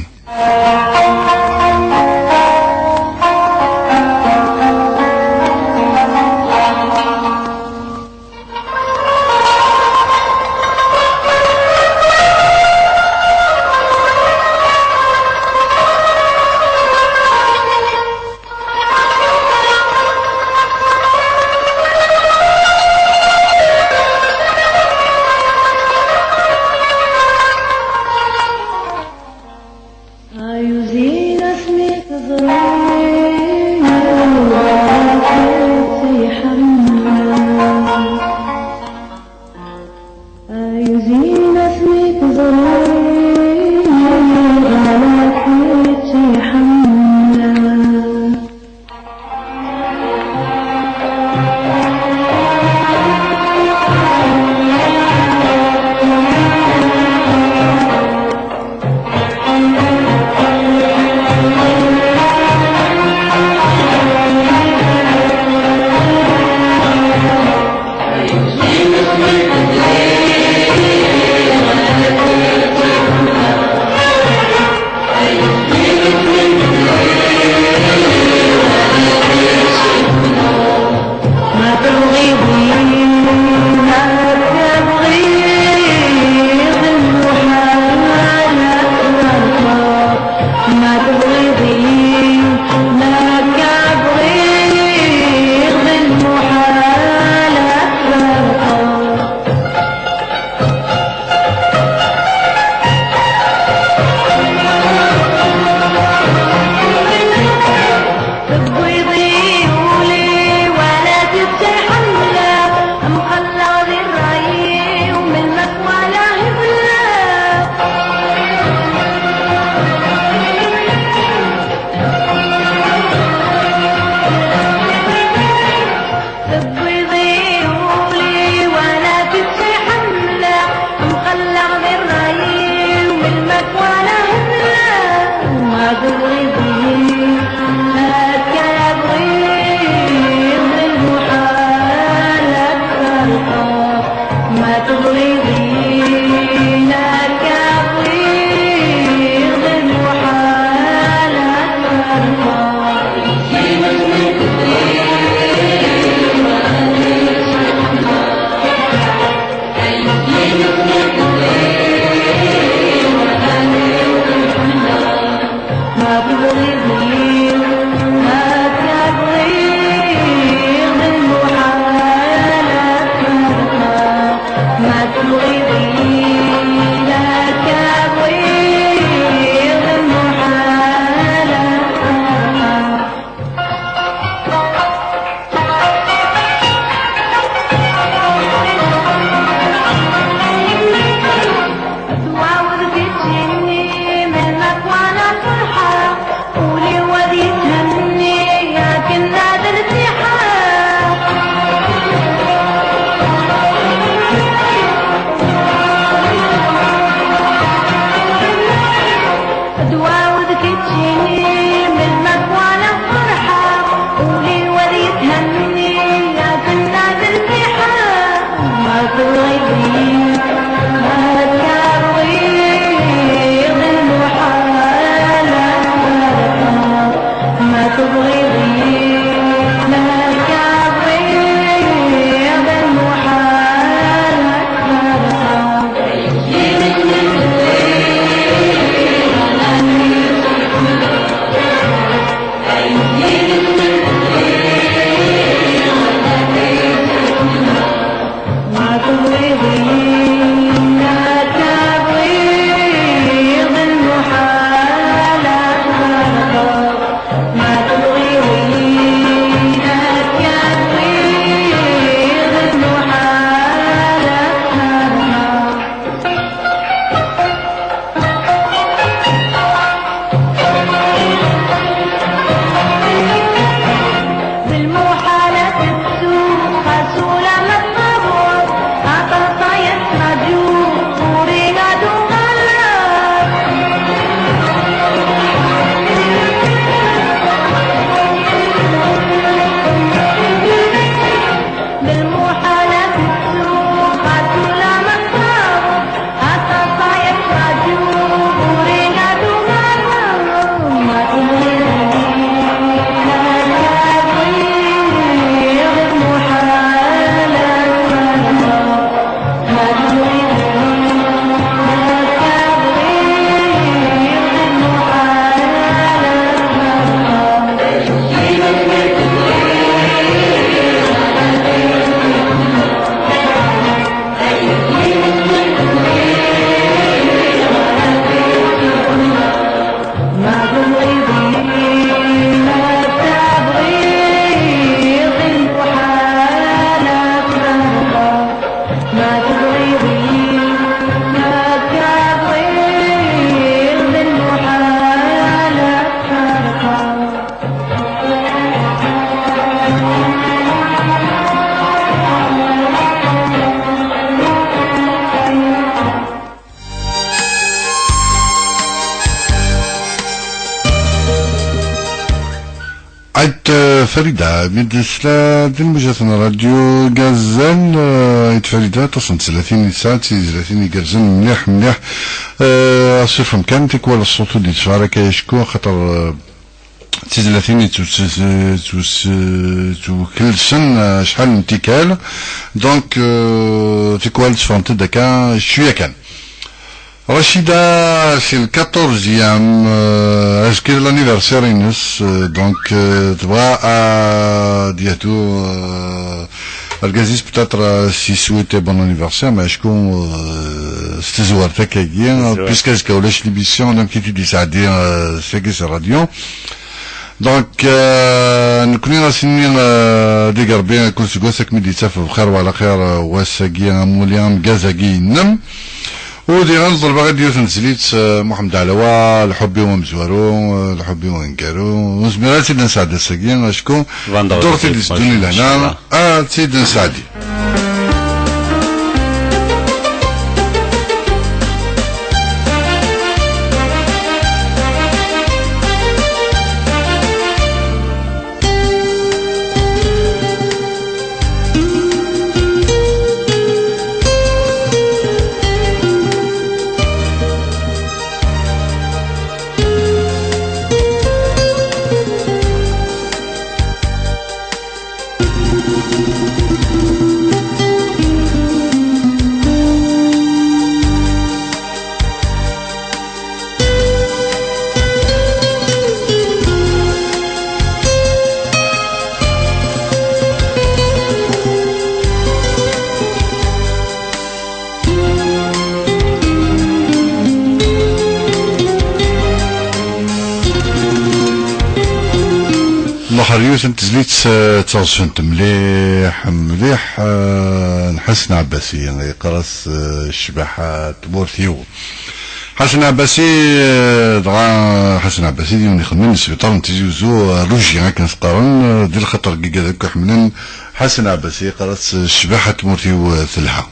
Ay uzyin asmi teẓriḍ, ay ḥemla. Ay uzyin asmi teẓriḍ, ay ḥemla. Ait, euh, Farida, mi d-tesla di lmujat n Radio Gazelle, euh, ait Farida, aṭas n tezlatin i tesɛa, d tizlatin igerrzen mliḥ, mliḥ. Euh, asufem kan, tikwal ṣṣut ur d-yetteffeɣ ara akka acku, axaṭer, euh, d tizlatin yettwes-, yettwes-, yettwakellsen, euh, acḥal n tikkal. Donc, euh, tikwal tteffɣent-d akka, cwiya kan. Racida, c'est le quatorzième, euh, azekka d l'anniversaire-ines, euh, donc, euh, tebɣa ad yehdu, euh, argaz-is peut-être, euh, si souhaiter bon anniversaire, mais acku, euh, s tezwart akkagi, euh, puisque azekka ulac l'émission, donc i t-id-yesɛeddi, euh, sagi s radio. Donc, euh, nekni ad s-nini, euh, deg Rebbi, kul seg wass akken i d-yettaf bxir wala xir, euh, wass-agi amuli ameggaz-agi-inem. U diɣen ḍelbeɣ-d yiwet n tezlit, eh, Muḥemmed Ɛlawa, lḥubb-iw amezwaru, eh, lḥubb-iw aneggaru. Ur nezmir ara ad tt-id-nesɛeddi ass-agi, acku ddurt i d-iteddun i lehna, ad tt-id-nesɛeddi. Nruḥ ɣer yiwet n tezlit, eh, d taɣezfant mliḥ, mliḥ, eh, n Ḥasen Ɛebbasi, yeqqar-as, eh, Ccbaḥa n tmurt-iw. Ḥasen Ɛebbasi, eh, dɣa Ḥasen Ɛebbasi d yiwen ixedmen deg sbiṭar n Tizi Uzzu, eh, Ruji akken s-qqaren, eh, di lxaṭer n yigad akk iḥemmlen Ḥasen Ɛebbasi, yeqqar-as, eh, Ccbaḥa n tmurt-iw, eh, telha.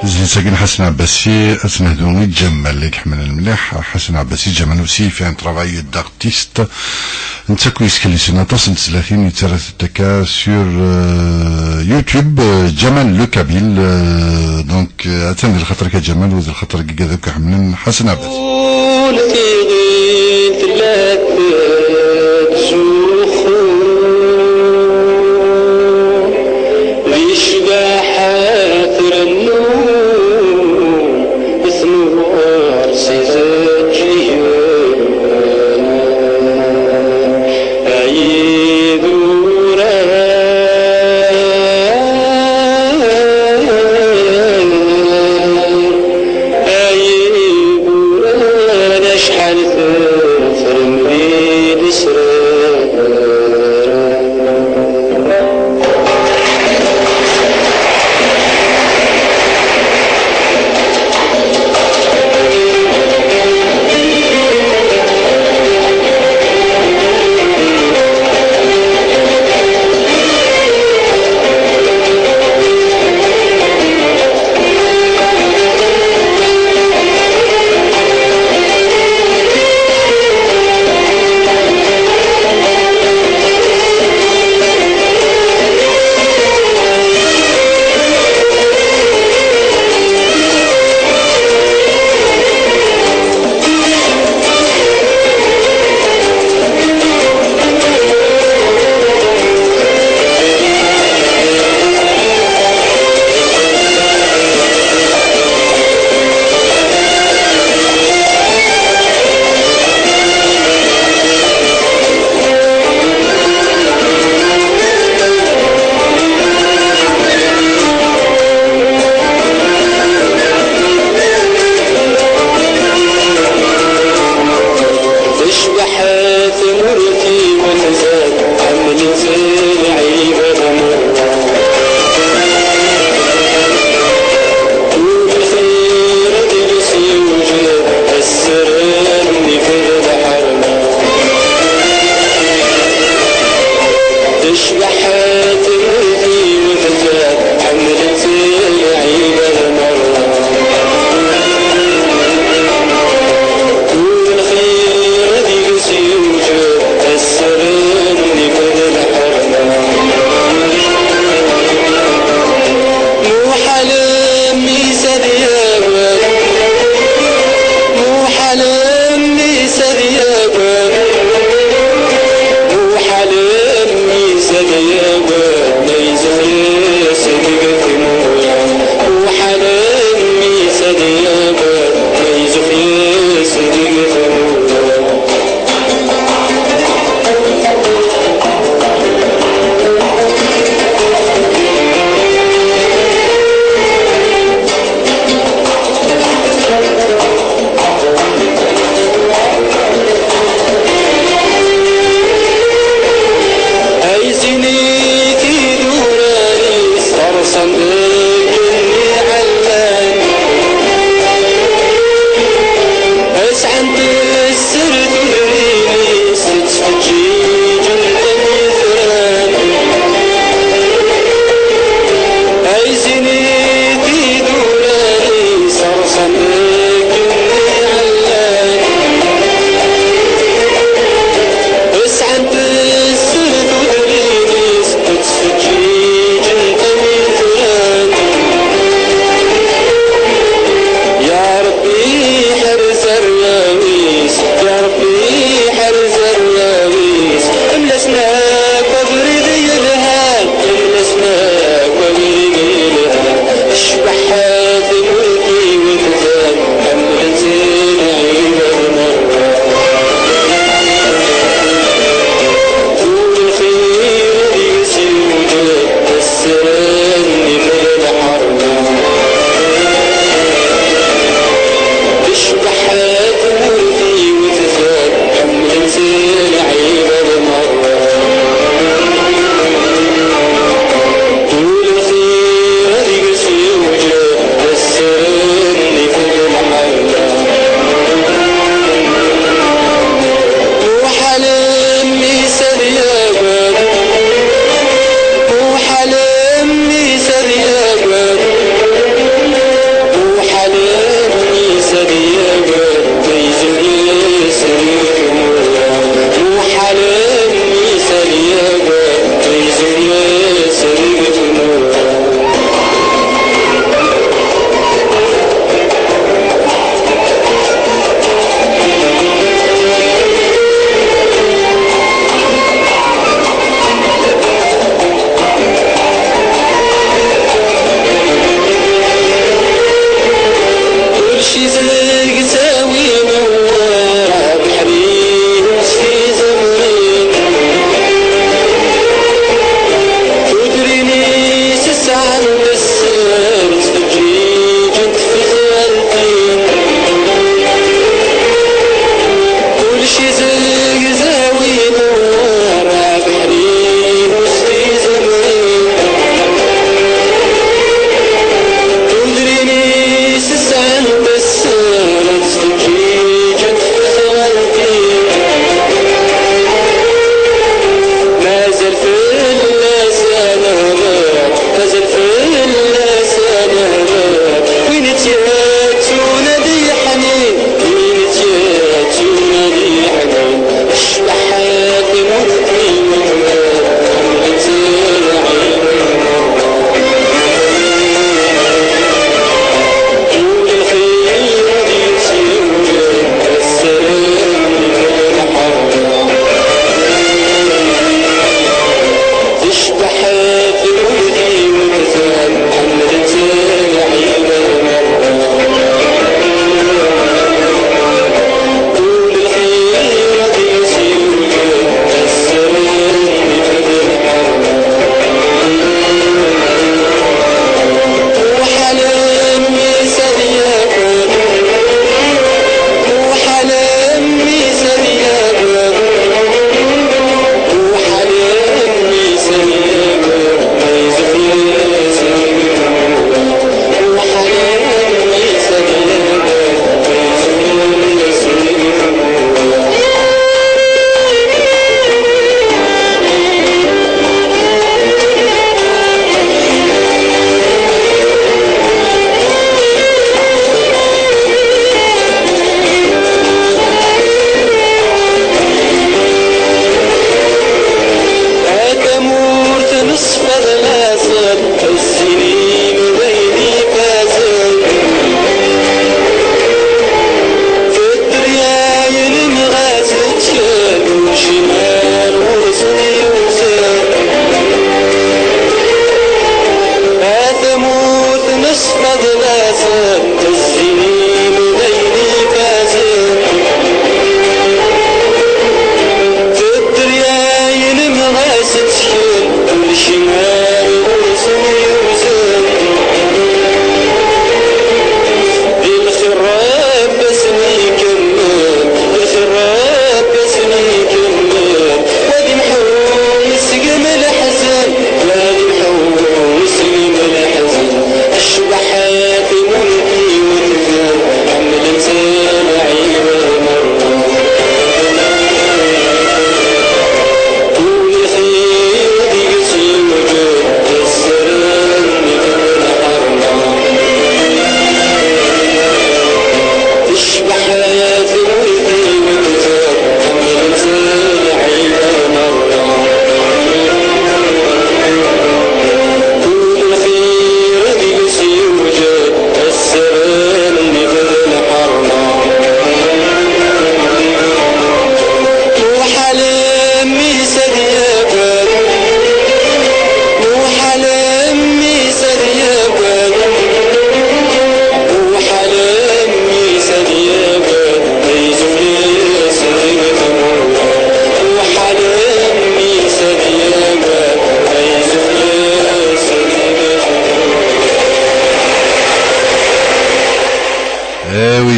Zid-agi n Ḥasan Ɛebbasi, ad s-nehdu i Ǧamal i iḥemmlen mliḥ. Ḥasan Ɛebbasi, Ǧamal aussi, il fait un travail d'artiste. Netta akk yeskelsen aṭas n tezlatin, yettarra-t akka sur, euh, YouTube, euh, Ǧamal le Kabyle, euh, donc, euh, atan di lxaṭer-ik a Ǧamal, u di lxaṭer n yigad akk iḥemmlen Ḥasan Ɛebbasi. Ur tiɣin tella tettzuxxu di ccbaḥa trennu tmurt s izeǧǧigen. Ay idurar, ay idurar, acḥal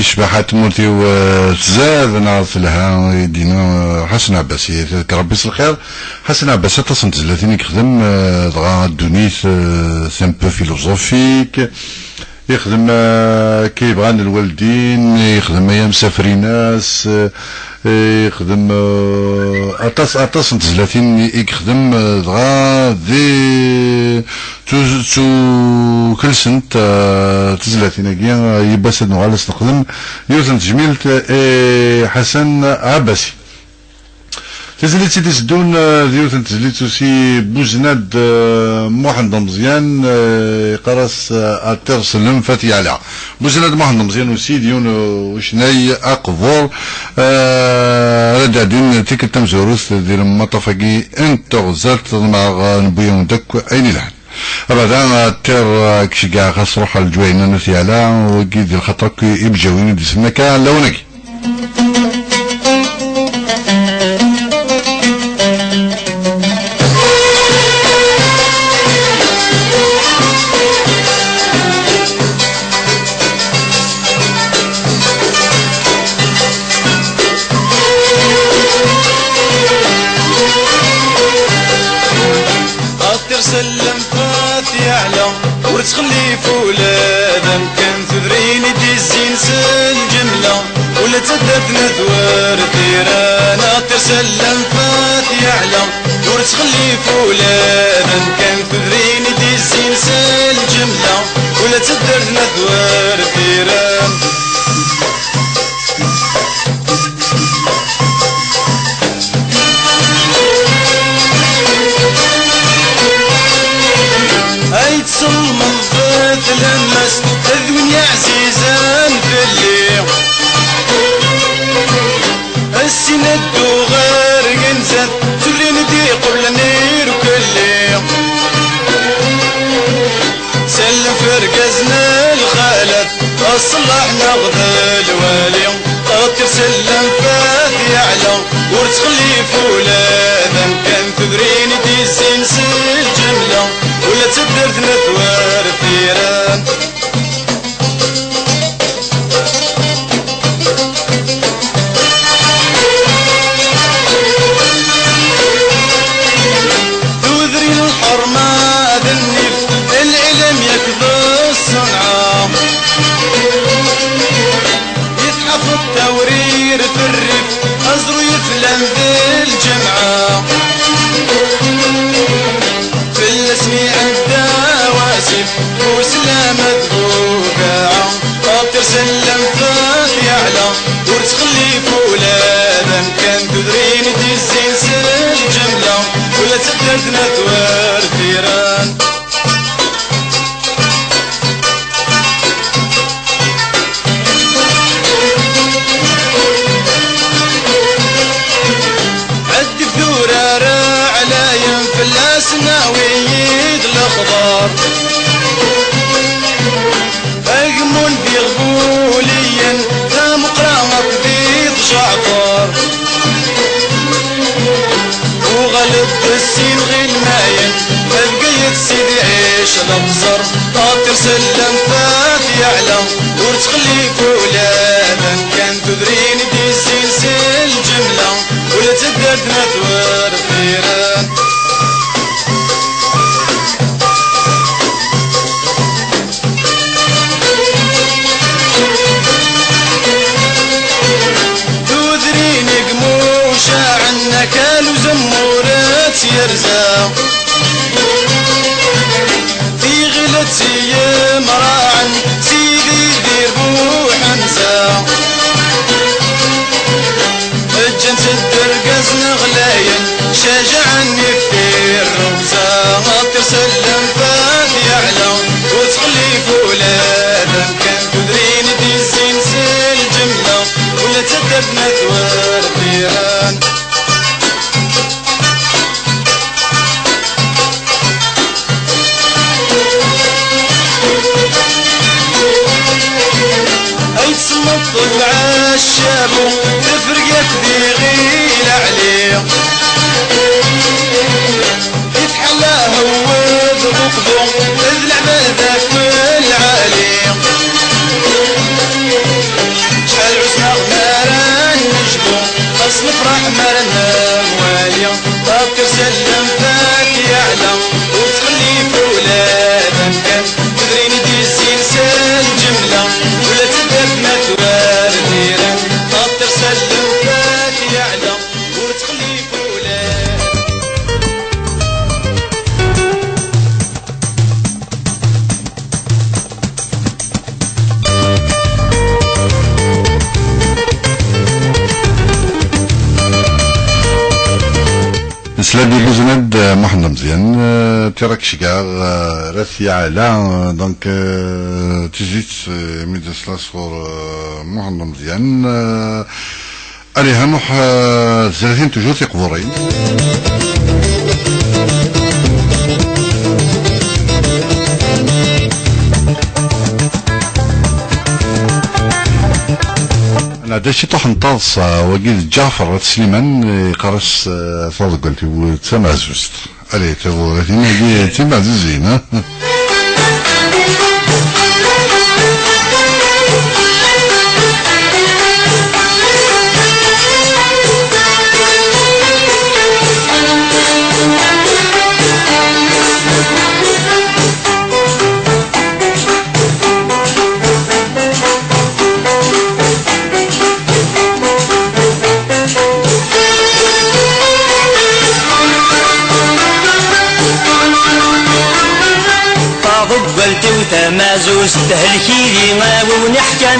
Ccbaḥa n tmurt-iw, eh, tzad neɣ telha, i d-yenna, eh, Ḥasan Ɛebbasi, ad k-Rebbi s lxir. Ḥasan Ɛebbasi aṭas n tezlatin i yexdem, eh, dɣa ddunit, eh, c'est un peu philosophique. Yexdem, eh, akka yebɣan lwaldin, yexdem aya msafrin-as, eh, yexdem, eh, aṭas, aṭas n tezlatin i, i yexdem, eh, dɣa di, ttu-, ttukelsent, eh, tezlatin-agi, eh, yiwwas ad nuɣal ad s-nexdem yiwet n tejmilt, eh, i Ḥasan Ɛebbasi. Tizlit i d-iteddun, eh, d yiwet n tezlit usi Buznad, eh, Muḥend Ameẓyan, eh, yeqqar-as, eh, Aṭir Sellem Fat Yeɛla. Buznad Muḥend Ameẓyan usi d yiwen, eh, ucennay aqbur, eh, ara d-ɛeddin tikkelt tamezwarut di lmaṭaf-agi n teɣzalt, ḍemɛeɣ, eh, newwi-yawen-d akk ayen ilhan. Abadan, Aṭir, eh, k-ceggɛeɣ ɣas ruḥ ɣer leǧwayna n At Yeɛla, wagi di lxaṭer akk ibǧawen i d-isellen akka lawan-agi. Aṭir Sellem Fat Yeɛla, ur ttxellif ula d amkan, tudrin i d-izzin s lǧemla, ula d taddart n At Wertiran. Aṭir Sellem Fat Yeɛla, ur ttxellif ula d amkan, tudrin i d-izzin s lǧemla, ula d taddart n At Wertiran. Ay tselmeḍ tlemmast d win yeɛzizen fell-i. Assin ad dduɣ ɣer ginzat, tudrin i d-iqublen irkelli. Sellem f urgaz n lxalat, aṣellaḥ neɣ d lwali. Aṭir Sellem Fat Yeɛla, ur ttxellif ula d amkan, tudrin i d-izzin s lǧemla, ula d taddart n At Wertiran. Tudrin lḥerma d nnif, lɛilem yakk d ṣṣenɛa. Yetḥafeḍ tawrir f rrif, aẓru yeflan d lǧemɛa. Fell-as mi ɛedda wasif, uslama d bugaɛa. Aṭir Sellem Fat Yeɛla, ur ttxellif ula d amkan, tudrin i d-izzin s lǧemla, ula d taddart n At Wertiran. Ɛeddi f durar ɛlayen, fell-asen awi-yi-d lexbar. Agmun d iɣbuliyen, tameqqra akked At Ǧaɛfar. Uɣal-d d sin ɣilmayen, Bgayet Sidi Ɛic d Abẓar. Aṭir Sellem Fat Yeɛla, ur ttxellif ula d amkan, tudrin i d-izzin s lǧemla, ula d taddart n At Wertiran. Tudrin i imucaɛen, akal uzemmur ad tt-yerza. Tiɣilt i yemraɛen, Sidi Dir Buḥemza. Ǧǧan-tt-id irgazen ɣlayen, cajaɛen i tirrugza. Aṭir Sellem Fat Yeɛla, ur ttxellif ula d amkan, tudrin i d-izzin s lǧemla, ula d taddart n At Wertiran. Ay tsemmeḍ lɛaccabu, tafreg-ak d iɣil ɛli. Itḥalla hewwed uqbu, d leɛmada f lɛali. Sellem Fatiɛla, ur ttxellif ula d amkan. Tudrin i d-yezzin s lǧemla, ula d taddart ma twardiren. Xaṭer sellem Fatiɛla, ur ttxellif ula. Nesla-d i Luznad, eh, Muḥend Ameẓyan, eh, Tirak Cgar, eh, Rat Yaɛla, eh, donc, eh, tizit, eh, mi d-nesla sɣur, eh, Muḥend Ameẓyan, eh, Allez, ha nruḥ, eh, zratin toujours tiqburin. Nɛedda ciṭuḥ n taḍsa, wagi d Ǧaɛfer At Sliman, yeqqar-as, eh, taḍeggalt-iw d tameɛzuzt. Allez, taburin-agi d timeɛzuzin, ha? Taḍeggalt-iw tamaɛzuzt, helk-iyi a wi wen-iḥkan,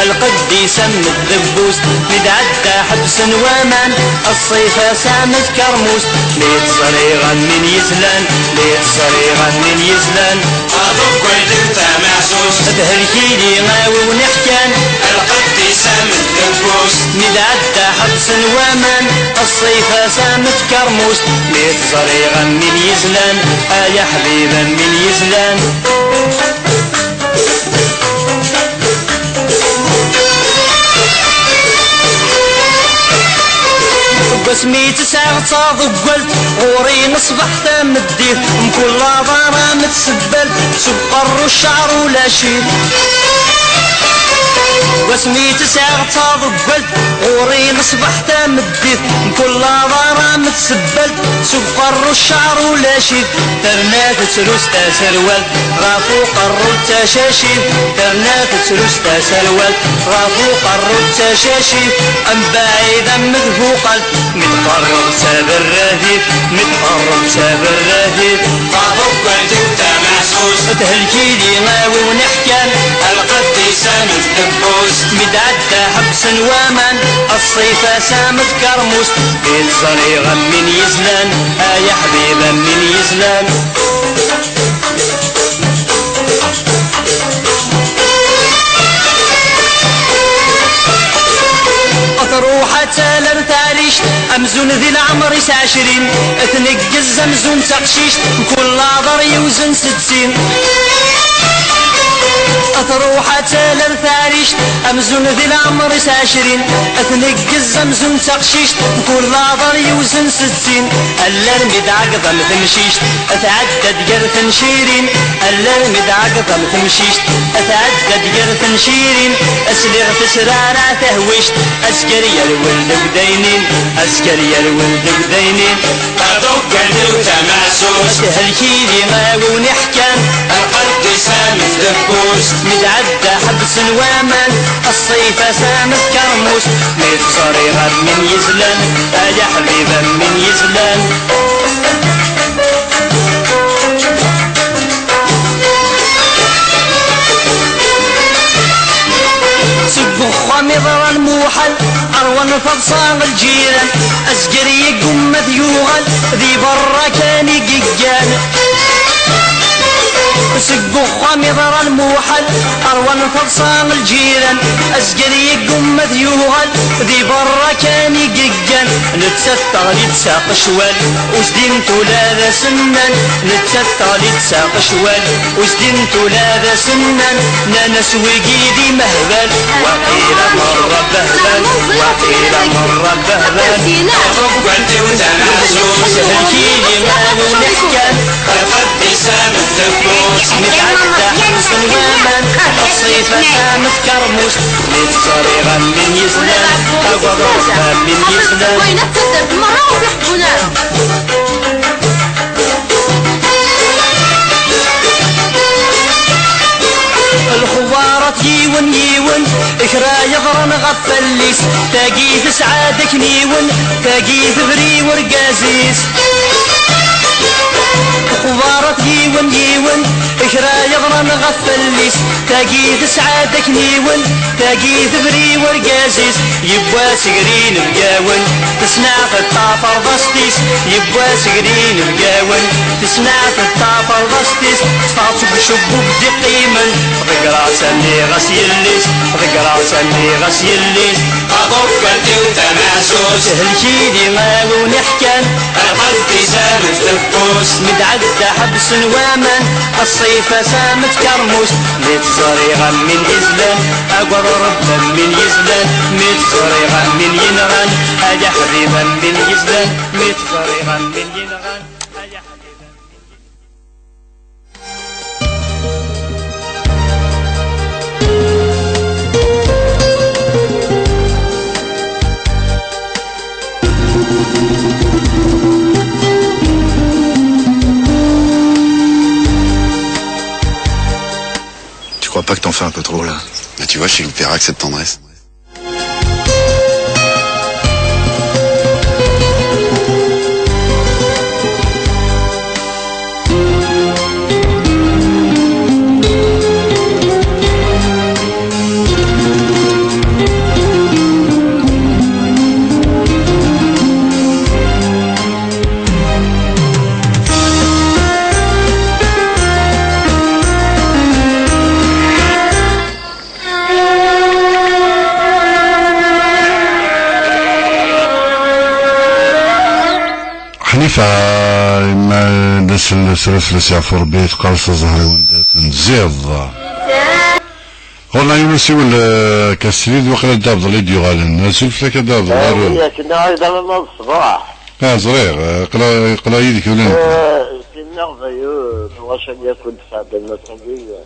lqedd-is am tdebbuzt, mi d-ɛedda ḥebsen waman, ṣṣif-as am tkermust, mi tt-ẓriɣ am win yezlan, mi tt-ẓriɣ am win yezlan. Taḍeggalt-iw tamaɛzuzt, helk-iyi a wi wen-iḥkan, lqedd-is am tdebbuzt, mi d-ɛedda ḥebsen waman, ṣṣif-as am tkermust, mi tt-ẓriɣ am win yezlan, ay aḥbib am win yezlan. Deg wasmi tt-sɛiɣ d taḍeggalt, ɣur-i neṣbeḥ tameddit, mkul aḍar am tsebbalt, s uqerru cceɛr ulac-it. Deg wasmi tt-sɛiɣ d taḍeggalt, ɣur-i neṣbeḥ tameddit, mkul aḍar am tsebbalt, s uqerru cceɛr ulac-it. Terna tettru s taserwalt, ɣef uqerru d tacacit. Terna tettru s taserwalt, ɣef uqerru d tacacit. Mbaɛid am tbuqalt, mi tqerreb d taberradit, mi tqerreb d taberradit. Taḍeggalt-iw tamaɛzuzt, thelk-iyi a wi wen-iḥkan, lqedd-is am tdebbuzt, mi d-ɛedda ḥebsen waman, ṣṣif-as am tkermust, mi tt-ẓriɣ am win yezlan, ay aḥbib am win yezlan. Truḥ ad taler tarict, amzun di leɛmer-is ɛecrin, tneggez amzun d taqcict, mkul aḍar yewzen setti. Truḥ ad taler tarict, amzun di leɛmer-is ɛecrin, tneggez amzun d taqcict, mkul aḍar yewzen setti. Alarmi d-ɛegḍen temcict, tɛedda-d gar tencirin. Alarmi d-ɛegḍen temcict, tɛedda-d gar tencirin. Sliɣ tesrara tahwict, azger yerwel deg daynin, azger yerwel deg daynin. Taḍeggalt-iw tamaɛzuzt, thelk-iyi a wi wen-iḥkan, lqedd-is am tdebbuzt, mi d-ɛedda ḥebsen waman, ṣṣif-as am tkermust, mi tt-ẓriɣ am win yezlan, ay aḥbib am win yezlan. Seg uxxam iḍra lmuḥal, ṛwan taḍsa lǧiran, azger yeggumma ad yuɣal, di berra kan i yeggan. Seg uxxam iḍra lmuḥal, ṛwan taḍsa lǧiran, azger yeggumma ad yuɣal, di berra kan i yeggan. Nettat teɣli-d s aqecwal, ur zdint ula d asennan. Nettat teɣli-d s aqecwal, ur zdint ula d asennan. Nnan-as wigi d imehbal, waqila merra behbal, waqila merra behbal. Taḍeggalt-iw tamaɛzuzt, helk-iyi a wi wen-iḥkan, lqedd-is am tdebbuzt, mi tɛedda ḥebsen waman, ṣṣif-as am tkermust, mi tt-ẓriɣ am win yezlan, tagaḍ Ṛebbi am win yezlan. Tagi tesɛa-d akniwen, tagi tebri urgaz-is. Texbarat yiwen yiwen, kra yeḍran ɣef fell-is. Tagi tesɛa-d akniwen, tagi tebri urgaz-is. Yewwa sger inebgawen, tesneɛt-d taferḍast-is. Yewwa sger inebgawen, tesneɛt-d taferḍast-is. Teffeɣ-d seg ucebbub d-iqqimen. Ḍegreɣ-tt, nniɣ-as yelli-s, ḍegreɣ-tt, nniɣ-as yelli-s. Taḍukkalt-iw tamaɛzuz. Tehlek-iyi awen iḥkan. Lqelb izad teffus. Mi d-ɛedda ḥebsen waman. Qeṣṣif-as am tkermust. Mi tt-ẓriɣ am win yezlan. Agad Ṛebbi am win yezlan. Mi tt-ẓriɣ am win yenɣan. Ay aḥbib am win yezlan. Mi tt-ẓriɣ am win yenɣan. Ay aḥbib am win yenɣan. Tu crois pas que t'en fais un peu trop, là ? Bah, tu vois, chez l'opéra, que cette tendresse. Ḥnifa, ma d asel-, asel-, asel-, s Yeɛfur Bey, teqqar-as aẓehri wanda tenziḍ. Ɣur-neɣ yiwen usiwel, eh, akka srid, waqila d Abdel i d-yuɣalen. Azul fell-ak a Dda Abdel, ah, ɣer oui, akken ara d-alamma d ṣṣbeḥ. Ah, ẓriɣ, eh, aql-, aql-aɣ yid-k ula netta. Euh, c'est merveilleux, euh, de voir chaque fois que ça donne notre vie, euh,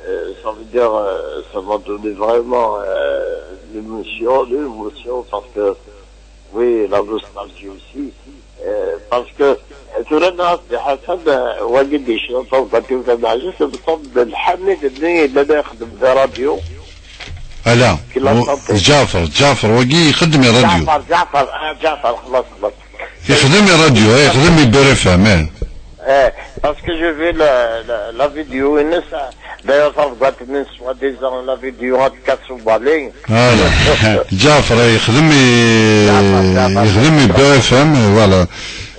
Euh, ça veut dire, euh, ça m'a donné vraiment, euh, l'émotion, l'émotion, parce que, oui, la nostalgie aussi. Euh, parce que, euh, tura nniɣ-as-d i Ḥasan, euh, wagi d-yecna tabqaṭ-iw tamaɛzuzt, d Ḥamid-nni yellan ixeddem di radio. Ala, qui l'a chanté. Ǧaɛfer, Ǧaɛfer, wagi ixeddem i radio. Ǧaɛfer, Ǧaɛfer, ah, Ǧaɛfer, xlaṣ, xlaṣ. Ixdem i radio, eh, ixdem i Beurre F M, eh. Eh, parce que je vais la, la, la vidéo, ines, d'ailleurs, ça va être une soi-disant la vidéo en quatre sous balai. Voilà. Ǧaɛfer, eh, ixdem i, Ǧaɛfer, Ǧaɛfer. Ixdem i Beurre F M, eh, voilà.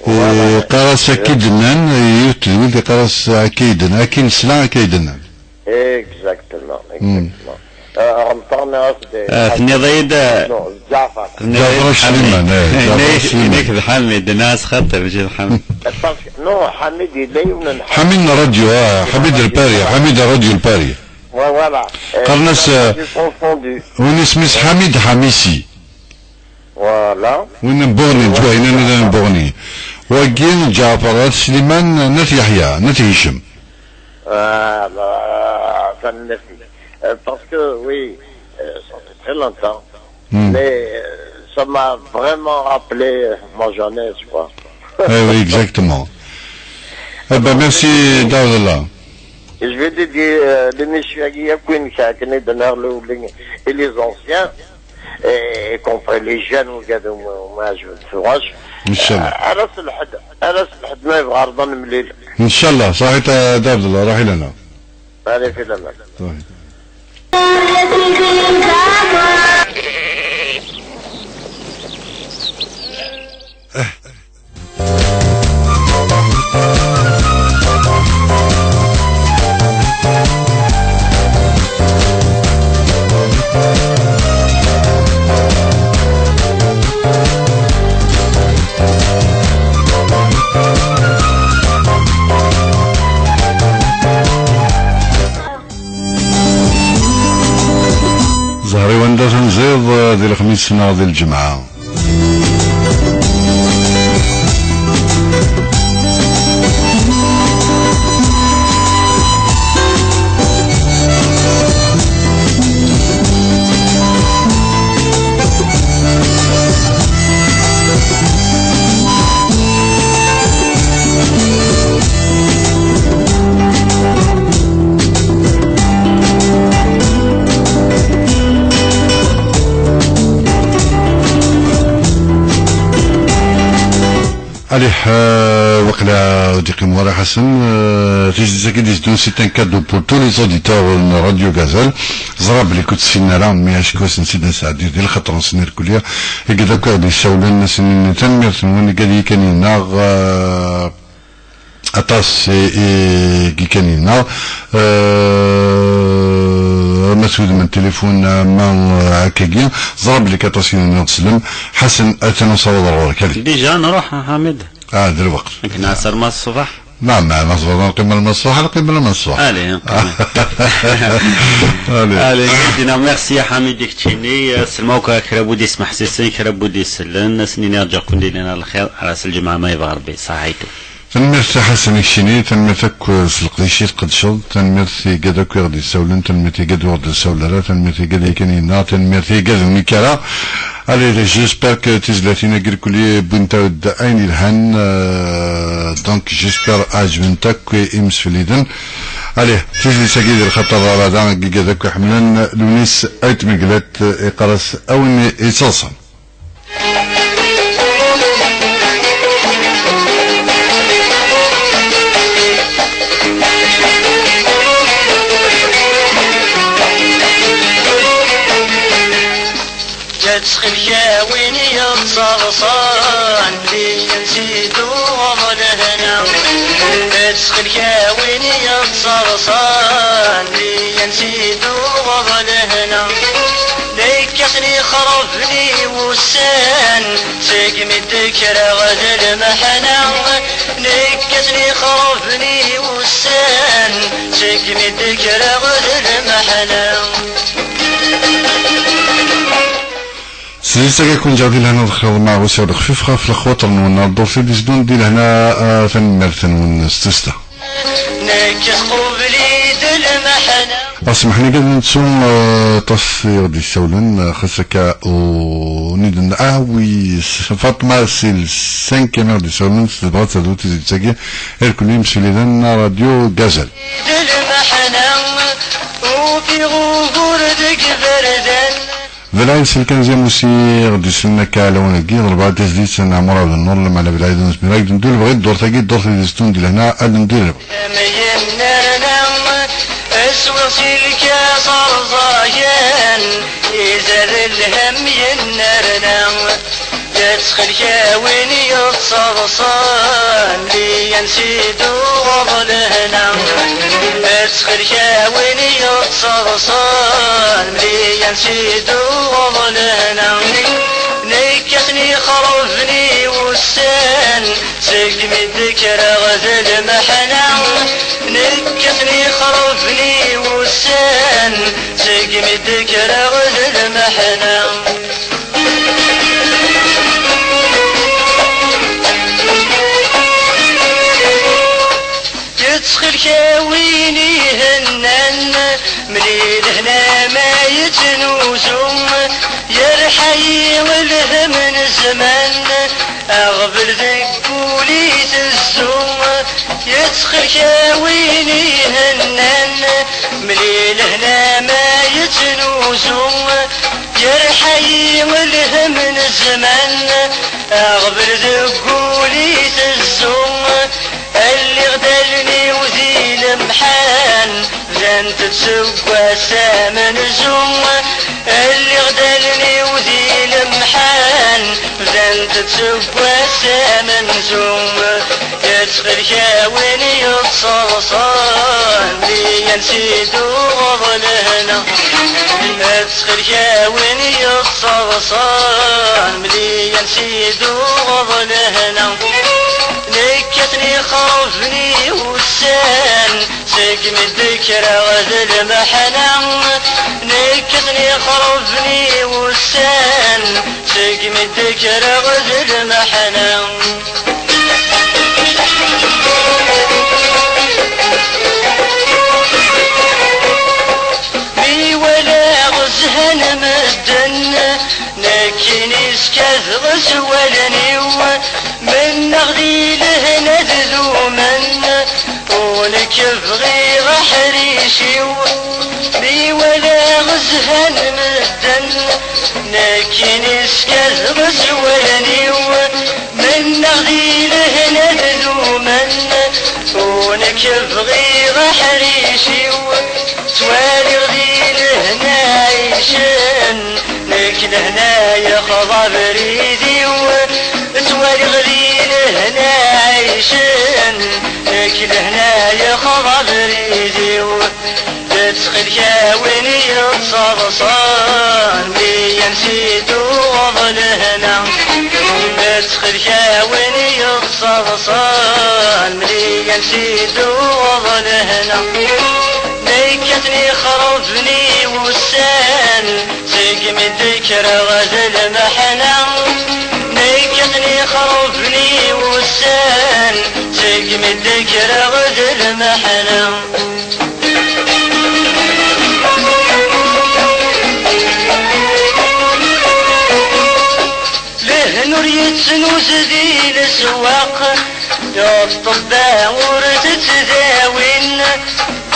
Voilà. Eh, yeqqar-as akka i d-nnan, eh, yiwet tedwilt yeqqar-as akka i d-nnan, akken nesla akka i d-nnan. Exactement, exactement. Euh, Remṭan, euh, c'est des Ah, tenniḍ-iyi-d, euh, non, Ǧaɛfer. Tenniḍ-iyi-d Ǧaɛfer Ḥamid. Sliman, eh, Ǧaɛfer Inek, Sliman. Inek d Ḥamid, nniɣ-as xaṭi, mačči d Ḥamid. Parce que, non, Ḥamid yella yiwen n Ḥamid n radio, ah, Ḥamid Lpari, Ḥamid n radio Lpari. Ouais, voilà. Euh, qqaren-as, euh, j'ai confondu. Win isem-is Ḥamid Ḥamisi. Voilà. Win n Buɣni, voilà. Ttwahinan n Buɣni. Wagi n Ǧaɛfer At Sliman n At Yeḥya, n At Hicem. Ah, bah, ça me fait. Euh, parce que, oui, euh, ça fait très longtemps. Hmm. Mais, euh, ça m'a vraiment rappelé, euh, ma jeunesse, quoi. Eh oui, exactement. Eh ben, merci, Daoud Allah. Je vais dédier, euh, l'émission à Guillaume Quinn, qui a connu d'honneur le, les, et les anciens, et, y compris les jeunes, وكذا، وما، وما عجبهم الزواج. إن شاء الله. آه، على راس الحد، على راس الحد ما يبغى رضا المليل. إن شاء الله، صحيت يا عبد الله، راح لنا. هذه في الأمان. صحيت. Ẓer-iw anda tenziḍ, eh, di lexmis neɣ di lǧemɛa. Allez, euh, waqila ur d-yeqqim wara Ḥasen, euh, tizlit-agi d-iteddun, c'est un cadeau pour tous les auditeurs n Radio Gazelle. Ẓriɣ belli ur tt-ssinen ara, mais acku asen-tt-id-nesɛeddi di lxaṭer-nsen irkelli. Igad akk i ɣ-d-yessawlen, asen-nini tanemmirt-nwen, igad i kan-nneɣ, euh, aṭas i, i, i kan-nneɣ. Euh, ma s wudem n tilifun, ma, euh, akkagi, ẓriɣ belli aṭas i nniɣ tselem. Ḥasen, atan usawaḍ ar ɣur-k, allez. Déjà, nruḥ, a Ḥamid. Ah, d lweqt. Nekk nɛas arma ṣṣbeḥ. Naɛam, naɛam, ṣṣbeḥ, neqqim arma ṣṣbeḥ, neqqim arma ṣṣbeḥ. Allez, neqqim. Allez. Allez, Dina, merci a Ḥamid i keččini. Selma akk kra n wid ismeḥsisen, kra n wid isellen, asen-nini rǧuɣ-ken dinna lxir, ar ass lǧemɛa ma yebɣa Rebbi. Ṣaḥitu. Tanemmirt a Ḥasen i keččini, tanemmirt akk s leqdic i tqedceḍ, tanemmirt i igad akk i ɣ-d-yessawlen, tanemmirt i igad ur ɣ-d-yessawel ara, tanemmirt i igad i kan-nneɣ, tanemmirt i igad ur nekk ara. Allez, j'espère que tizlatin-agi irkelli wwint-aɣ-d ayen yelhan, euh, donc j'espère ɛeǧbent akk imsefliden. Allez, tizlit-agi di lxaṭer ara da, igad akk iḥemmlen Lewnis Ayt Meglat, iqqar-as a win yettaḍsan. Ttxil-k a win yettaḍsan, lli-n si-d-tuɣeḍ lehna. Ttxil-k a win yettaḍsan, lli-n si-d-tuɣeḍ lehna. Nekk aten ixerben i wussan, segmi d-kkreɣ d lmeḥna. Nekk aten ixerben i wussan, segmi d-kkreɣ d lmeḥna. Sliseɣ-akent-id di lehna d lxir, ma ɣusiɣ lexfif ɣef lexwaṭer-nwen, ar ddurt i d-iteddun di lehna, ah, tanemmirt-nwen s tussda. Nekk tqubel-iyi-d lmeḥna. Asmeḥni kan nettu, eh, aṭas i ɣ-d-yessawlen, eh, xas akka ur nid-, ah oui, Fatma, c'est le cinquième i ɣ-d-yessawlen, tebɣa ad terzu tizlit-agi, irkelli imsefliden n Radio Gazelle. D lmeḥna, ufiɣ ugur deg iberdan. Belɛid, c'est le quinzième aussi, i ɣ-d-yessawlen akka lawan-agi, d rebɛa tizlit n Ɛmur Ɛebd Nnur, lameɛna Belɛid ur nezmir ad k-d-neddu lebɣi, ddurt-agi, ddurt i d-iteddun di lehna, ad neddu di lebɣi. Am yennerna, aswiɣ si lkas rẓagen, izad lhem yennerna. Ttxil-k a win yettaḍsan, lli-n si-d-tuɣeḍ lehna. Ttxil-k a win yettaḍsan, lli-n si-d-tuɣeḍ lehna. Nekk aten ixerben i wussan, segmi d-kkreɣ d lmeḥna. Nekk aten ixerben i wussan, segmi d-kkreɣ d lmeḥna. Yettxil-k a win ihennan, mlil hna ma yettnuzu, yerḥa-yi lhem n zzman, aɣbel deg wul itezzu. Yettxil-k a win ihennan, mlil hna ma yettnuzu, yerḥa-yi lhem n zzman, aɣbel deg wul itezzu. Lliɣ-d allen-iw di lemḥan, bdant-d seg wass amenzu. Lliɣ-d allen-iw di lemḥan, bdant-d seg wass amenzu. Yettxil-k a win yettaḍsan, lli-n si-d-tuɣeḍ lehna. Yettxil-k a win yettaḍsan, lli-n si-d-tuɣeḍ lehna. Nekk aten ixerben i wussan, segmi d-kkreɣ d lmeḥna. Nekk aten ixerben i wussan, segmi d-kkreɣ d lmeḥna. Mi walaɣ zhan medden, nekkini skadɣ s wallen-iw. Mennaɣ di lehna d dumen, u nekk bɣiɣ aḥric-iw. Mi walaɣ zhan medden, nekkini skadɣ s wallen-iw. Mennaɣ di Nekk bɣiɣ aḥric-iw, ttwaliɣ di lehna ɛicen, nekk lehna yexḍa abrid-iw, ttwaliɣ di lehna ɛicen, nekk lehna yexḍa abrid-iw. Ttxil-k a win yettaḍsan, mliyan si tuɣeḍ lehna. Ttxil-k a win yettaḍsan, mliyan si tuɣeḍ lehna. Nekk ad ten-ixerben i wussan, segmi d-kkreɣ d lmeḥna. Nekk ad ten-ixerben i wussan, segmi d-kkreɣ d lmeḥna. Lehna ur yettnuz di leswaq, ṭṭebba ur tettdawin.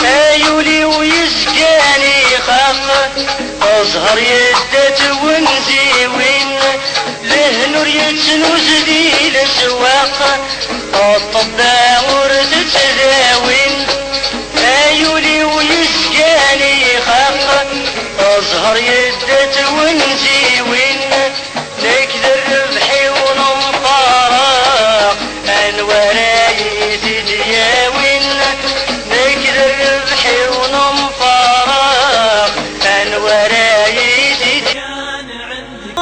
Ay ul-iw yezgan ixaq, ẓẓher yedda-t wenziwin. Lehna ur yettnuz di leswaq, ṭṭebba ur tettdawin. Ay ul-iw yezgan ixaq, ẓẓher yedda-t wenziwin. Nekk d rrbeḥ-iw nemfaraq, anwa ara yi-t-id-yawin? Nekk d rrbeḥ-iw nemfaraq, anwa ara